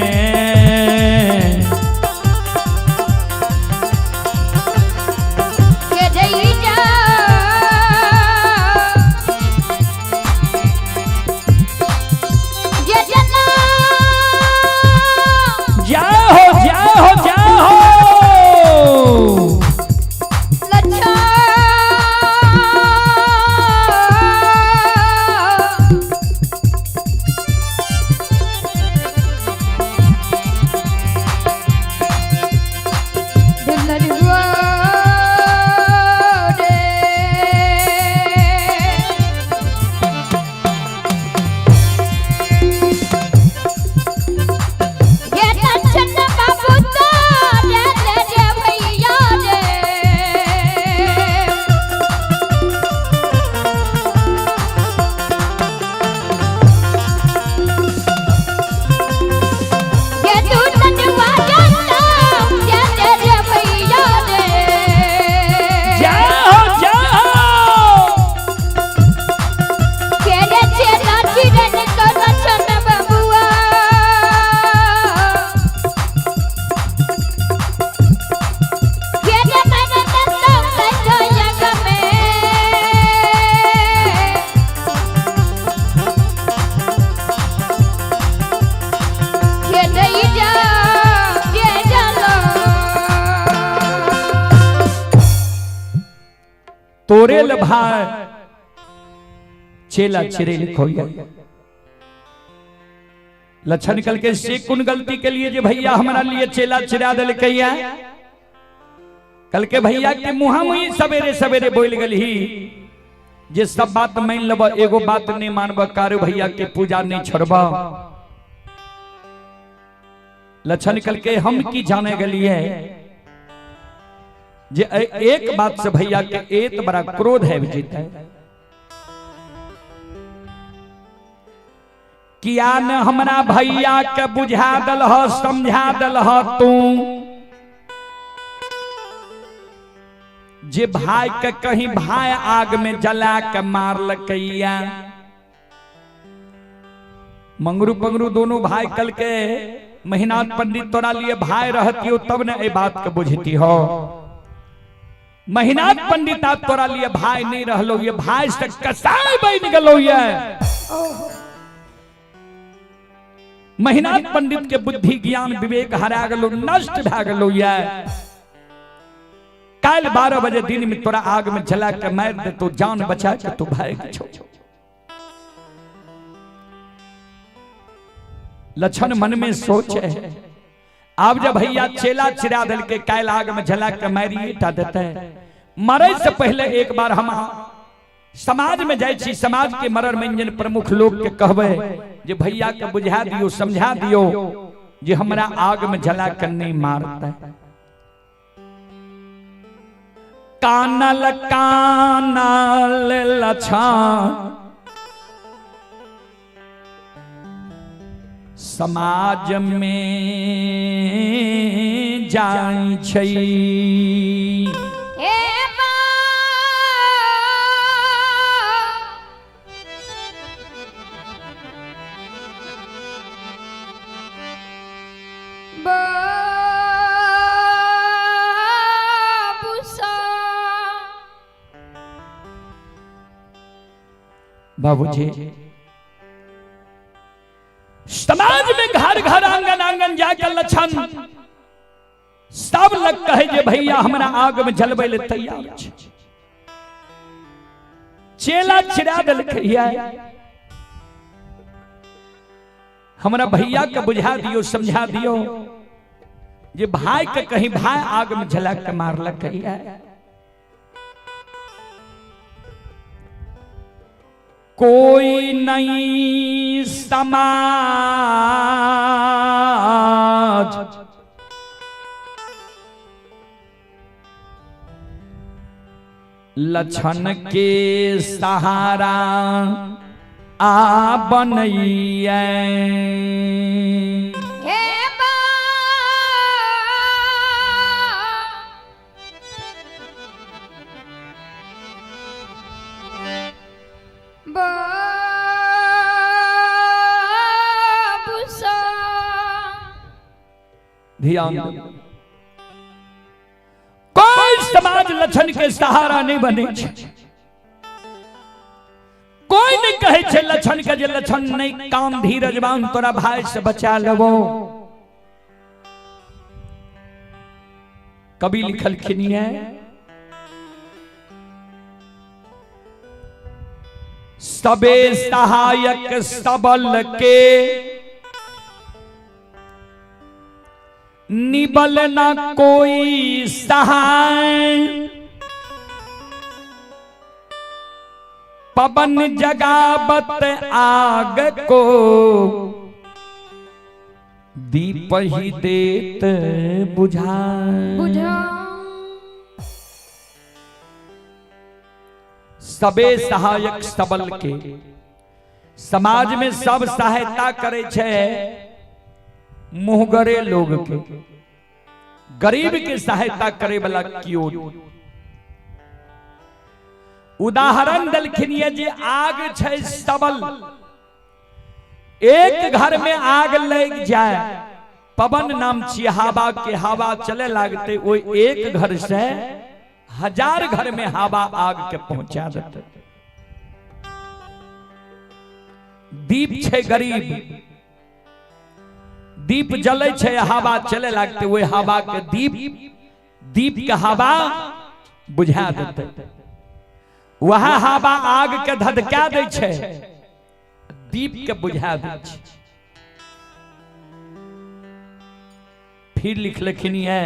तोरे भाई चेला चिरे लिखोया। लक्षण कल के से कुन गलती के लिए जे भैया हमारा लिए चेला चिरा दिलकैया? कल के भैया के मुहा मुही सवेरे सवेरे बोल गलही जे सब बात मान लेब, एगो बात नहीं मानब, कारू भैया के पूजा नहीं छोड़ब। लक्षण कल के हम की जाने गलिए जे एक बात से भैया के एत बड़ा क्रोध है जीत है। किया न हमरा भैया के बुझा दल ह, समझा दल ह तू जे भाई के कहीं भाई आग में जला के मारलकैया। मंगरू पंगरू दोनों भाई कल के महिनाथ पंडित तोरा लिए भाई रहती हो तब न ए बात के बुझती हो। महिनाथ पंडित आप तोरा लिए भाई नहीं रहलो, ये भाई से कसाई बन गलो। ये महिनाथ पंडित के बुद्धि ज्ञान विवेक हरा गलो, नष्ट भा गलो। ये काल 12 बजे दिन में तोरा आग में जला के मार दे तो जान बचा के तू भाई के छोड़। लक्षण मन में सोचे अब जब भैया चेला चिरा दल के काल आग में जला के मारिए टा देते हैं। मरे से पहले एक बार हम समाज में जाए छी, समाज के मरर मंजन प्रमुख लोग के कहबे जे भैया के बुझा दियो, समझा दियो जे हमरा आग में जला के नहीं मारता। कानल कानल लछन समाज में जाई छै। बाबूजी समाज में घर घर आंगन आंगन जाकर लक्षण सब लग कहे जे भैया हमरा आग में जलबै ले तैयार छै। चेला चिरा देलकै, हमरा भैया के बुझा दियो, समझा दियो जे भाई के कहीं भाई आग में जला के मारलकै। कोई नहीं समाज लक्षण के सहारा आ बनैया। ध्यान, कोई समाज लक्षण के सहारा नहीं बने, कोई नहीं कहे छे लक्षण के जे लक्षण नहीं काम धीरजवान तोरा भाई से बचा लेबो। कवि लिखलखिन है सबे सहायक सबल के निबल न कोई सहाय, पवन जगावत आग को दीप ही देत बुझा। सबे सहायक सबल के समाज में सब सहायता करे छे मुहगरे लोग के, गरीब के सहायता करे वाला क्यों। उदाहरण दलखिन ये जे आग छे सबल, एक घर में आग लग जाए पवन नाम छी हवा के हवा चले लागते वो एक घर से 1000 घर में हवा आग के पहुंचा देते। दीप छे गरीब, दीप जले छे हवा चले लागते वो हवा के दीप, दीप के हवा बुझा देते। वह हवा आग के धधका दे छे, दीप के बुझा दे छे। फिर लिखलखिन है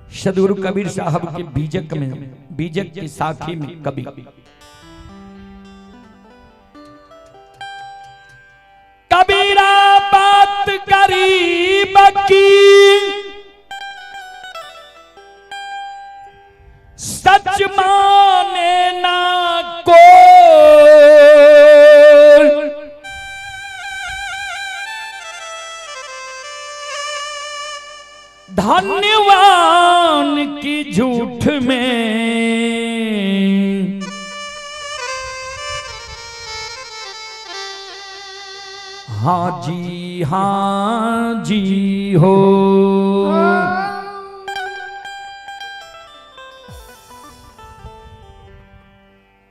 सदगुरु कबीर साहब के बीजक में, बीजक की साखी में कवि कबीरा बात गरीब की सच माने ना को, धन्यवान की झूठ में हाँ जी हाँ जी हो।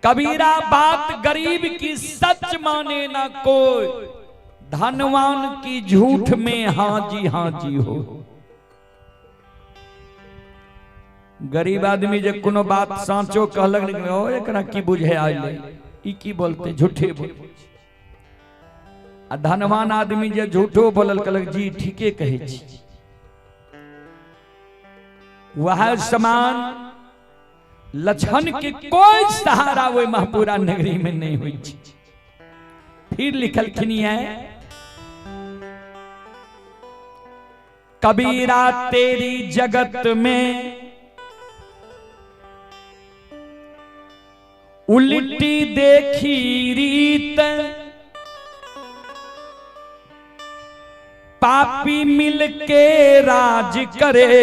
कबीरा बात गरीब की सच माने ना कोई, धनवान की झूठ में हाँ जी हाँ जी हो। गरीब आदमी जे कोनो बात साँचो कहलक, लेकिन ओ एकरा की बुझे आइले, ई की बोलते, झूठे बोलते। आ धनवान आदमी जे झूठो बोलल, कहलक जी ठीके कहै छी। वह समान लक्षण के कोई सहारा ओहि महपुरा नगरी में नहीं हुई। फिर लिखलखिन है कबीरा तेरी जगत में उल्टी देखी रीत, पापी मिलके राज करे,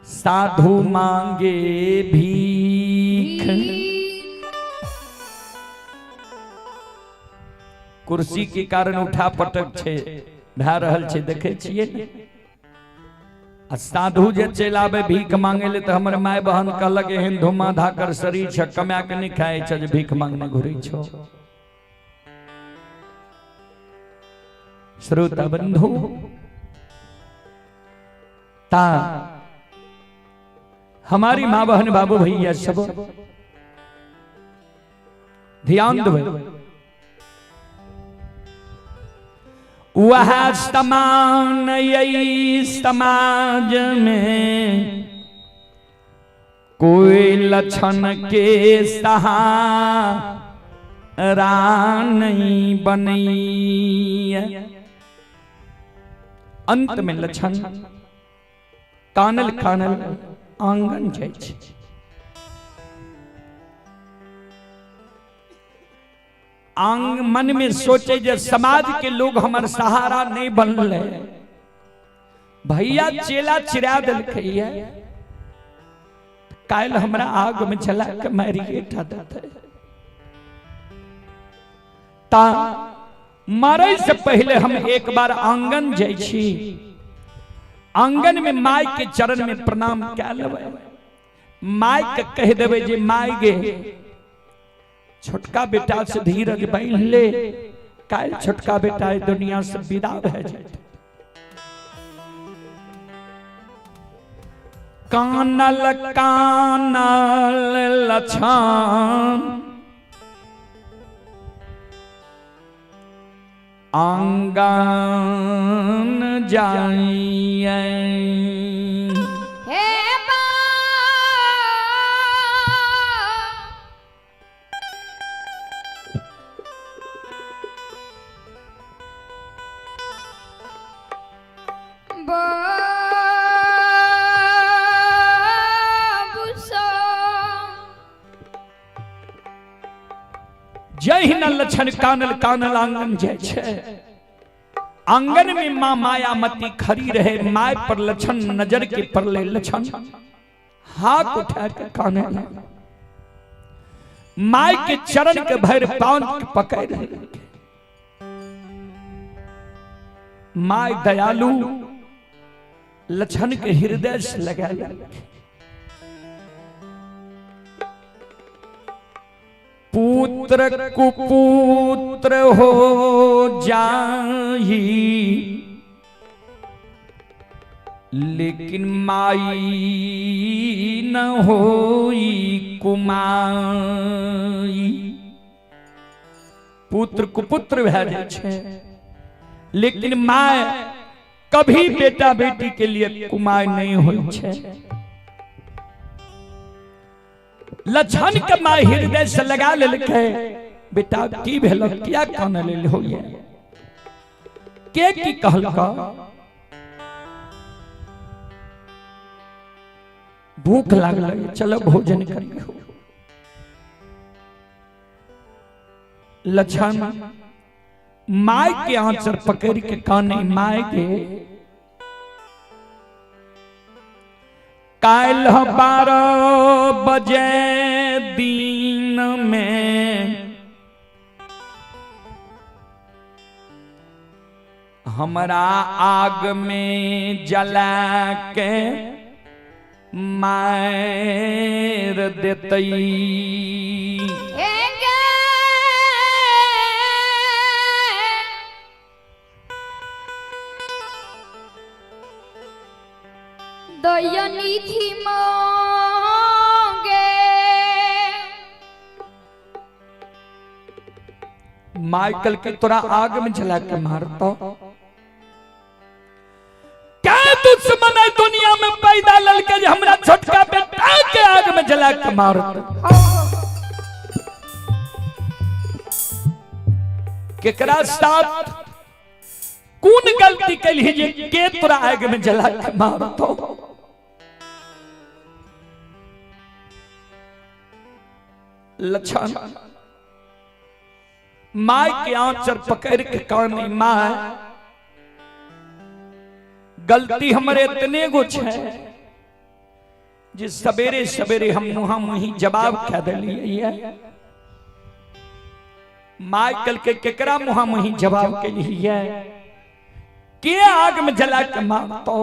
साधु मांगे भीख। कुर्सी के कारण उठा पटक छे भए रहल छे, देखे छियै ने? आ साधु जे चलि आबे भीख मांगे ले, तऽ हमर माय बहन कहलक एहन धुमा धाकर शरीर छै, कमा के नहि खाइ छै जे भीख मांगने घुरै छौ। श्रोता बंधु ता हमारी माँ बहन बाबू भैया सब ध्यान देबै, वह समान यही समाज में कोई लक्षण के सहारा नहीं बनैया। अंत में लक्षण कानल कानल आंगन जाइ छै। आंग मन में सोचे जे समाज के लोग हमर सहारा नहीं बनले, भैया चेला चिरा देलकै, काल्हि हमरा आग में जला के मारिए टा देतै। ता मरे से पहले हम एक बार आंगन जाइ छी, आंगन में माय के चरण में प्रणाम कए लेबै, माय के कहि देबै जे माय गे छोटका बेटा से धीरज बान्हि ले, काल्हि छोटका बेटा एहि दुनिया से विदा भए जायत। कानल कानल लछन आंगन जाइए, हे बा बाबू जहिना लक्षण कानल कानल आंगन जाइ छै, आंगन में माँ मायामती खड़ी रहे, my पर लक्षण नजर के पड़ले, लक्षण हाथ उठा के काने लागल, my के चरण के भर पांव के पकड़ लेलकै। My दयालु लक्षण के हृदय से लगा लेलकै। पुत्र कुपुत्र हो जाही लेकिन माई न होई कुमाई। पुत्र कुपुत्र भए जाइ छै, लेकिन my कभी बेटा बेटी के लिए कुमार नहीं होइ छै। लछन के माय हृदय से लगा लेलकै, बेटा की भेल, किया कान लेल होइए, के की कहलक? भूख लागल, चलो भोजन करियो। लछन my के आंचर पकड़ के काने, my के काल्ह 12 बजे दिन में हमरा आग में जला के मार देतई। दयनिधि मांगे। माइकल के तोरा आग में जला के मारतो। क्या दुश्मन है दुनिया में पैदा ललके जे हमरा छोटका बेटा के आग में जला के मारतो? केकरा साथ कौन गलती कैलही जे के तोरा आग में जला के मारतो? लक्षण my के आंचर पकड़ के कानी, my गलती हमरे इतने गो छे जे सवेरे सवेरे हम मुहा मुही जवाब कह दिलिए। My कल के केकरा मुहा मुही जवाब के लिए के आग में जला के मारतो,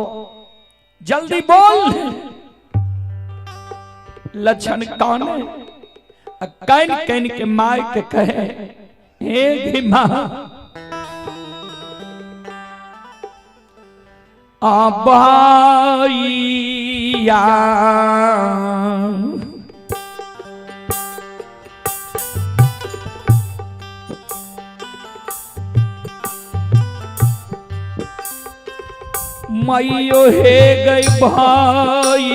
जल्दी बोल। लक्षण काने can can के my के कहे, हे गे मां आबाइया मैयो हे गई भैया,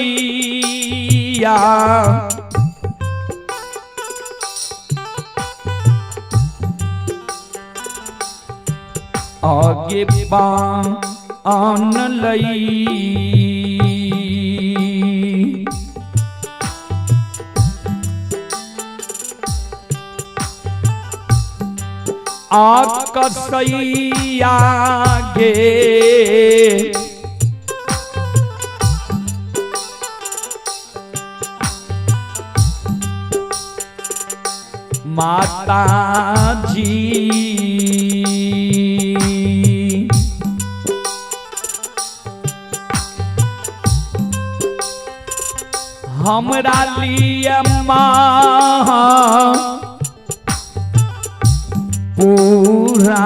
आगे पान लई आकसैया गे माता जी। हमरा लिए माँ पूरा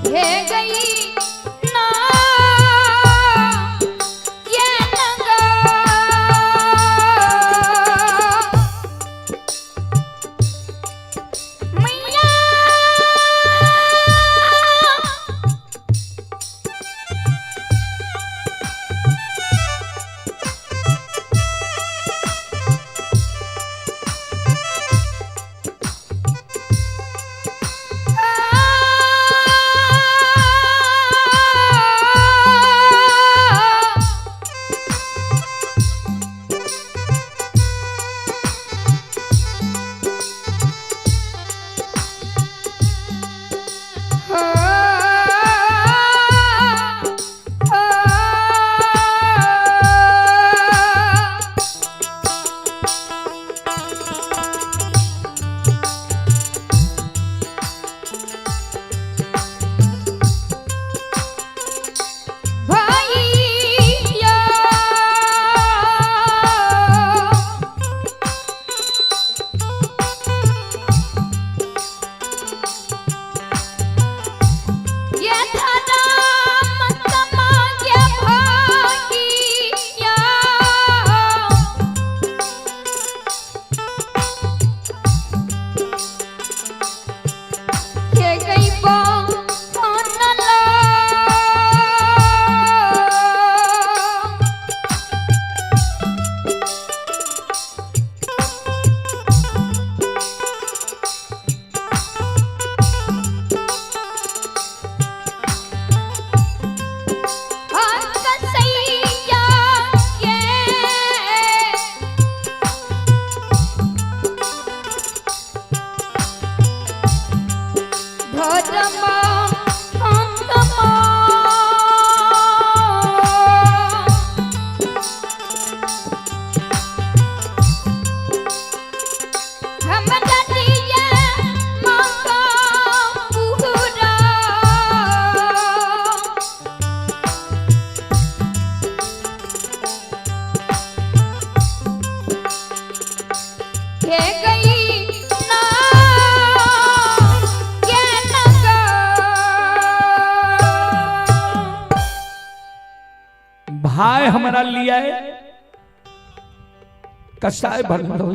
हे गई ना ये नंगा मैया आ भाई हमरा लिए कसाय बनलो।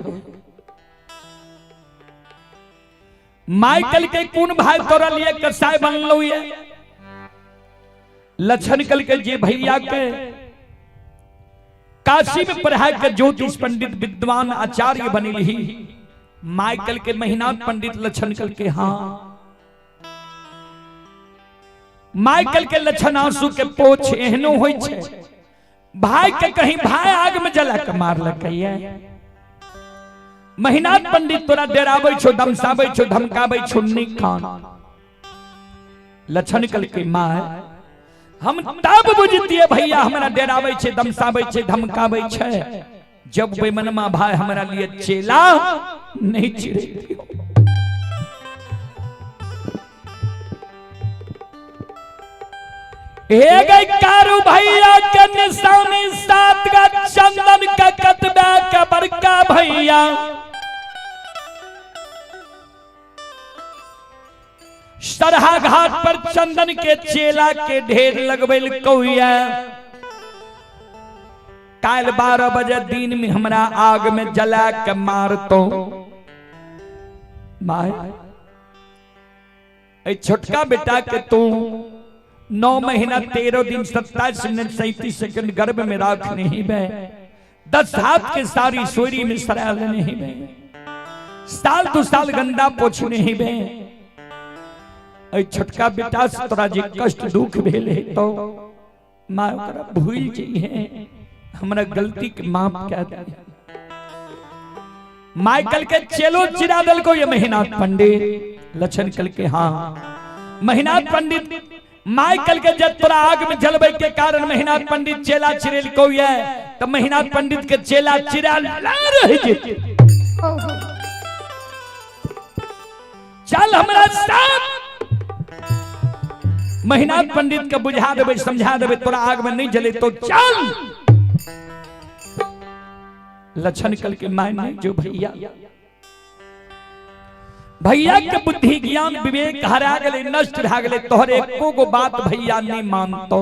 माइकल के कोन भाई तोरा लिए कसाय बनलो ये? लक्षण कल के जे भैया के काशी में पढ़ाई के ज्योतिष पंडित विद्वान आचार्य बनी, माइकल के महीनाथ पंडित लक्षण कल के हाँ। माइकल के लक्षण आंसू के पोछ एहनो होई छे, भाई के कहीं भाई आग में जला के मारलकै। महीनाथ पंडित तोरा डराबै छो, दमसाबै छो, धमकाबै छो, निखान। लक्षण कल के माय हम तब बुझतिए भैया हमरा डराबै छे, दमसाबै छे, धमकाबै छे, जब बेमनमा भाई हमरा लिए चेला नहीं चिड़े। हे गई कारू भैया के निशानी सात का चंदन का कतबा का बड़का भैया, सरहा घाट पर चंदन के चेला के ढेर लगबेल कौया। काल 12 बजे दिन में हमरा आग में जला के मारतो। My ए छोटका बेटा के तू 9 महीना 13 दिन 27 मिनट 37 सेकंड गर्भ में राख नहीं बे, 10 हाथ के सारी सोरी में सराल नहीं बे, साल दो साल गंदा पोछ नहीं बे। ए छोटका बेटा से तोरा जे कष्ट दुख भेल है तो मां ओकरा भूल जइहे, हमरा गलती के माफ कर दे। माइकल के चेलो चिरा दल को ये महीनाथ पंडित। लक्षण कल के हाँ महीनाथ पंडित माइकल के जब तोरा आग में जलबे के कारण महीनाथ पंडित चेला चिरेल को ये, तो महीनाथ पंडित के चेला चिरा रह जेते। चल हमरा साथ। महीनाथ पंडित के बुझा देबे, समझा देबे, तोरा आग में नहीं जले तो चल। लक्षण कल के my नहीं जो भैया भैया के बुद्धि ज्ञान विवेक हरा गले, नष्ट भा गले, तोहरे एको गो बात भैया नहीं मानतो।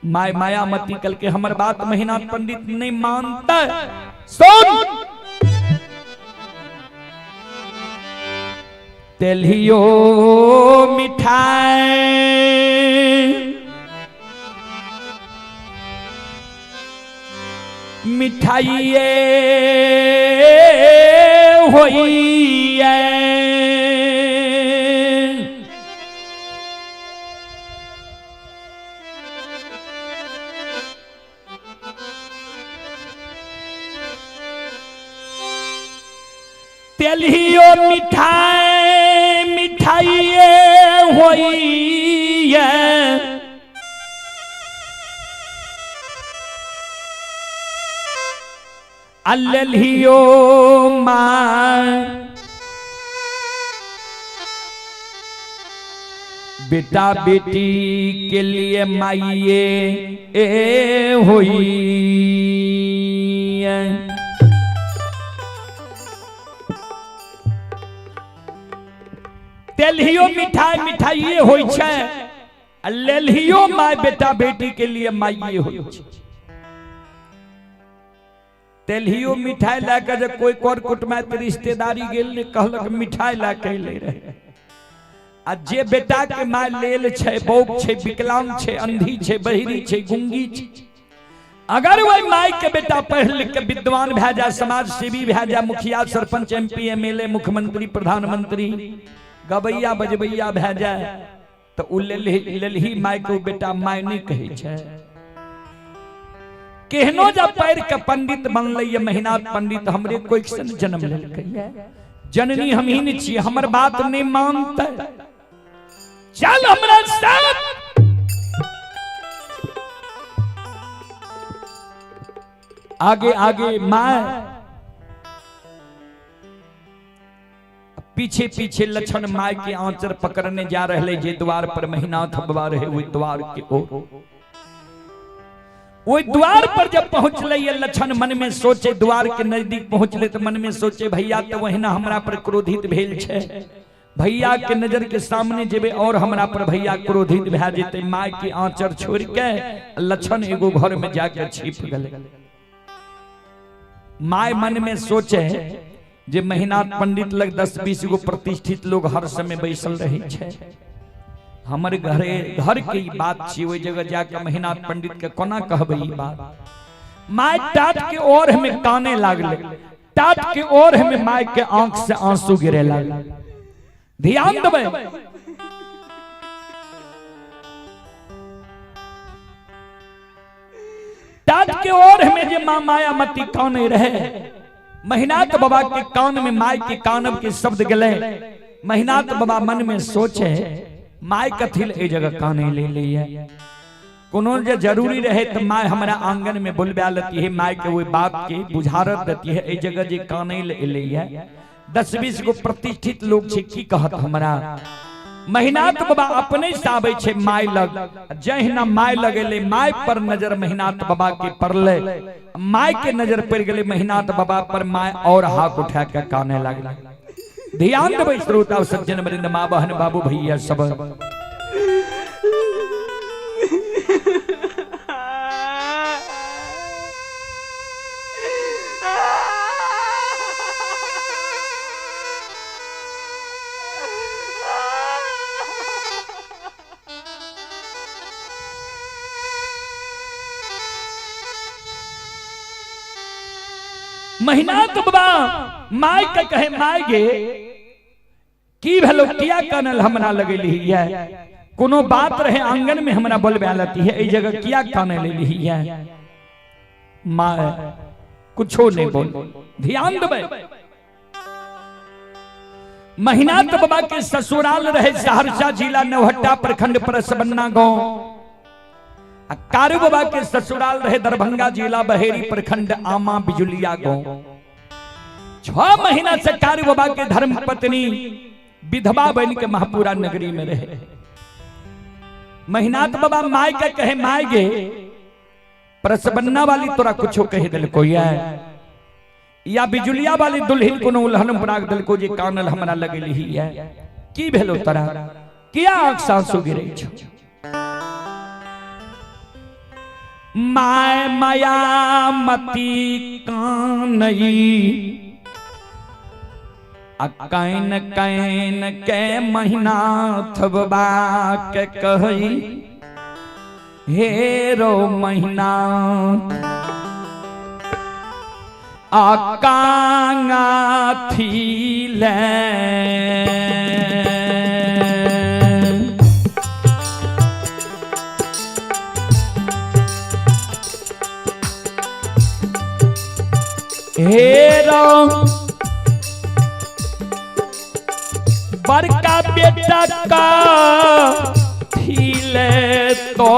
My Mayamati कल के हमर बात महीनाथ पंडित नहीं मानता। सुन तेलियो मिठाई मिठाइए होइए, तेलियो मिठाई मिठाइए होइए, अल्लियो मां बेटा बेटी के लिए माइये ए होई। तेलहियो मिठाई मिठाइये होई छै, लेलहियो my बेटा बेटी के लिए माइये होई छै। तेलहियो मिठाई लए के जे कोई कर कुटुम्ब रिश्तेदारी गेल ने कहलक मिठाई लए के अयलै रहे, आ जे बेटा के my लेल छै, बौक छै, विकलांग छै, अंधी छै, बहिरी छै, गुंगी छै, अगर वही my के बेटा पढ़ लिख के विद्वान भए जाए, समाज सेवी भए जाए, मुखिया सरपंच एमपी एमएलए मुख्यमंत्री प्रधानमंत्री गबैया बजबैया भए जाए, तो उ लेलही my के बेटा my नहीं कहै छै। केहनो जब पढ़ के पंडित बनलै ये महीनाथ पंडित, हमरे कोई से जन्म लेलकै, जननी हम ही नहीं छियै, हमर बात नहीं मानतै, चल हमरा साथ। आगे आगे my, पीछे पीछे लक्षण my के आंचर पकड़ने जा रहे जे द्वार पर महीनाथ बाबा रहे ओहि द्वार के ओर। ओहि द्वार पर जब पहुंचले ये लक्षण मन में सोचे, द्वार के नजदीक पहुंचले तो मन में सोचे भैया तो वहिना हमरा पर क्रोधित भेल छै, भैया के नजर के सामने जेबे और हमरा पर भैया क्रोधित भए जेते। माय के आंचर छोड़ के लक्षण एगो घर में जाके छिप गए। My मन में सोचे जे महिनाथ पंडित लग 10-20 गो प्रतिष्ठित लोग हर समय बैसल रहे छे, हमर घरे घर के ई बात छी, ओहि जगह जाके महिनाथ पंडित के कोना कहबै ई बात। My टाट के ओर में काने लागले, टाट के ओर में my के आंख से आंसू गिरे लागले। ध्यान देबै, टाट के ओर में जे मां मायामती काने रहे, महिनाथ बाबा के कान में my के कानब के शब्द गले। महिनाथ बाबा मन में सोचे my कथिल ए जगह काने ले लिए, कोनो जे जरूरी रहे तो my हमरा आंगन में बोलबा लेती है, my के वही बात के बुझारत देती है, ए जगह जे काने ले लिए 10-20 गो प्रतिष्ठित लोग छे की कहत हमरा। महिनाथ बाबा अपने से आबै छे my लग, जहिना my लग एलै my पर नजर महिनाथ बाबा के पड़ले, my के नजर पड़ गेलै महिनाथ बाबा पर, my और हाथ उठा के काने लागल। ध्यान देबै श्रोता सज्जन वृंद, माँ बहन बाबू भैया सब। महिनाथ बाबा my के कहे my गे की भेलो किया कानल हमरा लगेली है, कोनो बात रहे आंगन में हमरा बोलबे लती है, ए जगह किया काने लेली है। My कुछो नहीं बोल। ध्यान देबै, महिनाथ बाबा के ससुराल रहे सहरसा जिला नवहट्टा प्रखंड परसबन्ना गांव, कारू बाबा के ससुराल रहे दरभंगा जिला बहेरी प्रखंड आमा बिजुलिया गांव। 6 महीना से कारू बाबा के धर्म पत्नी विधवा बन के महापुरा नगरी में रहे। महिनाथ बाबा my के कहे my गे परसबन्ना वाली तोरा कुछो कह दिल कोई है, या बिजुलिया वाली दुल्हन कोनो उल्हन बना दिल को जे कानल हमरा लगेली है, की भेलो तोरा किया आंख सासु गिरे छो। My Mayamati कानई आ can can के महिनाथ बाबा के कहई हे रो महिनाथ आ कांगा थीले हेरो बड़का बेटा का थीले तो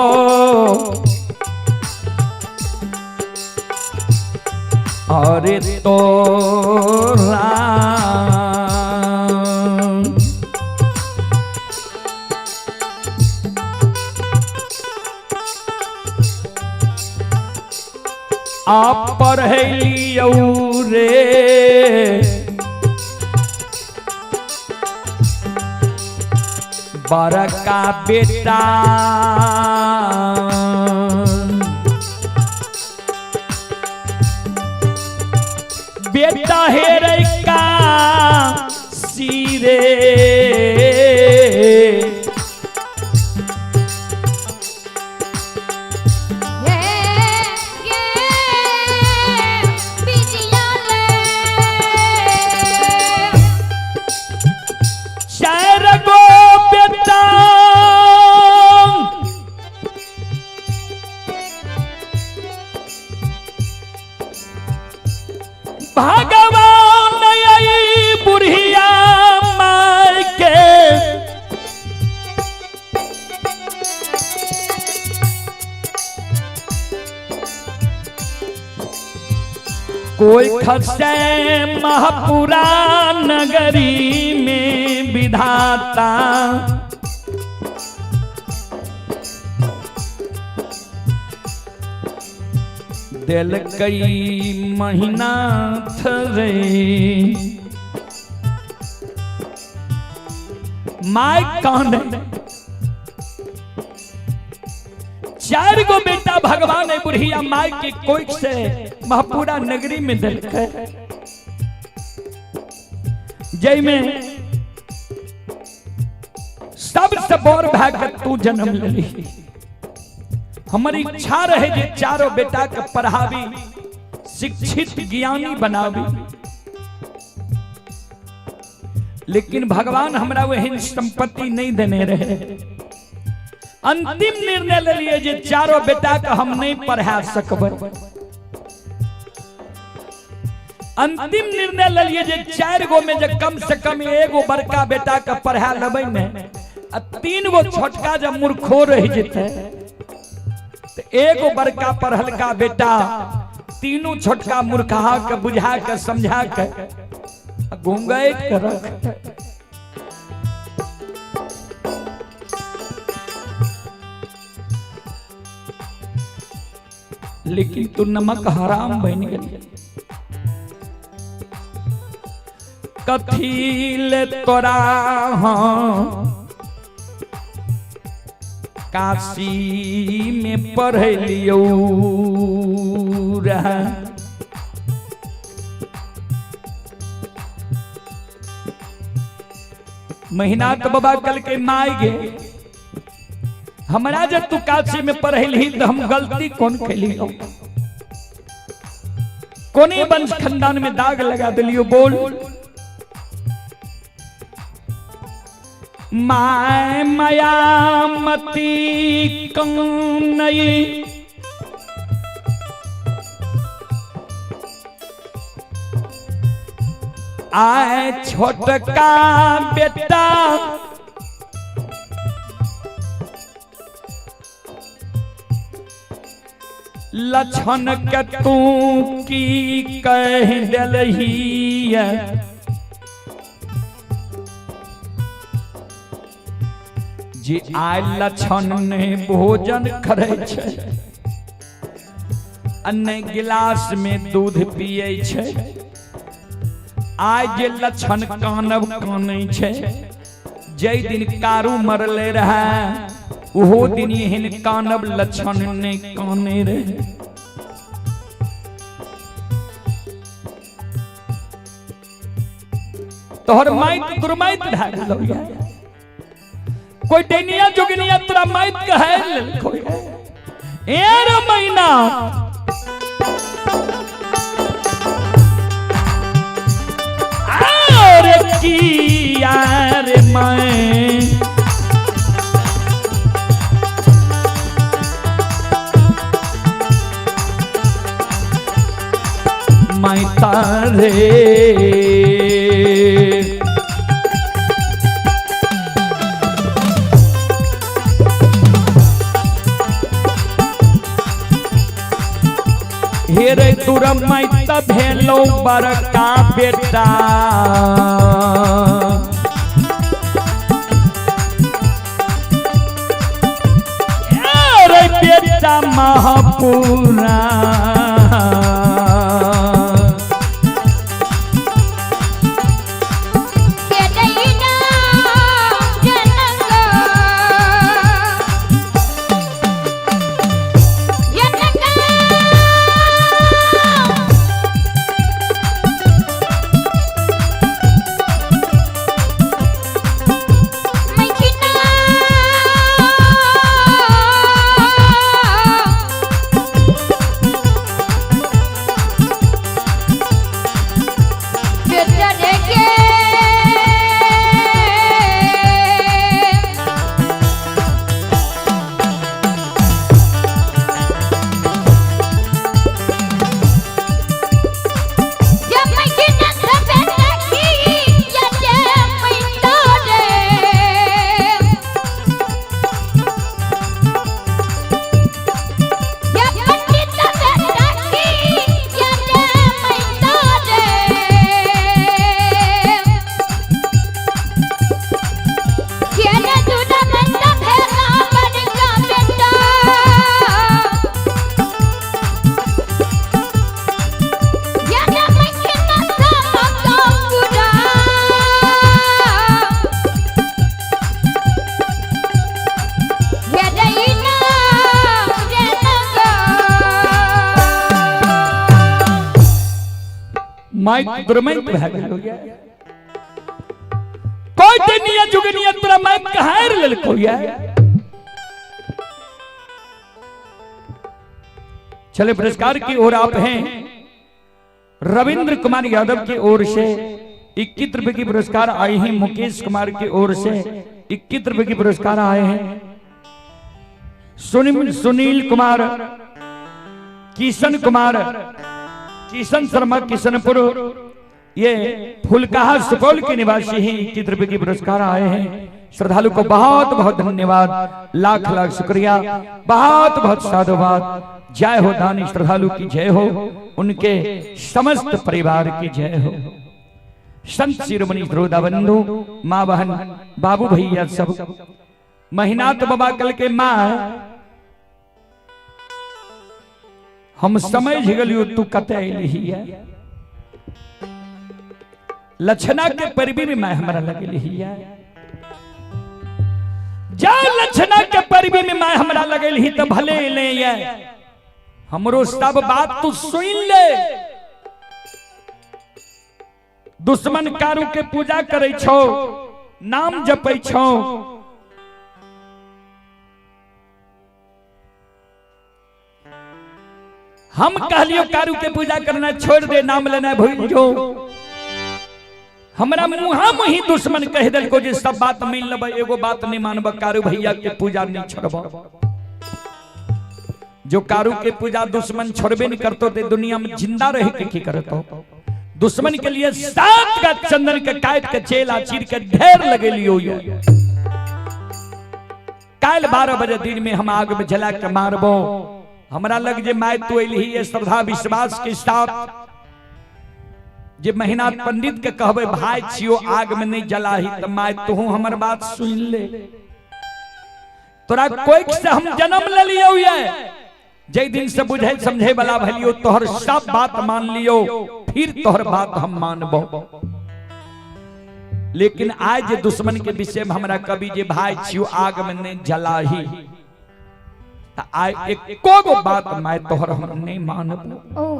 अरे तो आप पढ़लियौ रे बड़का बेटा बेटा हेरे का सिरे चार गो बेटा भगवान आई बुढ़िया माय के कोई खसे महापुरा नगरी में विधाता दिल कई महीना रे। My कान चार गो बेटा भगवान है बुढ़िया माय के कोख से महपुरा नगरी में दिलकै, जय में सबसे बड़ भए के तू जन्म लेली। हमर इच्छा रहे जे चारों बेटा के पढ़ाबी, शिक्षित ज्ञानी बनाबी, लेकिन भगवान हमरा वही संपत्ति नहीं देने रहे। अंतिम निर्णय ले लिए जे चारों बेटा के हम नहीं पढ़ा सकबै। अंतिम निर्णय ले लिए जे 4 गो में जे कम से कम एगो बड़का बेटा के पढ़ा लेबै ने, आ 3 गो छोटका जब मूर्खो रह जेतै तो एगो बड़का पढ़लका बेटा तीनों छोटका मूर्खा के बुझा के समझा के घूंघट के रख। लेकिन तू नमक हराम बन गेल। कथी ले तोरा हाँ काशी में पढ़ लियौ रहा, महीना तो बाबा कल के माय गे हमरा जब तू काशी में पढ़ली तो हम गलती कौन कैलियो, कोने वंश खानदान में दाग लगा दिलियो। बोल my मायामती कौनई आए छोटका बेटा लक्षण के तू की कह दिलही, जे आय लक्षण ने भोजन करे छै आ ने गिलास में दूध पिए छै, आय जे लक्षण कानब कानै छै, जै दिन कारू मरले रहे ओहो दिन एहन कानब लक्षण ने काने रहे। तोहर माइत दुर्माइत भए गेलौ, कोई डैनिया जोगिनिया तोरा माइत कहे लेलको ए रे मैना। अरे की यार मैं मैं तारे हेरे तुरमैत भेलो बड़का बेटा, रे बेटा महापुरा। माइक दुर्मैत भए गेलो ये। कोई दुनिया जुगनिया तोरा माइक कहार लेलको ये। चले पुरस्कार की ओर आप हैं। रविंद्र कुमार यादव की ओर से 21 रुपए की पुरस्कार आए हैं। मुकेश कुमार की ओर से 21 रुपए की पुरस्कार आए हैं। सुनील कुमार, किशन कुमार, किशन शर्मा किशनपुर, ये फुलकाहा सुपौल के निवासी हैं। 21 रुपए की पुरस्कार आए हैं। श्रद्धालु को बहुत बहुत धन्यवाद, लाख लाख शुक्रिया, बहुत बहुत साधुवाद। जय हो दानी श्रद्धालु की जय हो, उनके समस्त परिवार की जय हो। संत शिरोमणि श्रोता बंधु, माँ बहन, बाबू भैया सब, महिनाथ बाबा कल के माँ हम समझ गेलियो तू कते अयली है। लक्षणा के परबी में मैं हमरा लगली है। जा लक्षणा के परबी में मैं हमरा लगल ही तो भले ले ये, हमरो सब बात तू सुन ले। दुश्मन कारू के पूजा करे छो, नाम जपै छो, हम कहलियो कारू के पूजा करना छोड़ दे, नाम लेना भूल जो। हमरा मुहा मुही दुश्मन कह देलको जे सब बात मान लेबै, एगो बात नहीं मानब, कारू भैया के पूजा नहीं छोड़ब। जो कारू के पूजा दुश्मन छोड़बे नहीं करतो ते दुनिया में जिंदा रह के की करतो। दुश्मन के लिए 7 का चंदन के काट के चेला चीर के ढेर लगेलियो। काल 12 बजे दिन में हम आग में जला के मारबो। हमरा लग जे my तू अयली ये श्रद्धा विश्वास के साथ, जे महीना पंडित के कहबे भाई छियो आग में नहीं जलाही, त my तू हमर बात सुन ले। तोरा कोई से हम जन्म ले लियो ये, जै दिन से बुझे समझे वाला भलियो तोहर सब बात मान लियो, फिर तोहर बात हम मानबो। लेकिन आज जे दुश्मन के विषय में हमरा कभी जे भाई छियो आग में नहीं जलाही, त आय एको गो बात my तोहर हम नहीं मानबो।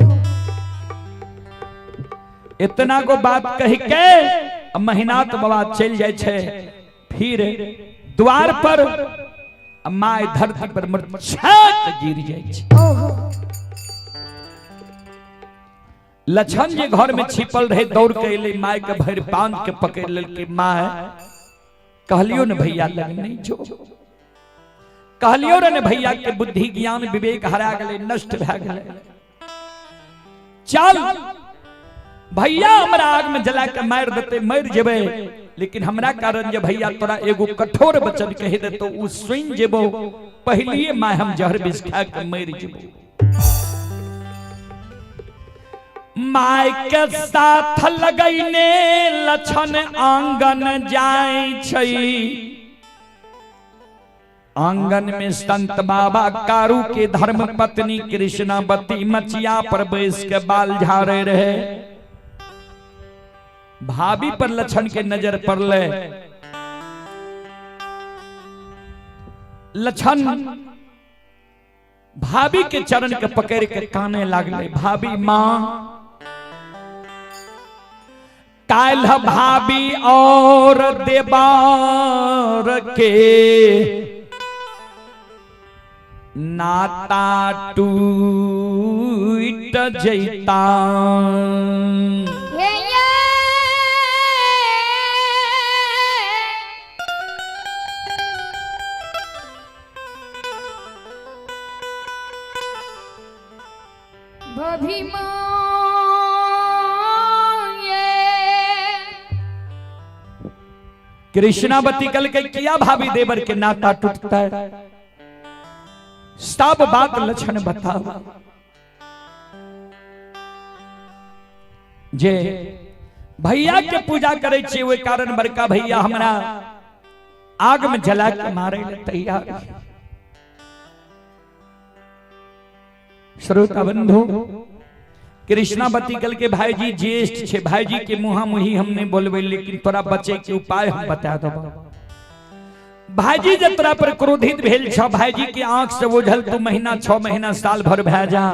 इतना गो बात कह के महिनाथ बाबा चल जाए छे। फिर द्वार पर my धरती पर मृत गिर जाए छे। लक्षण जे घर में छिपल रहे दौड़ के अयलै, my के भरि बांध के पकड़ लेलकै। My कहलियो ने भैया लग नहीं जो, कहलियो रे ने भैया के बुद्धि ज्ञान विवेक हरा गेलै, नष्ट भए गेलै। चल भैया हमरा आग में जला के मार देते, मर जेबै, लेकिन हमरा कारण जे भैया तोरा एगो कठोर वचन कहि देतो उ सुन जेबो, पहलिए my हम जहर विष खा के मर जेबो। My के साथ लगैने लक्षण आंगन जाय छै। आंगन में संत बाबा कारू के धर्म पत्नी कृष्णावती मचिया पर बैस के बाल झाड़े रहे। भाभी पर लक्षण के नजर पड़ले। लक्षण भाभी के चरण के पकड़ के काने लागले। भाभी मां काल्ह भाभी और देवार के नाता टूट जैता। कृष्णावती कल के किया भाभी देवर के नाता टूटता है, सब बात लक्षण बताओ। जे भैया के पूजा करे छे ओहि कारण बड़का भैया हमरा आग में जला के मारे ले तैयार। श्रोता बंधु, कृष्णावती कल के भाईजी ज्येष्ठ छे, भाईजी के मुहा मुही हम नहीं बोलबे, लेकिन तोरा बचे के उपाय हम बता देबो। भाईजी जे तोरा पर क्रोधित भेल छ, भाईजी के आंख से ओझल तू महीना 6 महीना साल भर भए जा,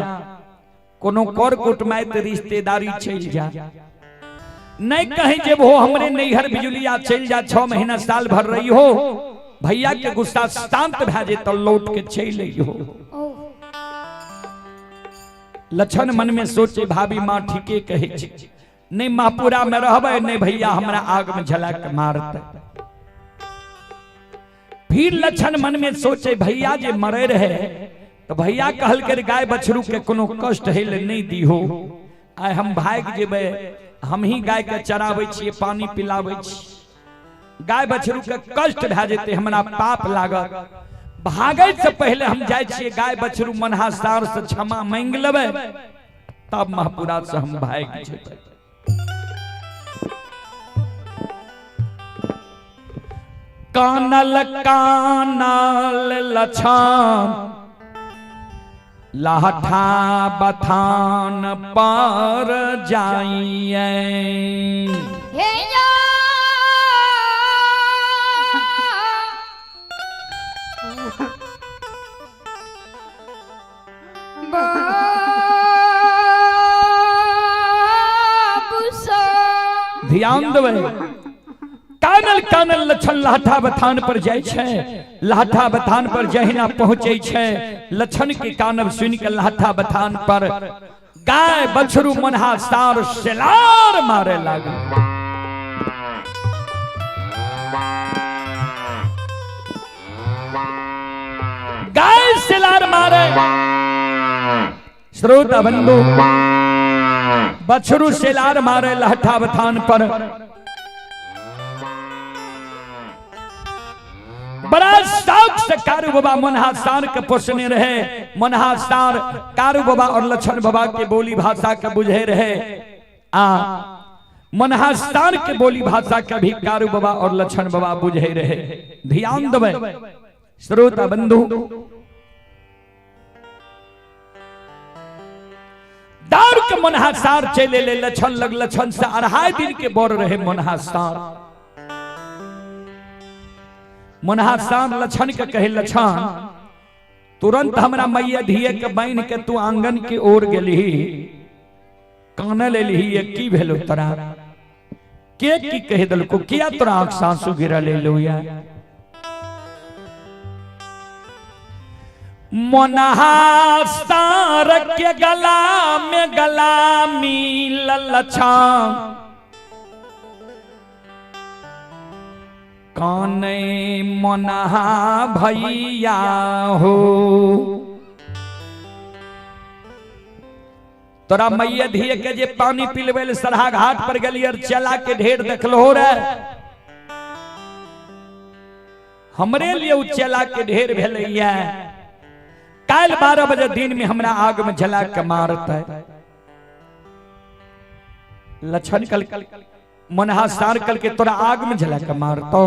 कोनो कर कुटमाइत रिश्तेदारी चलि जा, नहीं कहीं जेबहो हमरे नैहर बिजुलिया चलि जा, 6 महीना साल भर रही हो, भैया के गुस्सा शांत भए जेतौ, लौट के चलि अइहो। लक्षण मन में सोचे भाभी माँ ठीके कहै छै, नहीं महपुरा में रहबै, नहीं भैया हमरा आग में जला के मारतै। फिर लक्षण मन में सोचे भैया जे मरे रहे तो भैया कहलकै गाय बछरू के कोनो कष्ट हेले नहीं दीहो, आइ हम भागि जेबै, हम ही गाय के चराबै छियै, पानी पिलाबै छी, गाय बछरू के कष्ट भए जेतै, हमरा पाप लागत। भागै से पहले हम जाइ छियै गाय बछरू मनहा सार से क्षमा मांगि लेबै, तब महपुरा से हम भागि जेबै। कानल कानल लछन लाठा बथान पर जाइए। हे या बाबू सो ध्यान देबै। कानल कानल लछन लाठा बथान पर जाइ छै, लाठा बथान पर जहिना पहुंचे छै, लछन के कानब सुनि के लाठा बथान पर गाय बछरू मनहा सार सेलार मारे लागल। गाय सेलार मारे, श्रोता बंधु बछरू सेलार मारे लाठा बथान पर। बड़ा शौक से कारू बाबा मनहा सार के पोसने रहे। मनहा सार कारू बाबा और लक्षण बाबा के बोली भाषा के बुझे रहे, आ मनहा सार के बोली भाषा के भी कारू बाबा और लक्षण बाबा बुझे रहे। ध्यान देबै श्रोता बंधु, दौड़ के मनहा सार चले ले लक्षण लग, लक्षण से 2.5 दिन के बोर रहे मनहा सार। मनहा सार लक्षण के कहे, लक्षण तुरंत हमरा मैया धिये के बहन के तू आंगन के ओर गेलही, काने लेलही, ये की भेलो तोरा, के की कह देलको, किया तोरा आंख सासू गिरा लेलो या। मनहा सार के गला में गला मिलल लक्षण, काने मनहा भैया हो। तोरा मैया धिये के जे पानी पिलबै ले सरहा घाट पर गेलियै और चला के ढेर देखलो रे, हमरे लिए उ चला के ढेर भेलैया, काल्हि 12 बजे दिन में हमरा आग में जला के मारतै। लक्षण कल मनहा सार कल के तोरा आग में जला के मारतो।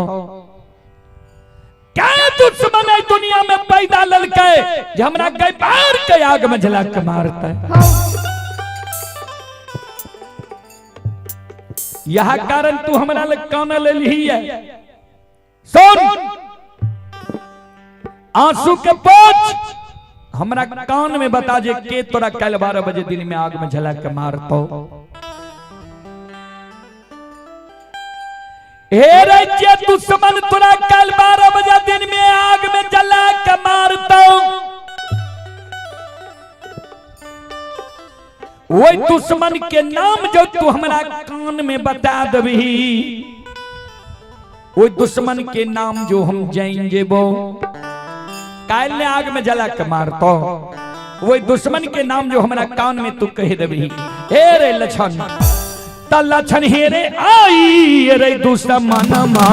क्या दुश्मन है दुनिया में पैदा ललकै जे हमरा गई बार के आग में जला के मारतै। यह कारण तू हमरा लग कान लेलही है। सुन आंसू के पोछ हमरा कान में बता जे के तोरा कल 12 बजे दिन में आग में जला के मारतो। हे रे जे दुश्मन तोरा कल 12 बजे दिन में आग में जला के मारतो, वही दुश्मन के नाम जो तू हमरा कान में बता दबही, वही दुश्मन के नाम जो हम जान जेबो काल ने आग में जला के मारतो, वही दुश्मन के नाम जो हमरा कान में तू कह दबही। हे रे लक्षण त लक्षण हे रे आई रे दुश्मन मा,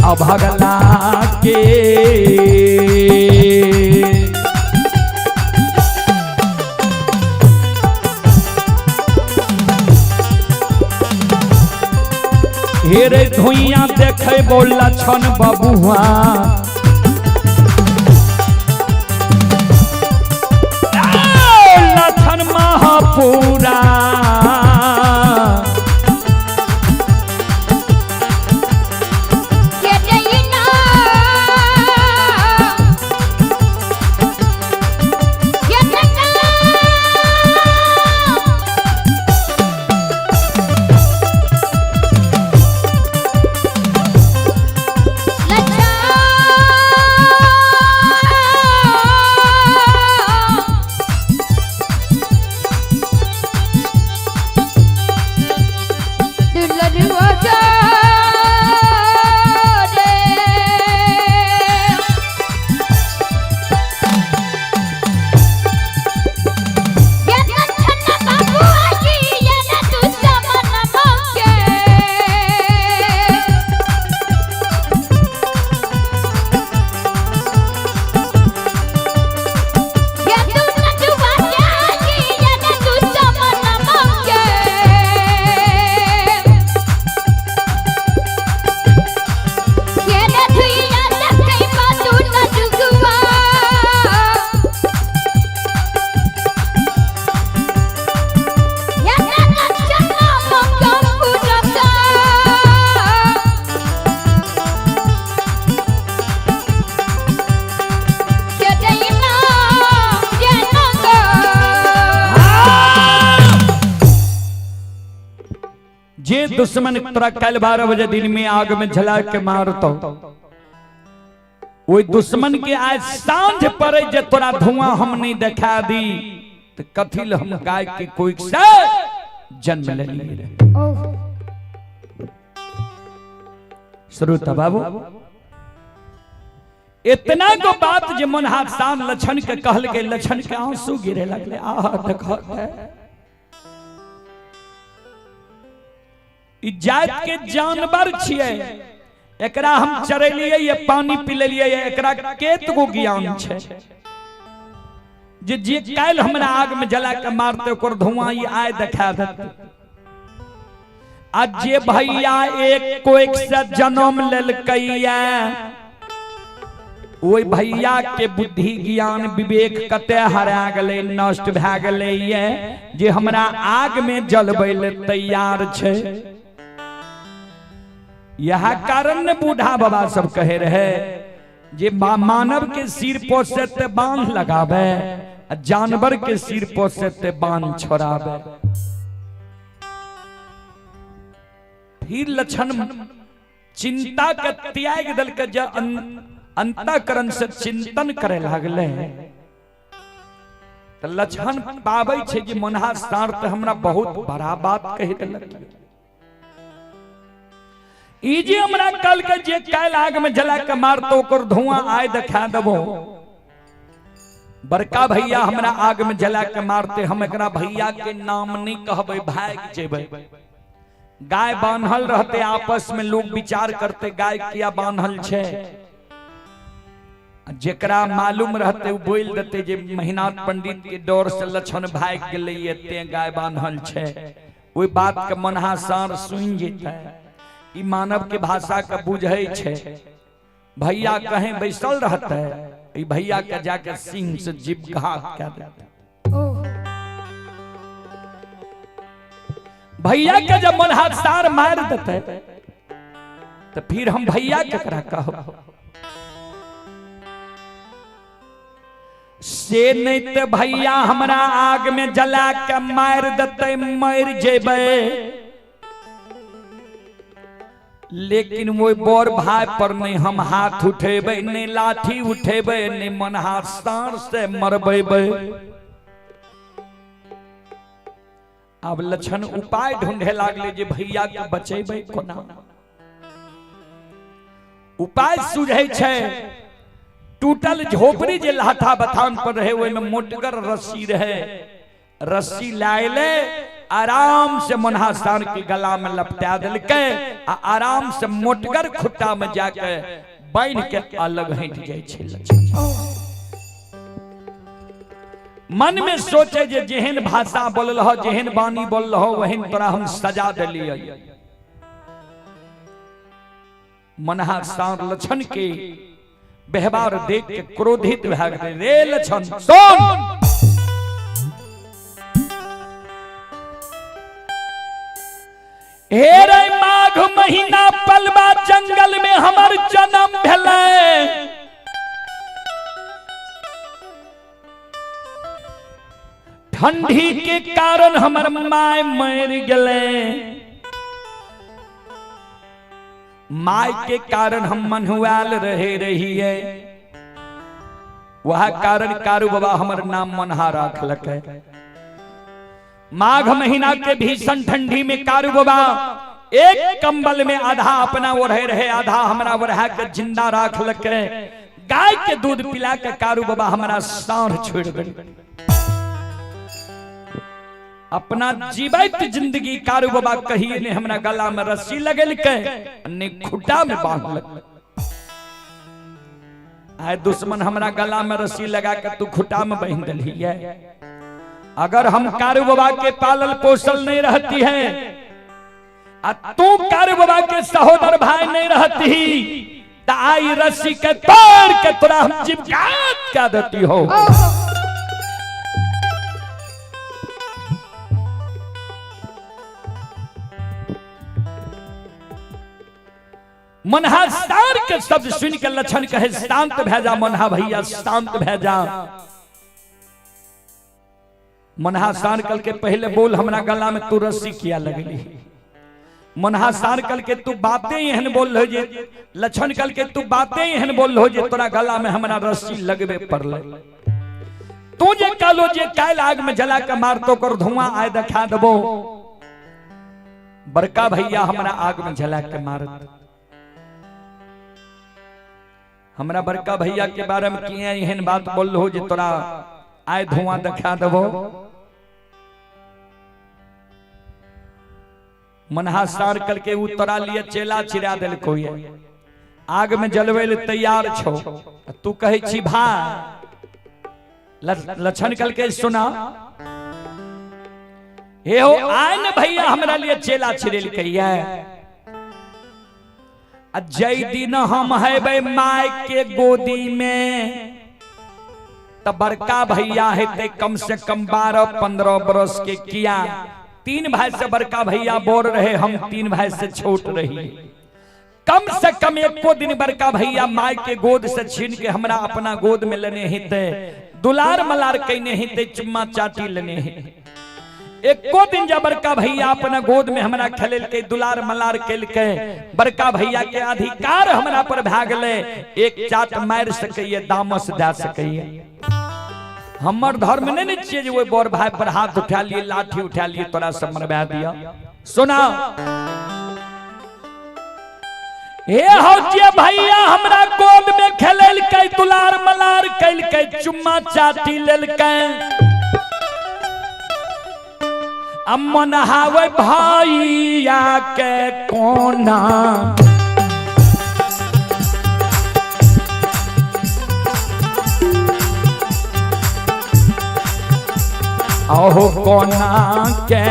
अभगला के हे रे धुइया देखे बोल लक्षण बबुआ, लक्षण महापुरा। जे दुश्मन तोरा काल्हि 12 बजे दिन में आग में जला के मारतो, ओहि दुश्मन के आज साँझ पड़े जे तोरा धुआं हम नहीं देखा दी, तो कथी ल हम गाय के कोई से जन्म लेलिए रहे। श्रोता बाबू, इतना गो बात जे मन हाथ शाम लक्षण के कहल के लक्षण के आंसू गिरे लगले। आह देखो ई जात के जानवर छिए, एकरा हम चरेलिए ये पानी पिलेलिए, एकरा केत गो ज्ञान छै जे जे काल्हि हमरा आग में जला के मारते ओकर धुआं ई आय देखा देते। आ जे भैया एक कोइक से जन्म लेलकैया, ओहि भैया के बुद्धि ज्ञान विवेक कते हरा गेलै, नष्ट भए गेलै ये जे हमरा आग में जलबै ले तैयार छै। यह कारण ने बूढ़ा बाबा सब कहे रहे जे मानव के सिर पोसे ते बांध लगावे, जानवर के सिर पोसे ते बांध छोड़ावे। फिर लक्षण चिंता के त्याग दल के जे अंतःकरण से चिंतन करे लागले तो लक्षण पाबै छै जे मनहा सार त हमरा बहुत बड़ा बात कहि देलक। ई जे हमरा कल के जे काल्हि आग में जला के मारतो ओकर धुआं आय देखा देबो, बड़का भैया हमरा आग में जला के मारते, हम एकरा भैया के नाम नहीं कहबै, भाग जेबै। गाय बान्हल रहते, आपस में लोग विचार करते गाय किया बान्हल छै, जेकरा मालूम रहते उ बोल देते जे महिनाथ पंडित के डर से लक्षण भाग गेलै ते गाय बान्हल छै। ओहि बात के मनहा सार सुनि जेतै, ई मानव के भाषा के बुझै छै। भैया कहीं बैसल रहते, ई भैया के जाके सिंह से जीभ घात कह देते। भैया के जब मनहा सार मार देते तो फिर हम भैया केकरा कहब। से नहीं ते भैया हमरा आग में जला के मार देते, मर जेबै, लेकिन वो बड़ भाई पर नहीं हम हाथ उठेबै, नहीं लाठी उठेबै, नहीं मनहा सार से मरबेबै। अब लक्षण उपाय ढूंढे लागले जे भैया के बचेबै कोना। उपाय सुझै छै, टूटल झोपड़ी जे लाठा बथान पर रहे ओहिमे मोटगर रस्सी रहे, रस्सी लायले आराम से मनहा सार के गला में लपटा देलकै आ आराम से मोटगर खुट्टा में जाके बान्हि के अलग हटि जाइ छै लक्षण। मन में सोचे जे जेहन भाषा बोलल हो, जेहन वाणी बोलल हो, वहन तोरा हम सजा देलियै। मनहा सार लक्षण के व्यवहार देख के क्रोधित भए गेलै, रे लक्षण सुन, हे रे माघ महीना पलवा जंगल में हमर जन्म भेलै, ठंडी के कारण हमर my मर गेलै, my के कारण हम मन्हुआल रहे रहिए, वह कारण कारू बाबा हमर नाम मनहा राखलकै। माघ महीना के भीषण ठंडी में कारू बाबा एक कंबल में आधा अपना ओढ़े रहे, आधा हमरा ओढ़ा के जिंदा राखलकै। गाय के दूध पिला के कारू बाबा हमरा साँढ़ छोड़ देलकै। अपना जीवित जिंदगी कारू बाबा कहिए ने हमरा गला में रस्सी लगेलकै ने खुट्टा में बांधलकै। आए दुश्मन हमरा गला में रस्सी लगा के तू खुट्टा में बांध देलिए। अगर हम कारू बाबा के पालल पोसल नहीं रहती है आ तू कारू बाबा के सहोदर भाई नहीं रहती त आई रस्सी के तोड़ के तोरा हम जीवघात कर देती हो। मनहा सार के शब्द सुन के लक्षण कहे शांत भै जा मनहा भैया, शांत भै जा। मनहा सार कल के पहले बोल हमरा गला में तू रस्सी किया लगली। मनहा सार कल के तू बातें एहन बोल रहो जे लक्षण कल के तू बातें एहन बोल रहो जे तोरा गला में हमरा रस्सी लगबे पड़ले। तू जे कहलो जे काल्हि आग में जला के मारतो कर धुआं आय देखा देबो, बड़का भैया हमरा आग में जला के मारत। हमरा बड़का भैया के बारे में किया एहन बात बोल रहो जे तोरा आय धुआं देखा देबो। मनहा सार कल के उ तोरा लिए चेला चिरा देलको ये, आग में जलवे ले तैयार छो, तू कहै छी भाई। लक्षण कल के सुना हे हो आय न भैया हमरा लिए चेला छिरेलकै ये। आ जै दिन हम हेबै my के गोदी में त बड़का भैया हेतै कम से कम 12-15 बरस के। किया 3 भाई से बड़का भैया बोर रहे, हम 3 भाई से छोट रही। कम से कम एको दिन बड़का भैया my के गोद से छीन के हमरा अपना गोद में लेने हेतै, दुलार मलार कइने हेतै, चुम्मा चाटी लेने हेतै। एको दिन जब बड़का भैया अपना गोद में हमरा खेलेलकै, दुलार मलार केलकै, बड़का भैया के अधिकार हमरा पर भए गेलै, एक चाट मारि सकैए, दामस दए सकैए। हमर धर्म नहीं ने छियै जे ओहि बड़ भाई पर हाथ उठा लिए, लाठी उठा लिए, तोरा सब मरवा दिया। सुना हे हौ जे भैया हमरा गोद में खेलेलकै, दुलार मलार केलकै, चुम्मा चाटी लेलकै, अमन हावे भैया के कोना अहो कोना के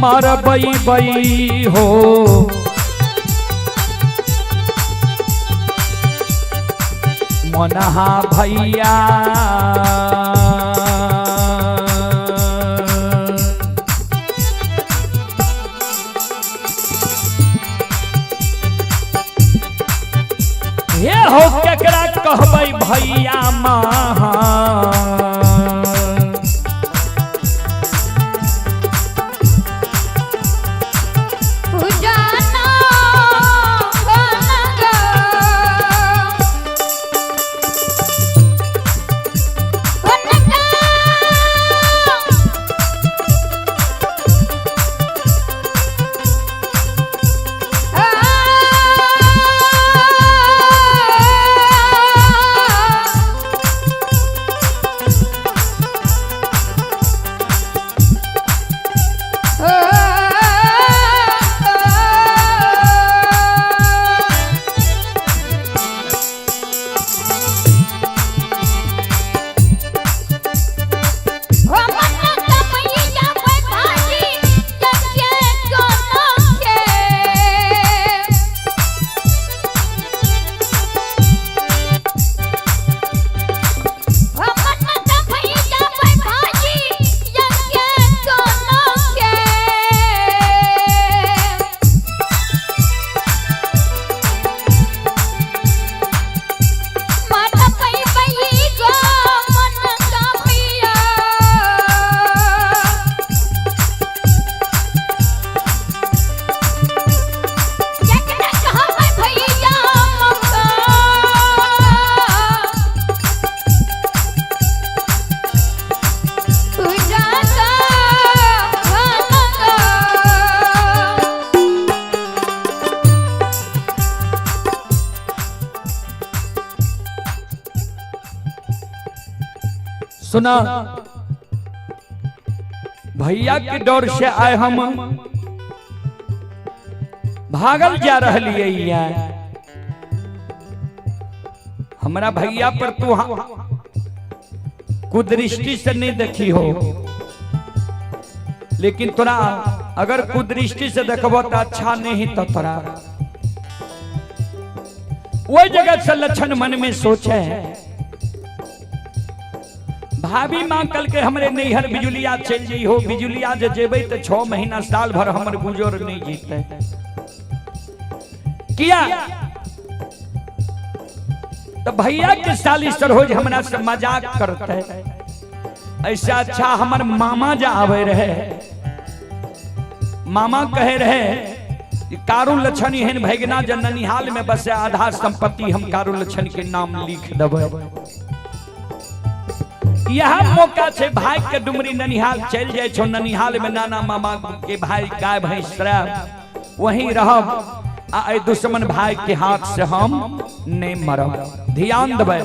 मरबई बई हो मनहा भैया। हे हो केकरा कहबै भैया महा सुना भैया के डर से आए हम भागल जा रही। हमरा भैया पर तू कुदृष्टि से नहीं देखी हो, लेकिन तोरा अगर कुदृष्टि से देखबो तो अच्छा नहीं। तो तोरा वही जगह से लक्षण मन में सोचे भाभी माँ कल के हमरे नैहर बिजुलिया चल जी हो, बिजुलिया जे जेबै तो 6 महीना साल भर हमर गुजर नहीं जीते। किया तो भैया के साली सरोज हमरा से मजाक करते। ऐसा अच्छा हमर मामा जा आवे रहे, मामा कहे रहे कि कारू लछन एहन भैगना जे ननिहाल में बसे, आधा संपत्ति हम कारू लछन के नाम लिख देबै। यह मौका छे भाई के डुमरी ननिहाल चल जाए छो, ननिहाल में नाना मामा के भाई गाय भैंस रह वहीं रहब, आ ए दुश्मन भाई के हाथ से हम नहीं मरब। ध्यान देबै।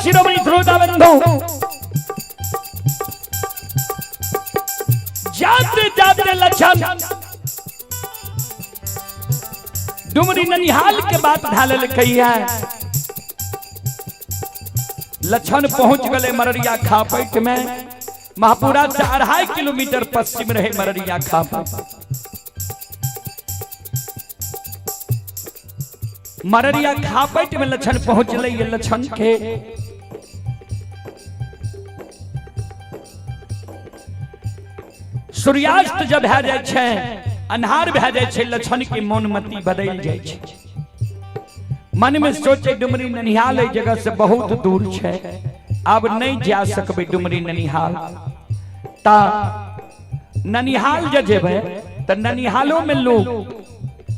शिरोमणि श्रोता बंधु, जाते जाते लक्षण डुमरी ननिहाल के बात ढालल कही है। लक्षण पहुंच गए मररिया खापैट में, महापुरा से 2.5 किलोमीटर पश्चिम रहे मररिया खापैट। मररिया खापैट में लक्षण पहुंचले, ये लक्षण के सूर्यास्त जब भए जाय छै, अन्हार भए जाय छै, लक्षण के मनमति बदलि जाय छै। मन में सोचे डुमरी ननिहाल एहि जगह से बहुत दूर छै, अब नहीं जा सकबै डुमरी ननिहाल। ता ननिहाल जे जेबै त ननिहालो में लोग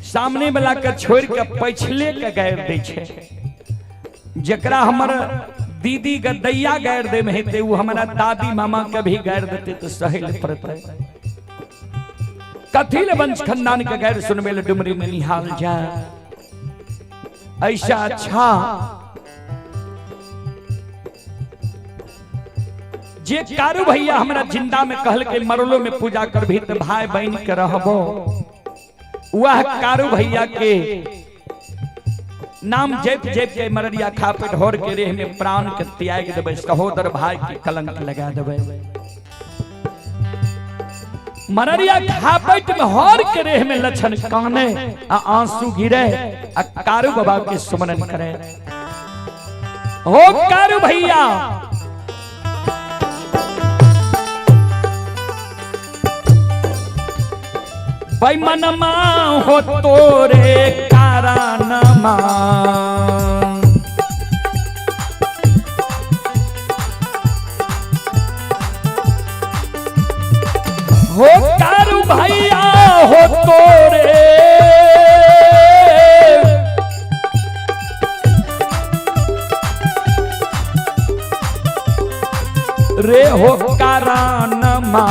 सामने वाला के छोड़ के पछले के गारि दै छै। जकरा हमर दीदी के दैया गारि दे में हेतै, उ हमरा दादी मामा के भी गारि देतै तऽ सहै लए पड़तै। कथी ले वंश खानदान के गारि सुनबै लए डुमरी ननिहाल जाय? ऐसा अच्छा जे कारू भैया हमरा जिंदा में कहलकै मरलो में पूजा करभी तऽ भाई बहन के रहबो, वह कारू भैया के नाम जप जप के मररिया खापट होर के रेह में प्राण के त्याग देबै, सहोदर भाई के कलंक लगा देबै। मररिया खापट में होर के रेह में लक्षण काने आ आंसू गिरे आ कारू बाबा के सुमरन करे। हो कारू भैया, बैमनमा हो तोरे कारणमा, हो कारू भैया हो तोरे रे हो कारणमा।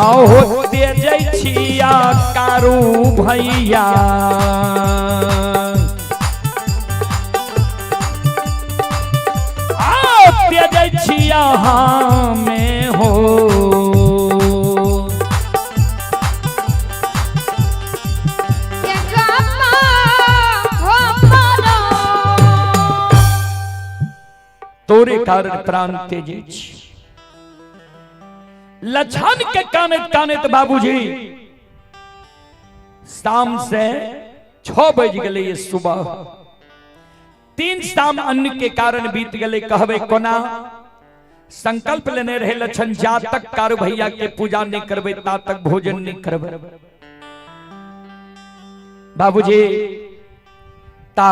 आओ तेजै छिया कारू भैया, आओ तेजै छिया हमें हो। तोरे कारण प्राण तेजै छी। लक्षण के कानत कानत बाबूजी शाम से 6 बज गए सुबह, 3 शाम अन्न के कारण बीत गए। कहबे कोना संकल्प लेने रहे लक्षण, जा तक कारू भैया के पूजा नहीं करबे ता तक भोजन नहीं करबे। बाबूजी ता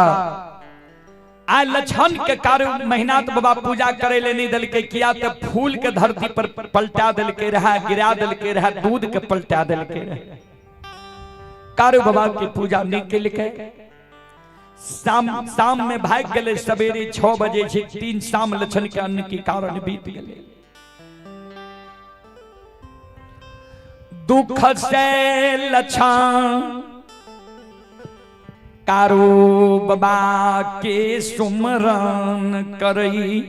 आ लछन के कारण महिनाथ बाबा पूजा करे ले नहीं दिलकै, किया त फूल के धरती पर पलटा दिलकै रहा, गिरा दिलकै रहा, दूध के पलटा दिलकै रहा। कारू बाबा के पूजा नहीं केलकै। शाम शाम में भाग गेलै, सवेरे 6 बजे छै, 3 शाम लछन के अन्न के कारण बीत गेलै। दुख से लछन कारू बाबा के सुमरन करई,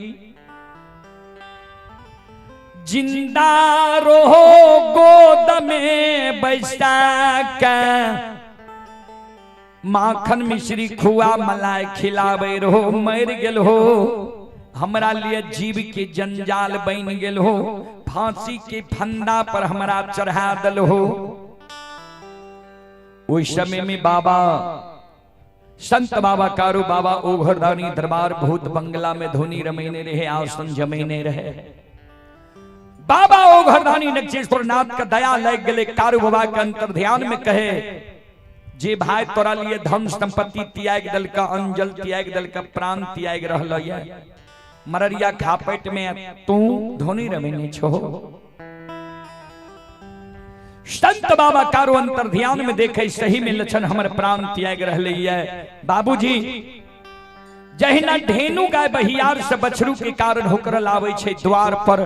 जिंदा रहो गोद में बैसा के, माखन मिश्री खुआ मलाई खिलावे रहो, मर गेल हो हमरा लिए जीव के जंजाल बन गेल हो, फांसी के फंदा पर हमरा चढ़ा दल हो। ओहि समय में बाबा संत बाबा कारू बाबा ओघरदानी दरबार भूत बंगला में धुनी रमैने रहे, आसन जमैने रहे। बाबा ओघरदानी नक्षेश्वर नाथ का दया लग गए कारू बाबा के अंतर ध्यान में कहे, जे भाई तोरा लिए धन संपत्ति त्याग दल का, अंजल त्याग दल का, प्राण त्याग रहल ये, मररिया खापेट में तू धोनी रमैने छो। संत बाबा कारो अंतर ध्यान में देखे सही में लक्षण हमर प्राण त्याग रहले ये। बाबूजी जहिना ढेनु गाय बहियार से बछरू के कारण होकर लावे छे द्वार पर,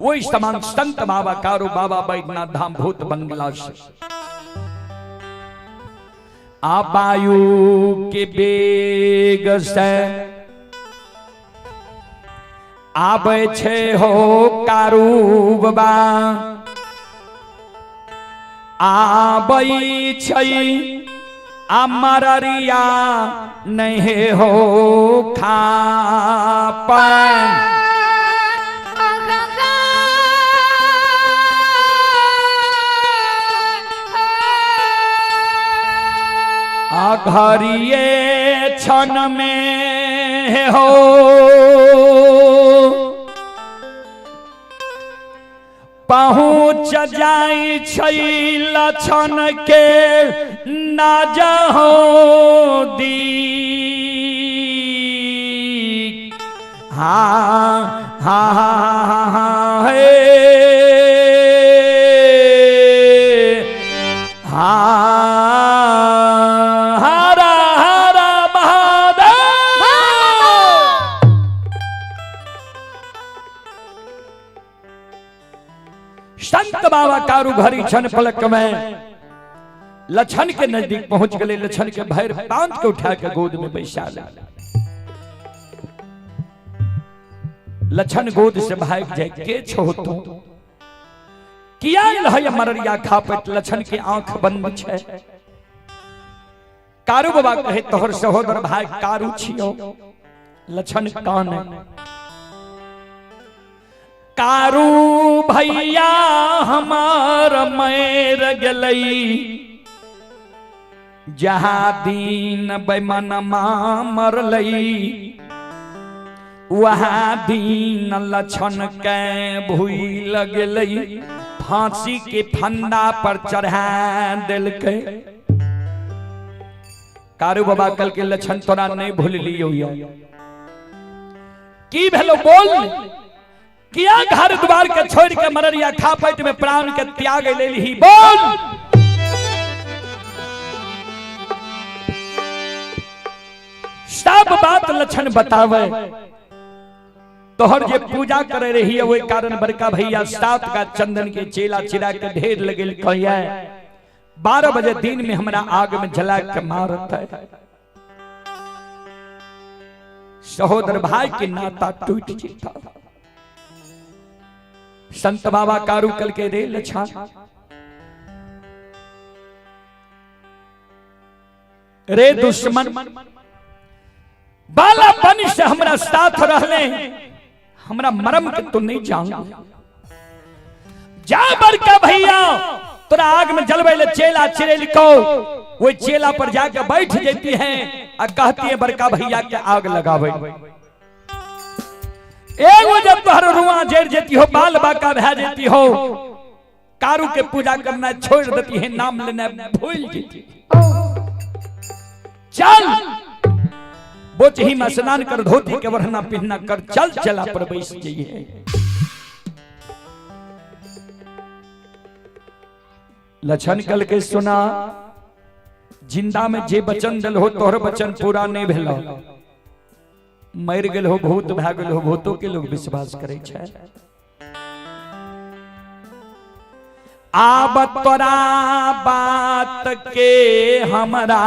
वही समान संत बाबा कारो बाबा बैद्यनाथ धाम भूत बंगला से आ वायु के बेग से आबै छे हो कारू बाबा, आबै छै आ मररिया नहीं हो खापन। आ घरिये क्षण में हो पहुँच जाई छै लक्षण के ना जहो दी। हाँ हाँ हाँ हाँ हे हाँ हरा हरा महादेव। संत बाबा कारू घड़ी क्षण पलक में लछन के नजदीक पहुंच गए, लछन के भैर बांध के उठा के गोद में बैसा ले। लछन गोद से भाग जाए के छो तो किया है मररिया खापट, लछन के आंख बंद छे। कारू बाबा कहे तोहर सहोदर भाई कारू छियो। लछन कान कारू भैया हमार मैर गेलई, जहाँ दिन बेमनमा मरलई वहाँ दिन लछन के भूल गेलई, फांसी के फंदा पर चढ़ा दिलकै। कारू बाबा कल के लछन तोरा नहीं भूल लियो, की भेलो बोल, किया घर द्वार के छोड़ के मररिया खापट में प्राण के त्याग ले ली बोल। सब बात लक्षण बतावे। तोहर जे पूजा करे रही है वही कारण बड़का भैया 7 का चंदन के चेला चिरा के ढेर लगेल कहिया 12 बजे दिन में हमरा आग में जला के मारत है। सहोदर भाई के नाता टूट जेता। संत बाबा कारू कल के रे लछा रे दुश्मन, बालापन से हमरा साथ रहले, हमरा मरम के तो नहीं जान। जा बड़का भैया तोरा आग में जलवे ले चेला चिरेल को, वो चेला पर जाके बैठ जाती है और कहती है बड़का भैया के आग लगावे। एगो जब तोहर रुआ जर जेती हो, बाल बाका भै जेती हो, कारू के पूजा करना छोड़ देती है, नाम लेना भूल जेती। चल बोचही में स्नान कर धोती के वरना पिन्हना कर चल चला पर बैस जाइए। लछन कल के सुना जिंदा में जे वचन दिल हो तोहर वचन पूरा नहीं भेल, मर गेल हो भूत भए गेल हो, भूतो के लोग विश्वास करे छै। आब तोरा बात के हमरा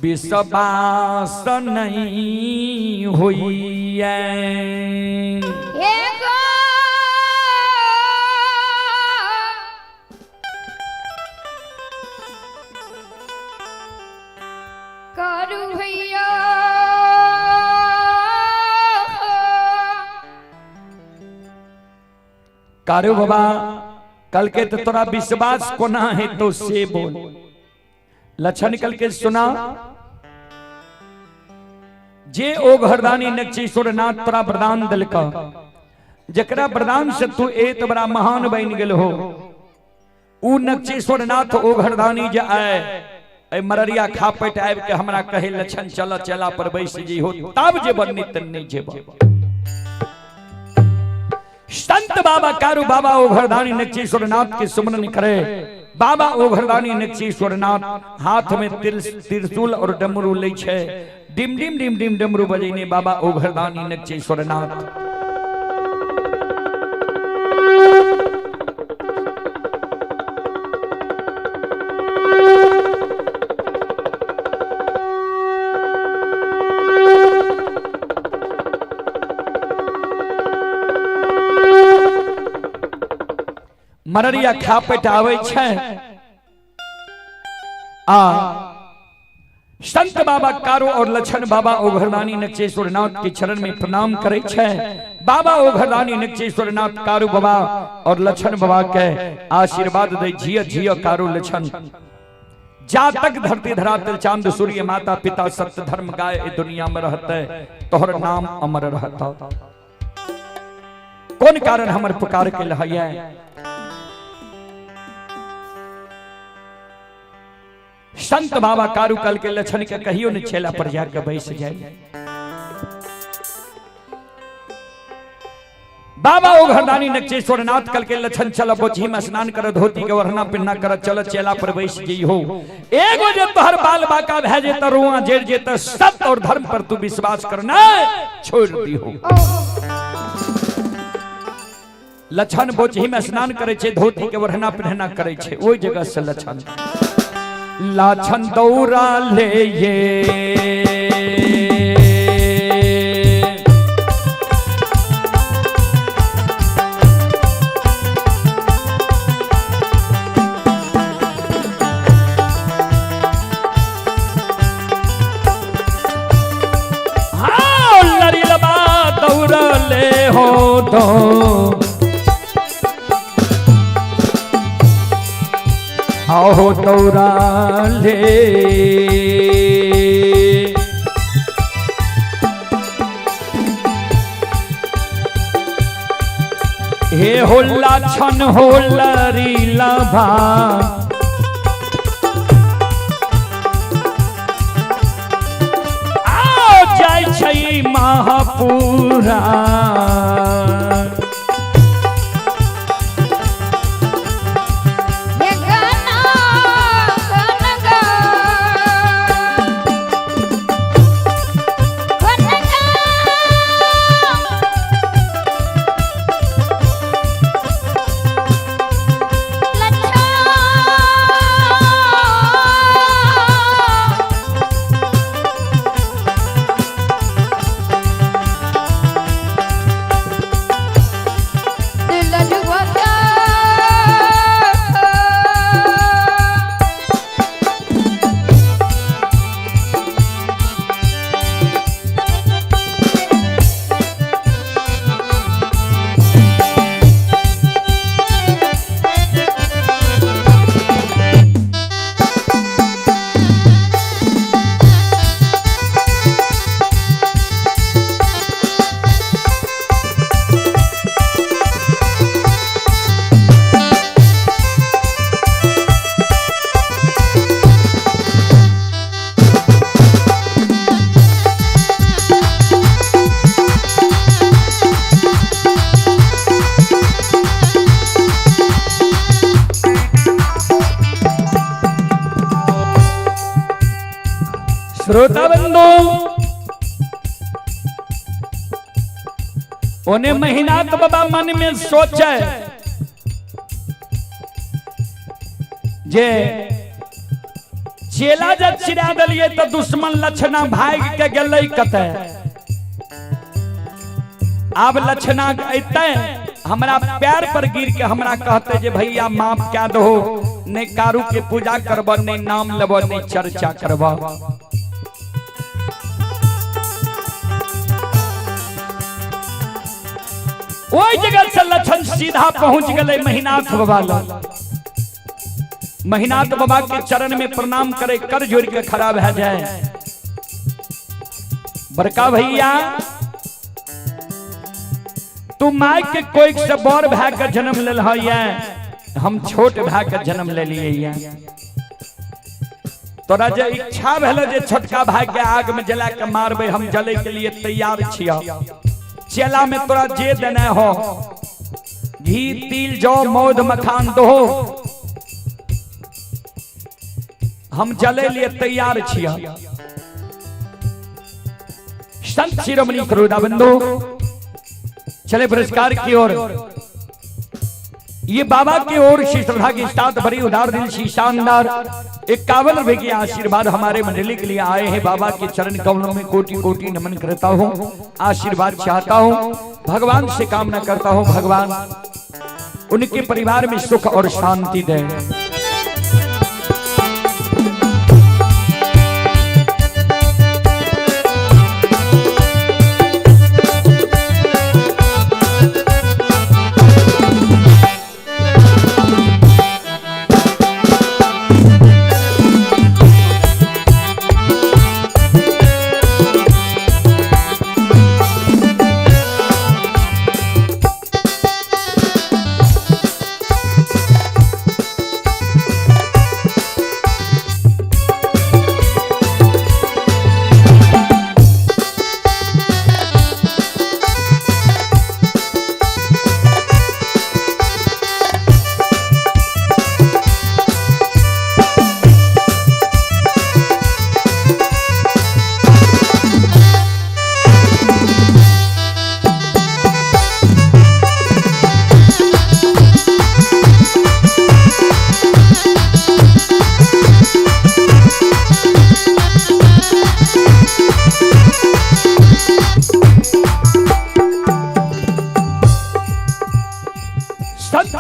विश्वास नहीं होइए। करू भैया कारू बाबा कल के तो तोरा विश्वास कोना है तो से बोल। लक्षण कल के सुना जे ओ घरदानी नक्षीश्वर नाथ तोरा वरदान दिलका, जकरा वरदान से तू एत बड़ा महान बन गेल हो, ऊ नक्षीश्वर नाथ ओ घरदानी जे आए ए मररिया खा पेट आबि के हमरा कहे लक्षण चल चला पर बैस जी हो, तब जे बनी तन नहीं जेब। संत बाबा कारू बाबा ओ घरदानी नक्षीश्वर नाथ के सुमरन करे। बाबा ओ घरदानी नक्षीश्वर नाथ हाथ में त्रिशूल और डमरू लै छै, डिम डिम डिम डिम डमरू बजेने बाबा ओ घरदानी नक्षीश्वर नाथ। मररिया खा पेट आवे छै आ संत बाबा कारो और लक्षण बाबा ओघरदानी नक्षेश्वर नाथ के चरण में प्रणाम करे छै। बाबा ओघरदानी नक्षेश्वर नाथ कारू बाबा और लक्षण बाबा के आशीर्वाद दे जिय जिय कारू लक्षण। जा तक धरती धरातल चांद सूर्य माता पिता सत्य धर्म गाय ए दुनिया में रहते तोहर नाम अमर रहता। कौन कारण हमर पुकार के लहैया? संत बाबा कारू कल के लक्षण के कहियो न छेला पर जाके बैस जाए। बाबा ओ घरदानी नक्षेश्वर नाथ कल के लक्षण चल बोझी में स्नान कर धोती के वरना पिन्ना कर चल चेला पर बैस जी हो। एगो जे तोहर बाल बाका भए जेत रुआ जेर जेत सत्य और धर्म पर तू विश्वास करना छोड़ दी हो। लक्षण बोझी में स्नान करे छे धोती के वरना पिन्ना करे छे ओई जगह से लक्षण लाछन दौरा ले ये हाँ लड़ी लबा दौरा ले हो तो आओ दौरा ले हे होला छन हो लरी लभा आओ जाय छै महापुरा। श्रोता बंधु, ओने महिनाथ बाबा मन में सोचे जे चेला जब चिरा दिलिए तो दुश्मन लक्षणा भाग के गेलै कतै। आब लक्षणा अतै हमरा पैर पर गिर के हमरा कहते जे भैया माफ क्या दो, नहीं कारू के पूजा करब, नहीं नाम लेब, नहीं चर्चा करब। ओहि जगह से लक्षण सीधा पहुंच गए महिनाथ बाबा लग। महिनाथ बाबा के चरण में प्रणाम करे, कर जोड़ के खड़ा भए जाए। बड़का भैया, तू my के कोई से बड़ भए के जन्म लेल है, हम छोट भए के जन्म ले लिए। तोरा जे इच्छा भेल जे छोटका भाई के आग में जला के मारबे, हम जले के लिए तैयार छिया। चेला में तोरा जे देने हो, घी तिल जौ मौध मखान दो, हम जले लिए तैयार छिया। संत शिरोमणि करुणा बंधु चले पुरस्कार की ओर। ये बाबा की ओर से श्रद्धा के साथ बड़ी उदार दिल सी शानदार 51 रुपए के आशीर्वाद हमारे मंडली के लिए आए हैं। बाबा के चरण कमलों में कोटि कोटि नमन करता हूँ, आशीर्वाद चाहता हूँ, भगवान से कामना करता हूँ भगवान उनके परिवार में सुख और शांति दे।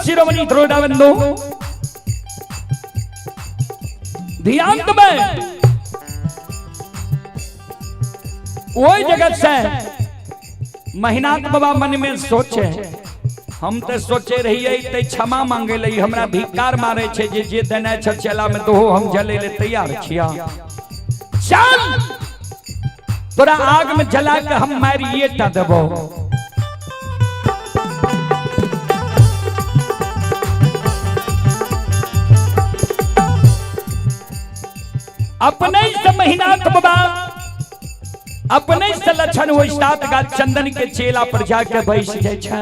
शिरोमणि द्रोणाबंधु ध्यान में वही जगत से महिनाथ बाबा मन में सोचे, हम तो सोचे रहिए ते क्षमा मांगे लई, हमरा धिक्कार मारे छे जे जे देने छ चेला में तो हम जले ले तैयार छिया। चल तोरा आग में जला के हम मारिए टा देबो। अपने से महिनाथ बाबा अपने से लक्षण वो सात गाछ चंदन के चेला पर जाके बैस जाय छै।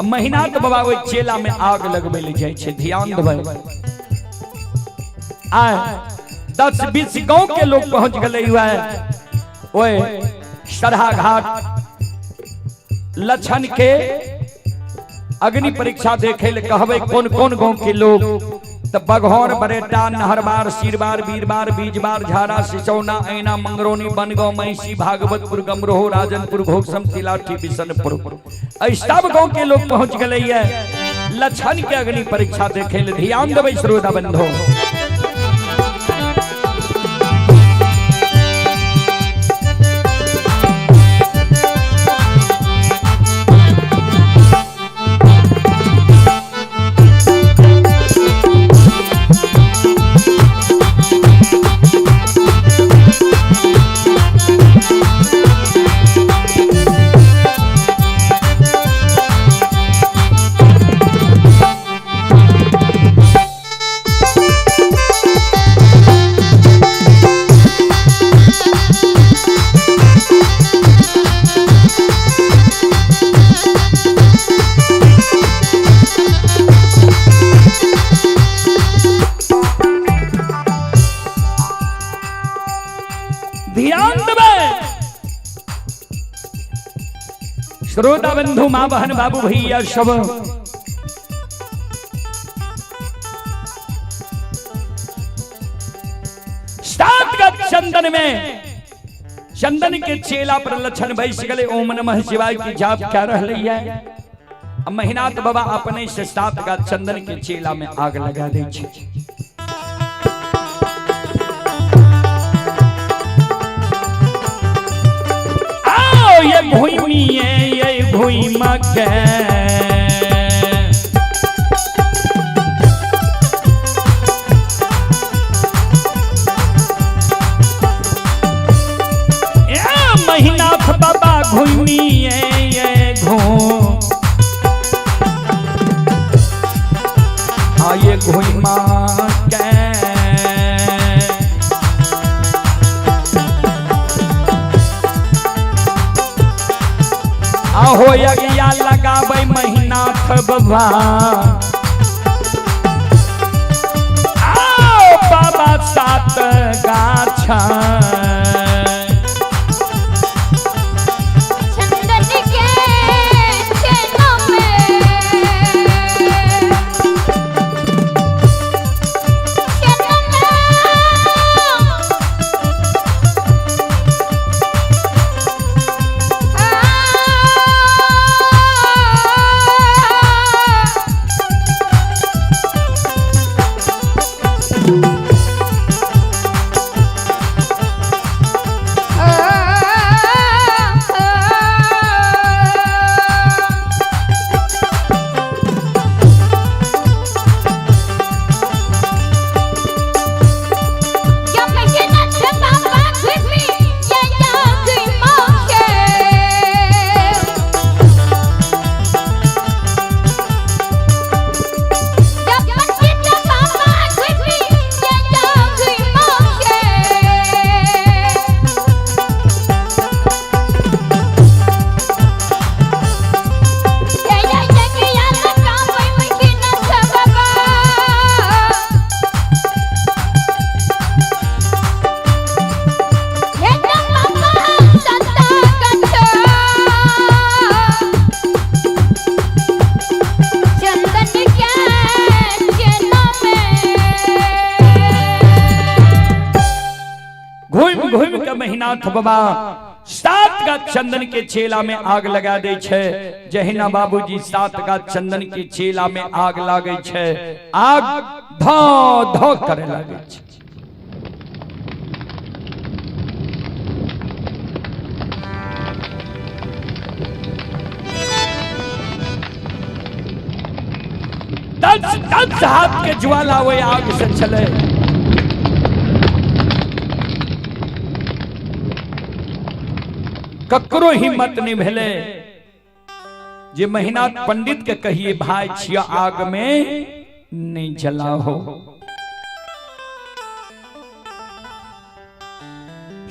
महिनाथ बाबा ओहि चेला में आग लगबै ले जाय छै। ध्यान देबै, आय 10-20 गांव के लोग पहुंच गए हुआ है ओए सरहा घाट लक्षण के अग्नि परीक्षा देखे ले। कहबै कौन कौन गांव के लोग, तो बघौर बरेटा नहरबार सीरबार बीरबार बीजबार झारा सिसौना ऐना मंगरौनी बनगांव महिषी भागवतपुर गमरोह राजनपुर घोगसम तिलाठी बिशनपुर सब गांव के लोग पहुंच गए है लक्षण के अग्नि परीक्षा देखे ले। ध्यान देबै श्रोता बंधु, श्रोता बंधु, माँ बहन, बाबू भैया सब, सात गज चंदन में चंदन के चेला पर लक्षण बैस गए। ओम नमः शिवाय की जाप क्या रह है। अब महिनाथ बाबा अपने से 7 गाछ चंदन के चेला में आग लगा दे छे। आओ ये भूमि है, ये भूमि के महिनाथ बाबा घूमी ये घूम आये घुमा के। आहो यज्ञा लगाबै महिनाथ बाबा, आओ बाबा 7 गाछा। चंदन के चेलों में, चेलों में, घूम घूम के महिनाथ बाबा 7 गाछ चंदन के चेला में आग लगा दे छे। जहिना बाबूजी 7 गाछ चंदन के चेला में आग लागे छे, आग धो धो करे लागे छे। दस दस हाथ के ज्वाला वही आग से चले। ककरो हिम्मत नहीं भेले जे महिनाथ पंडित के कहिए भाई छिया आग में नहीं जलाओ।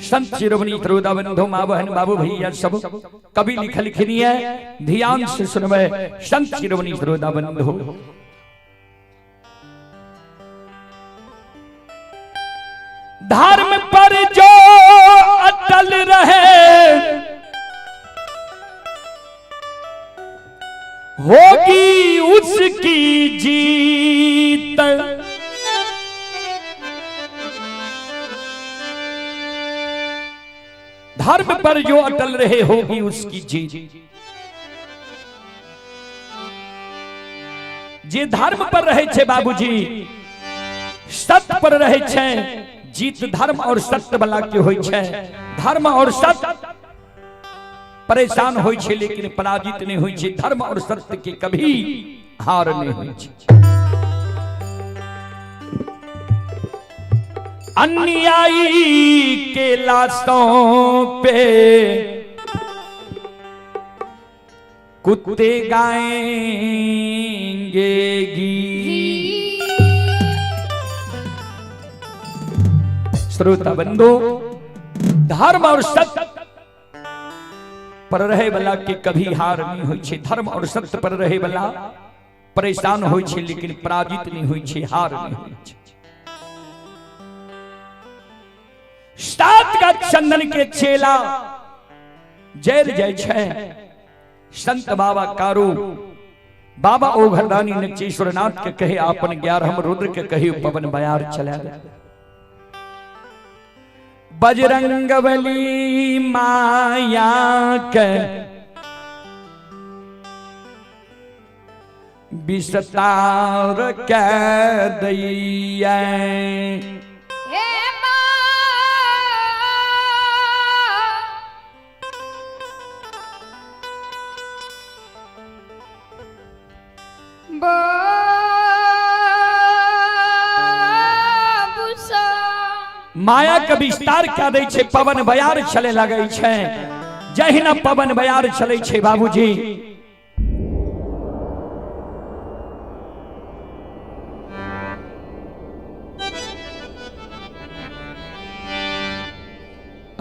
संत शिरोमणि श्रोता बंधु, माँ बहन, बाबू भैया सब, कवि लिखल लिखनी है, ध्यान से सुनबे। संत शिरोमणि श्रोता बंधु, धर्म पर जो अटल रहे होगी उसकी जीत। धर्म पर जो अटल रहे होगी उसकी जीत। जे धर्म पर रहे छे बाबूजी, सत्य पर रहे छे, जीत धर्म और सत्य वाला के होई छे। धर्म और सत्य परेशान होई छे लेकिन पराजित नहीं होई छे। धर्म और सत्य के कभी हार नहीं होई छे। अन्यायी के लाशों पे कुत्ते गाएंगे गीत। श्रोता बंधु, धर्म और सत्य पर रहे वाला के कभी हार नहीं होई छे। धर्म और सत्य पर रहे वाला परेशान होई छे लेकिन पराजित नहीं होई छे, हार नहीं होई छे। 7 गाछ चंदन के चेला जर जाय छे। संत बाबा कारू बाबा ओघरदानी नचेश्वर नाथ के कहे आपन 11 रुद्र के कहे पवन बयार चला। बजरंग बली माया के विस्तार के दैया। माया के विस्तार क्या दै छै, पवन बयार चले लगै छै। जहिना पवन बयार चले छै बाबूजी,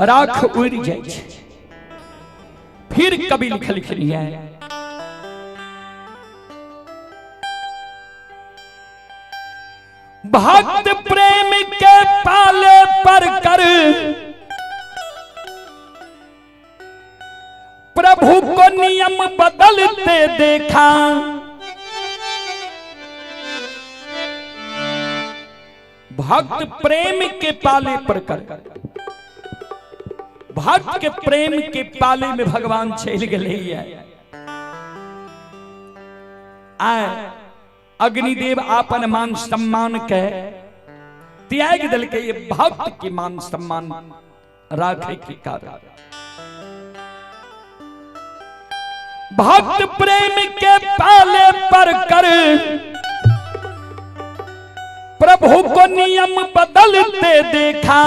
राख उड़ जाइ छै। फिर कवि लिखलखिन है, भक्त प्रेम के पाले पर कर प्रभु को नियम बदलते देखा। भक्त प्रेम के पाले पर कर, भक्त के प्रेम के पाले में भगवान चल गए है। आए अग्निदेव आपन मान सम्मान के त्याग दल के ये भक्त के मान सम्मान राखे के कारण। भक्त प्रेम के पाले पर कर प्रभु को नियम बदलते देखा।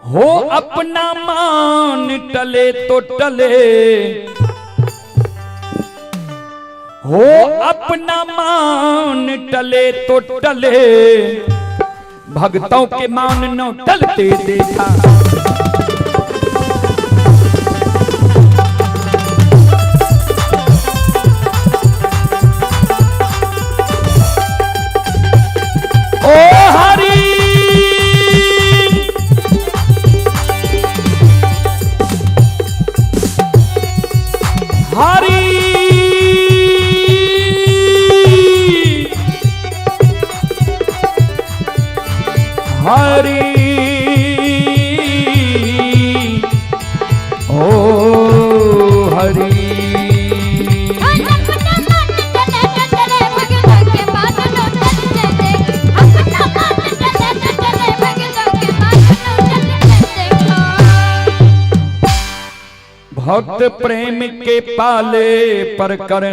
हो अपना मान टले तो टले, हो अपना मान टले तो टले, भक्तों के मान न टलते देखा। ओ हरि हरि हरि ओ हरि। भक्त प्रेम के पाले पर कर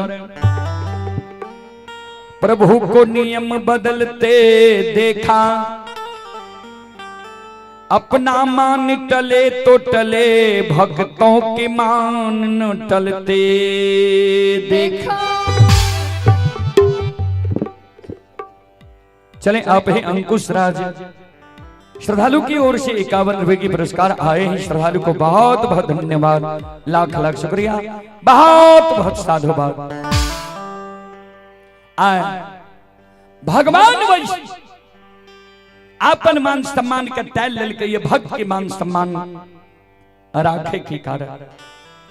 प्रभु को नियम बदलते देखा। अपना मान टले तो टले, भक्तों के मान न टलते देखा। चले आप हैं अंकुश राज, श्रद्धालु की ओर से 51 रुपए की पुरस्कार आए हैं। श्रद्धालु को बहुत बहुत धन्यवाद, लाख लाख शुक्रिया, बहुत बहुत साधुवाद। आए भगवान वैष्णव आपन मान सम्मान का तैल ललके ये भक्त के मान सम्मान राखे के कारण।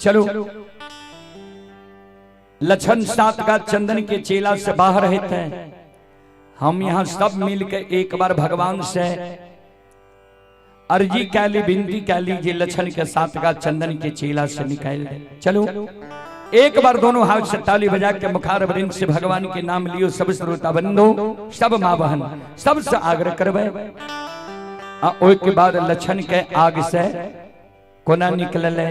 चलो लक्षण सात का चंदन के चेला से बाहर रहते हैं, हम यहाँ सब मिलकर एक बार भगवान से अर्जी कैली बिनती कैली जे लक्षण के साथ का चंदन के चेला से निकाल दे। चलो एक बार दोनों हाथ से ताली बजा के मुखार वृंद से भगवान के नाम लियो। सब श्रोता बंधु, सब माँ बहन, सबसे आग्रह करबे के बाद लक्षण के आग से कोना निकलले,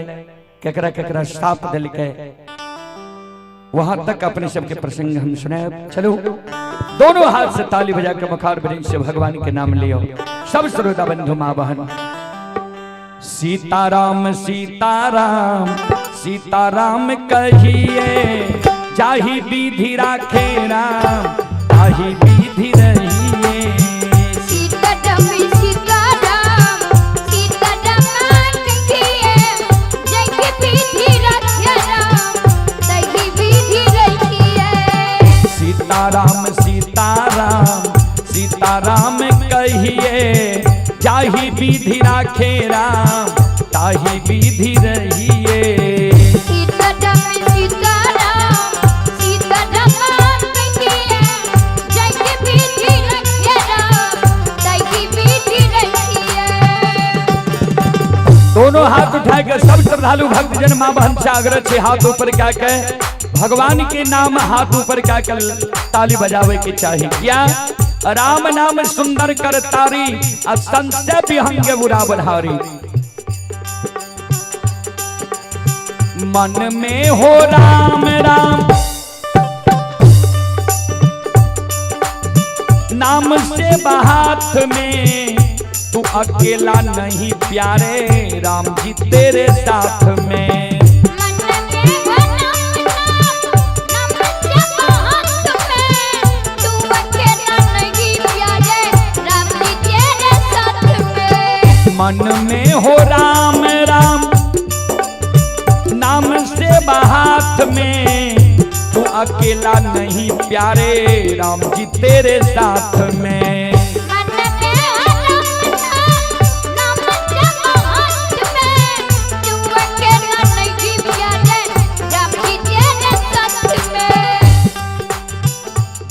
केकरा केकरा साप दिलके, वहां तक अपने सबके प्रसंग हम सुने। चलो दोनों हाथ से ताली बजा के मुखार वृंद से भगवान के नाम लियो। सब श्रोता बंधु माँ बहन, सीताराम सीताराम सीताराम कहिए, जाहि विधि राखे राम ताहि विधि रहिए। सीताराम सीताराम सीताराम कहिए, जाहि विधि राखे राम ताहि विधि रहिए। सीताराम सीताराम सीताराम कहिए, जाहि विधि राखे राम ताही विधि रहिए। सीताराम सीताराम सीताराम कहिए, जय विधि रखिए राम, ताही विधि रखिए। दोनों हाथ उठा के सब श्रद्धालु भक्तजन माँ बहन से आग्रह छे, हाथ ऊपर क्या के भगवान के नाम हाथ ऊपर क्या के ताली बजावे के चाहिए। क्या राम नाम सुंदर कर तारी आ संशय विहंग बुरा बधारी। मन में हो राम राम नाम से हाथ में, तू अकेला नहीं प्यारे राम जी तेरे साथ में। मन में हो राम नाम, नाम जप हाथ में, तू अकेला नहीं प्यारे राम जी तेरे साथ में। मन में हो राम राम नाम से हाथ में, तू अकेला नहीं प्यारे राम जी तेरे साथ में। मन में हो राम नाम, नाम जप हाथ में, तू अकेला नहीं प्यारे राम जी तेरे साथ में।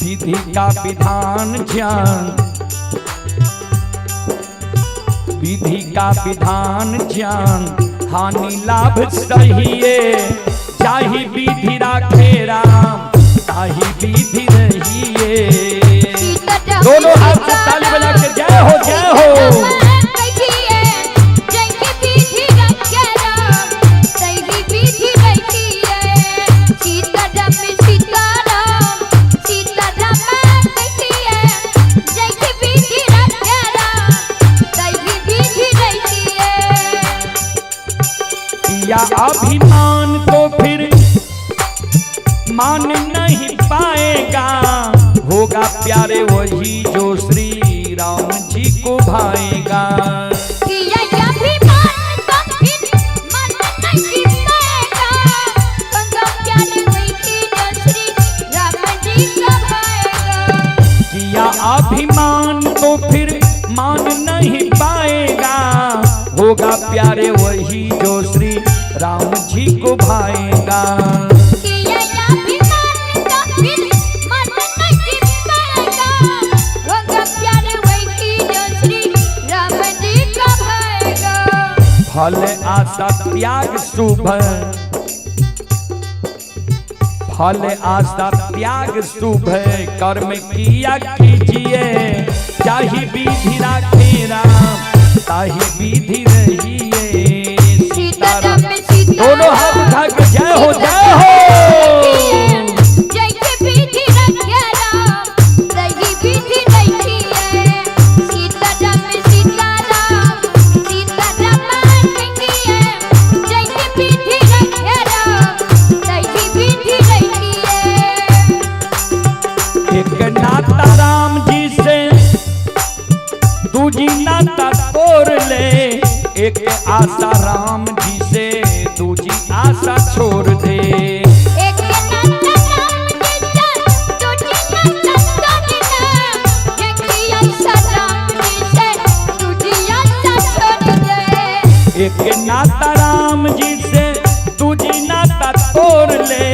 विधि का विधान ज्ञान, विधि का विधान ज्ञान हानि लाभ सहिए, चाही विधि राखे राम ताही विधि रहिए। सीताराम दोनों हाथ से ताली बजा के जय हो जय हो। कहिए, जय विधि रखे राम, ताही विधि रखिए। सीताराम सीताराम सीताराम कहिए, जय विधि रखे राम, ताही विधि रखिए। किया अभिमान तो फिर मान नहीं पाएगा, होगा प्यारे वही जो श्री राम जी को भाएगा। किया अभिमान तो फिर मन नहीं पाएगा, होगा प्यारे वही जो श्री राम जी को भाएगा। किया अभिमान तो फिर मान नहीं पाएगा, होगा प्यारे वही जो श्री राम जी को भाएगा। किया अभिमान तो फिर मन नहीं पाएगा, होगा प्यारे वही जो श्री राम जी को भाएगा। फल आशा त्याग शुभ, फल आशा त्याग शुभ कर्म किया कीजिए, चाही विधि राखे राम ताही विधि रहिए। सीताराम सीताराम दोनों हाथ उठा के जय हो जय हो। जय विधि रखे राम, ताही विधि रखिए। सीताराम सीताराम सीताराम कहिए, जय विधि रखे राम, ताही विधि रखिए। एक नाता राम जी से दूजी नाता तोड़ ले, एक आशा राम जी से दूजी आशा छोड़ दे। एक नाता राम जी से दूजी नाता तोड़ ले, एक आशा राम जी से दूजी आशा छोड़ दे। एक नाता राम जी से दूजी नाता तोड़ ले,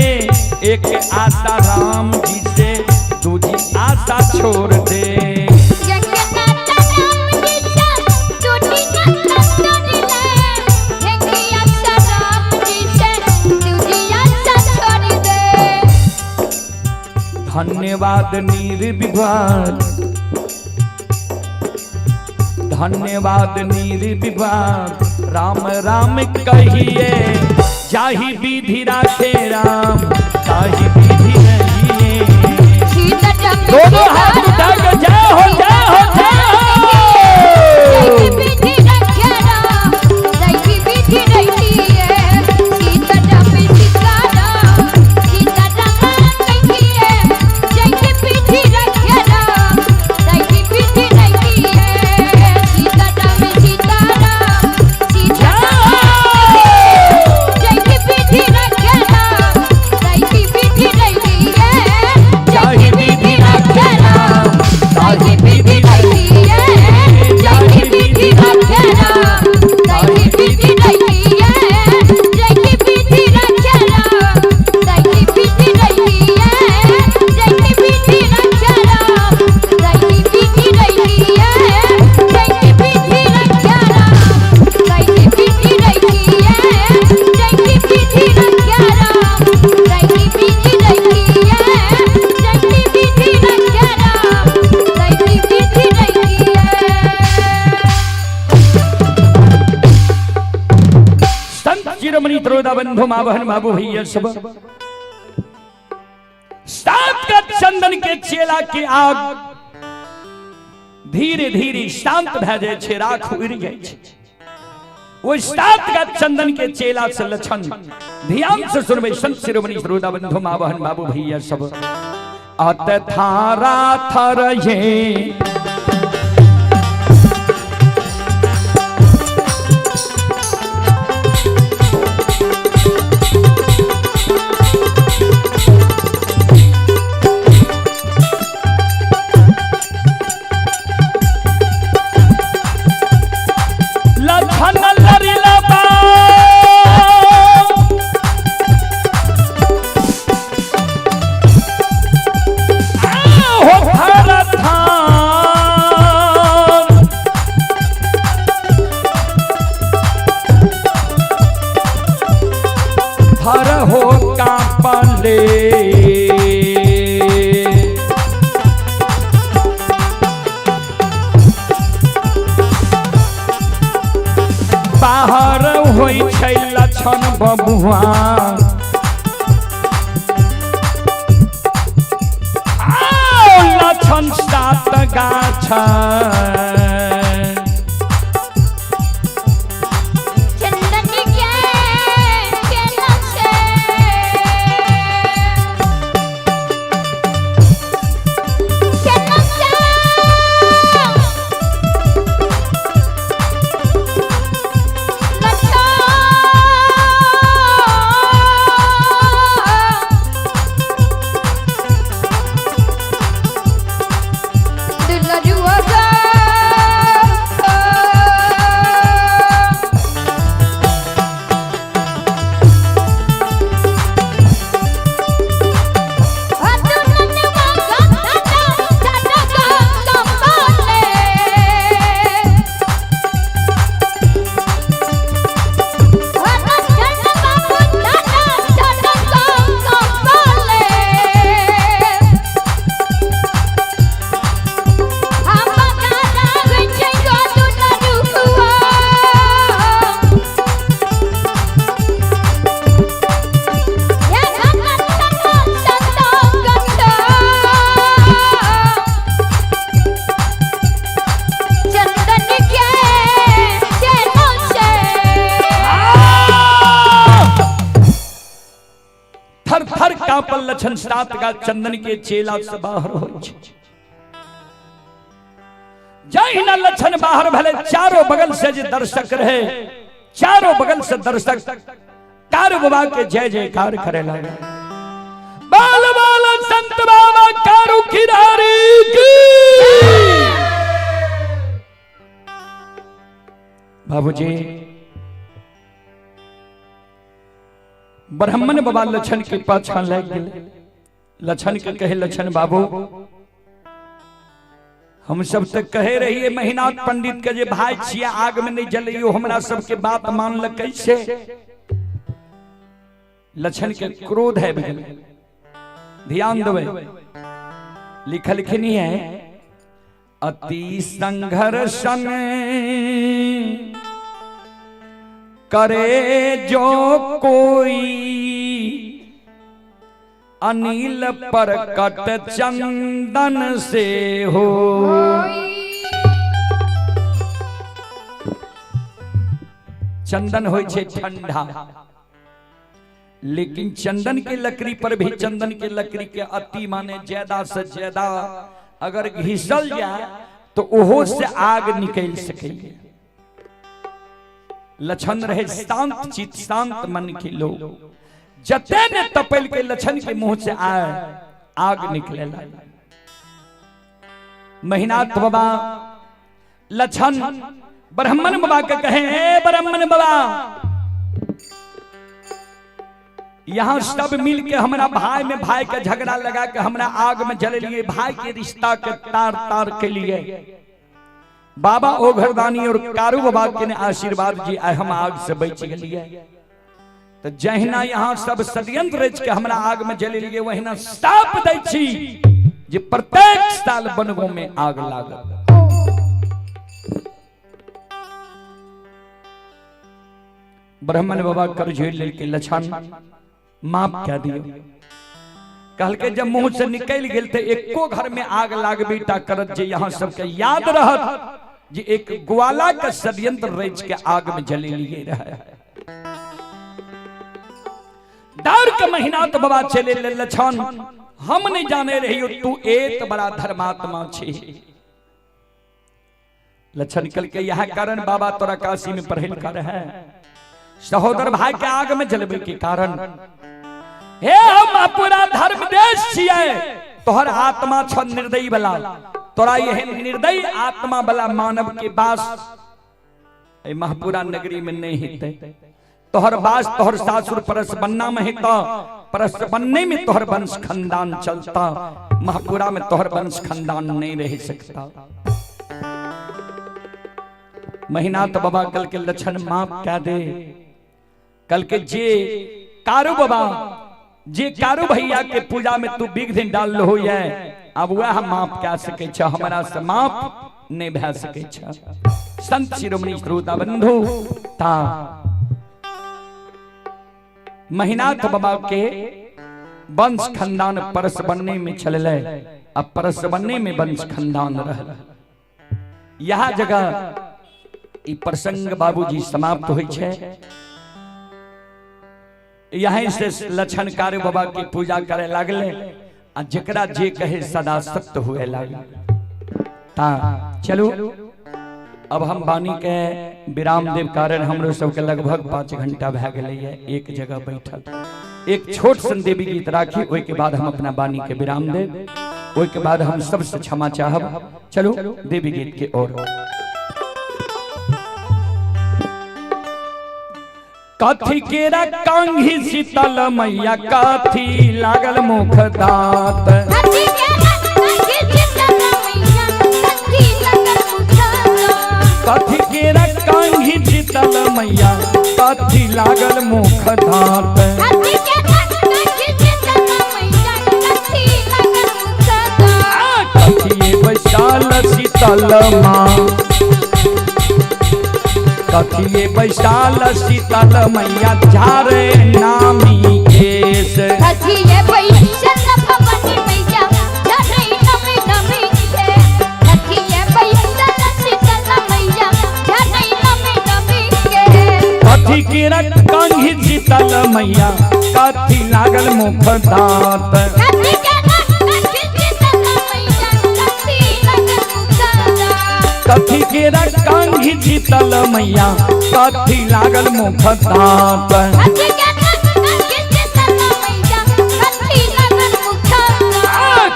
एक आशा राम जी से दूजी आशा छोड़ दे। एक नाता राम जी से दूजी नाता तोड़ ले, एक आशा राम जी से दूजी आशा छोड़ दे। धन्यवाद निर्विवाद, धन्यवाद निर्विवाद राम राम कहिए, जाहि विधि राखे राम ताहि विधि रहिए। सीताराम दोनों हाथ उठा के जय हो जय हो जय हो। जय विधि रखे राम, ताही विधि रखिए। सीताराम सीताराम सीताराम कहिए, जय विधि रखे राम, ताही विधि रखिए। सीताराम सीताराम सीताराम जय विधि रखे राम, ताही विधि बंधु माँ बहन बाबू भैया सब, सात का चंदन के चेला के आग धीरे धीरे शांत भए जाइ छै, राख उड़ि जाइ छै। ओहि सात का चंदन के चेला से लक्षण ध्यान से सुनबै संत शिरोमणि श्रोता बंधु माँ बहन बाबू भैया सब। अत थारा थर ये लखन लरिला बा हो थर थान थर हो कांपले। बाहर होइ छै लक्षण बबुआ, आओ लक्षण सात गाछ। चंदन के केला से केला से दुलरुआ गा। चंदन के चेलों से थर थर कांपल लक्षण सात का चंदन के चेला से बाहर होइ छै। जहिना लक्षण बाहर भेलै, चारो बगल से जे दर्शक रहे, चारो बगल से दर्शक कार बाबा के जय जयकार करे लगे। बाल बाल संत बाबा कारू खिरारी की। बाबूजी ब्राह्मण बाबा लक्षण के पाछा लागि गेलै। लक्षण के कहे, लक्षण बाबू हम सब तऽ कहे रहिए महिनाथ पंडित के जे भाई छियै आग में नहीं जलैयो, हमरा सबके बात मानल कैसे? लक्षण के क्रोध है गेलै। ध्यान देबै, लिखलखिन है अति संघर्षण करे जो कोई अनिल प्रकट चंदन से हो। चंदन होइ छै ठंडा, लेकिन चंदन के लकड़ी पर भी चंदन के लकड़ी के अति माने ज्यादा से ज्यादा अगर घिसल जाए तो ओहो से आग निकल सकैए। लक्षण रहे शांत चित शांत मन के लोग, जते ने तपल के लक्षण के मुंह से आए आग निकले लागल। महिनाथ बाबा लक्षण ब्राह्मण बाबा के कहे, ए ब्राह्मण बाबा यहाँ सब मिल के हमरा भाई में भाई के झगड़ा लगा के हमरा आग में जले लिए, भाई के रिश्ता के तार तार के लिए बाबा ओ घरदानी और कारू बाबा के ने आशीर्वाद जी आए हम आग से बच गेलिए। तो जहिना यहाँ सब षड्यंत्र रच के हमरा आग में जले लिए, वहिना साप दै छी जे प्रत्येक साल बनगो में आग लागत। ब्राह्मण बाबा कर जोड़ लेलकै, लछन माफ कए दियौ। कहलकै जब मुंह से निकलि गेल तऽ एको घर में आग लागबे टा करत, जे यहाँ सबके याद रहत जे एक ग्वाला के षड्यंत्र रच के आग में जलेलिए रहे। दौड़ के महीना तो बाबा चले ले, लछन हम नहीं जाने रहियो तू एत बड़ा धर्मात्मा छी। लछन कल के यह कारण बाबा तोरा काशी में पढ़ल कर है, सहोदर भाई के आग में जलबे के कारण। हे हम पूरा धर्म देश छियै, तोहर आत्मा छ निर्दयी वाला, तोरा एहन निर्दयी आत्मा वाला मानव के वास एहि महपुरा नगरी में नहीं हेतै। तोहर वास तोहर सासुर परस बन्ना में हेता, परस बन्ने में तोहर वंश खानदान चलता, महपुरा में तोहर वंश खानदान नहीं रह सकता। महीना तो बाबा कल के लक्षण माफ कह दे। कल के जे कारू बाबा जे कारू भैया के पूजा में तू विघ्न डाल लो ये, अब वह माफ कह सके छ, हमारा से माफ नहीं भै सके छ। संत शिरोमणि श्रोता बंधु ता महिनाथ बाबा के वंश खानदान परस बनने में चलले, अब परस बनने में वंश खानदान रहल। यह जगह ई प्रसंग बाबूजी समाप्त होइ छै। यहीं से लक्षण कारू बाबा की पूजा करे लागले आ जकरा जे कहे सदा सत्य हुए लागल। ता चलू अब हम वाणी के विराम देव, कारण हमरो सबके लगभग 5 घंटा भए गेलैए एक जगह बैठल। एक छोट सन देवी गीत राखी, ओहि के बाद हम अपना वाणी के विराम देव, ओहि के बाद हम सबसे क्षमा चाहब। चलू देवी गीत के ओर। कथी केरा कांघी शीतल मैया कथी लागल मुख दांत, कथी केरा कांघी शीतल मैया कथी लागल मुख दांत, कथी बैसाल शीतल माँ, कथिए बैसाल शीतल मैया झारे नामी केस, कथिए बैसल भवानी मैया झारे नामी नामी के, कथिए बैसल शीतल मैया झारे नामी नामी के, कथी केरा कांघी शीतल मैया कथी लागल मुख दांत, कथी केरा कांघी शीतल मैया कथी लागल मुख दांत,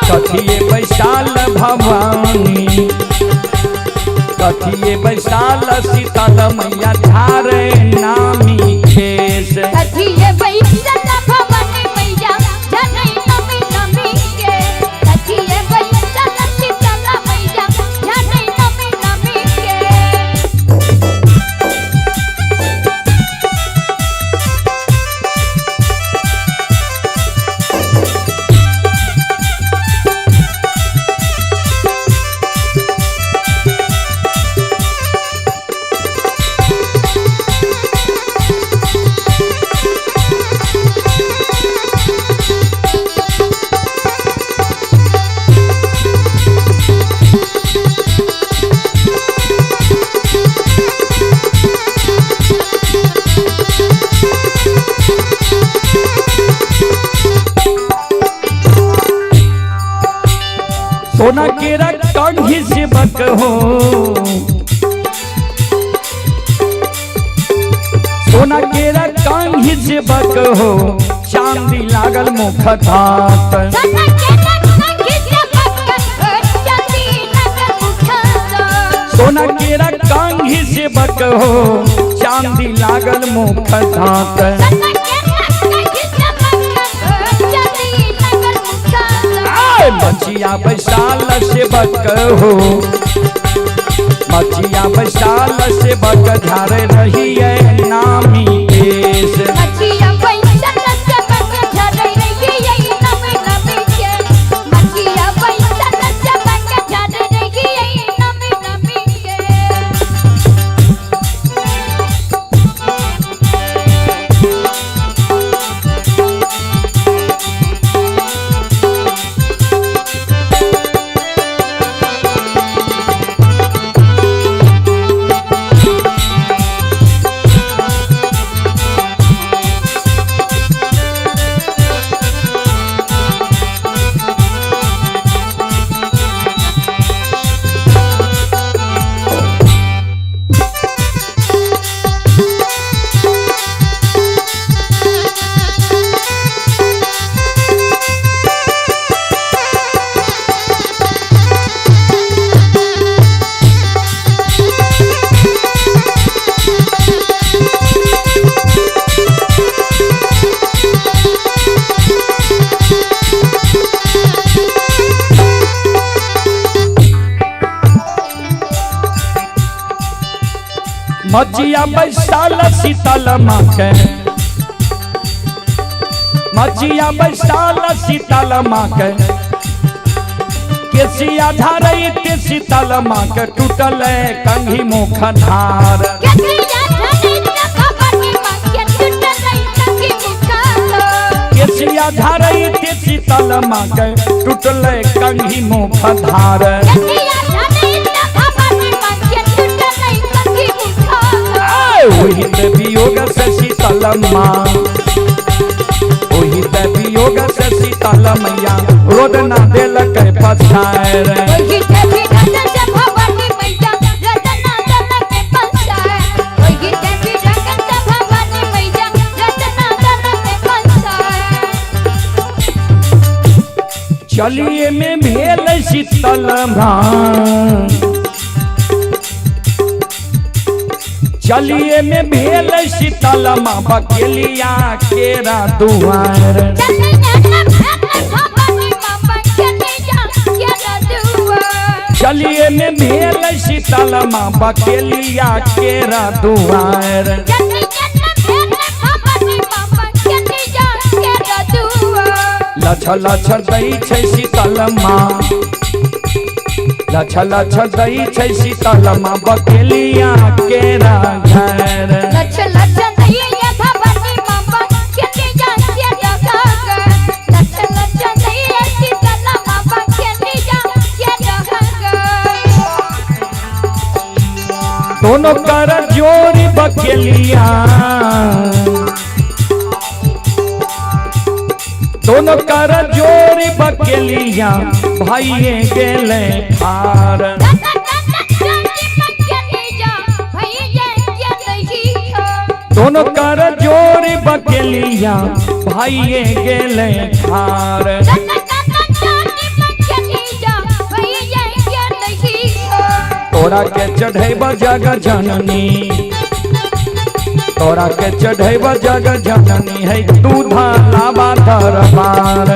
कथिए बैसाल भवानी, कथिए बैसाल शीतल मैया झारे नामी केस, कथिए बैसल भवानी मैया झारे नामी नामी के, कथिए बैसल शीतल मैया झारे नामी नामी के। सोना केरा कांघी सेवक हो, सोना केरा कांघी सेवक हो, चांदी लागल मुख दांत, सोना केरा कांघी सेवक हो, चांदी लागल मुख दांत, मछिया बैसाल सेवक हो, मछिया बैसाल सेवक झारे रही है नामी केस, मछिया बैसल सेवक झारे रही है नामी नामी के, मछिया बैसल सेवक झारे रही है नामी नामी के। मचिया बैसाल शीतल माँ के, मचिया बैसाल शीतल माँ के, केसिया झारैत शीतल माँ के टूटल कंघी मुख धार। केसिया झारैत शीतल माँ के टूटल कंघी मुख धार। ओहि ते वियोग से शीतल माँ, ओहि ते वियोग से शीतल मैया रोदना देलक पछाड़। चलिए में भेल शीतल माँ, चलिए में भेल शीतल माँ बकेलिया केरा दुआर। चलिए में भेल शीतल माँ बकेलिया केरा दुआर। लछ लछ दै छै शीतल माँ, लछ लछ दै छै शीतल माँ बकेलिया केरा घर। लछ लछ दैया भवानी माँ बकेलिया केरा घर। लछ लछ दैया शीतल माँ बकेलिया केरा घर। दोनों कर जोरी बकेलिया, दोनों कर जोरी बकेलिया भाइये गेले ठार। दोनों कर जोरी बकेलिया भाइये गेले ठार। तोरा के चढ़ैब जग जननी, तोरा के चढ़ैब जग जननी है दूध लाबा दरबार।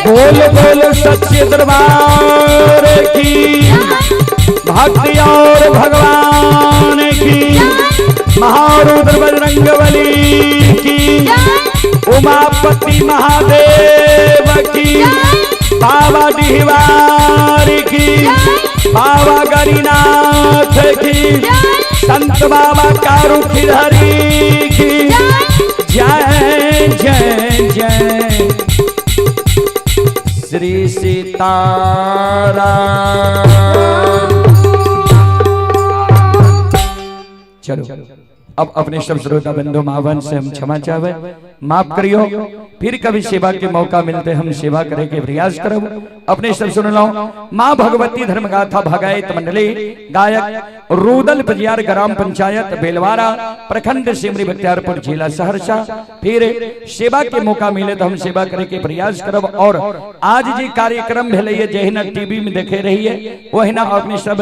बोल बोल सच्चे दरबार की, भक्ति और भगवान की, महारुद्र बजरंगबली की, उमापति महादेव की, बाबा डिहवार की, बाबा गरीनाथ की, संत बाबा कारू खिलहरी की जय जय जय। श्री सीताराम। चलो अब अपने सब श्रोता बंधु मावन से हम क्षमा चाहे, माफ करियो। फिर कभी सेवा के मौका मिलते हम सेवा करे के प्रयास करब। अपने सब सुन लो माँ भगवती धर्मगाथा भगायत मंडली, गायक रूदल बजियार, ग्राम पंचायत बेलवारा, प्रखंड सिमरी बख्तियारपुर, जिला सहरसा। फिर सेवा के मौका मिले तो हम सेवा करे के प्रयास करब। और आज जी कार्यक्रम भेलै जहिना टीवी में देखे रहिए वहिना अपने सब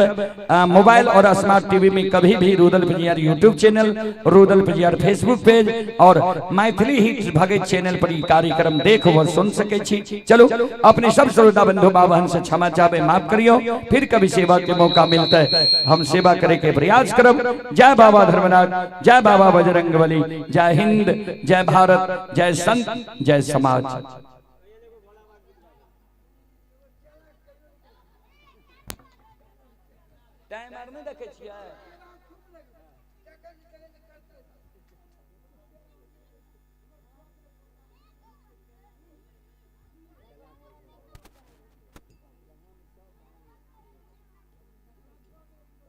मोबाइल और स्मार्ट टीवी में कभी भी Rudal Bajiyar YouTube channel, Rudal Bajiyar Facebook page और मैथिली हिट भगत चैनल पर कार्यक्रम देख व सुन सके छी। चलो अपने सब श्रोता बंधु बाबा से क्षमा चाहे, माफ करियो। फिर कभी सेवा के मौका मिलता है हम सेवा करे के प्रयास करब। जय बाबा धर्मनाथ, जय बाबा बजरंगबली, जय हिंद, जय भारत, जय संत, जय समाज। टाइम आर नहीं देखे छियै।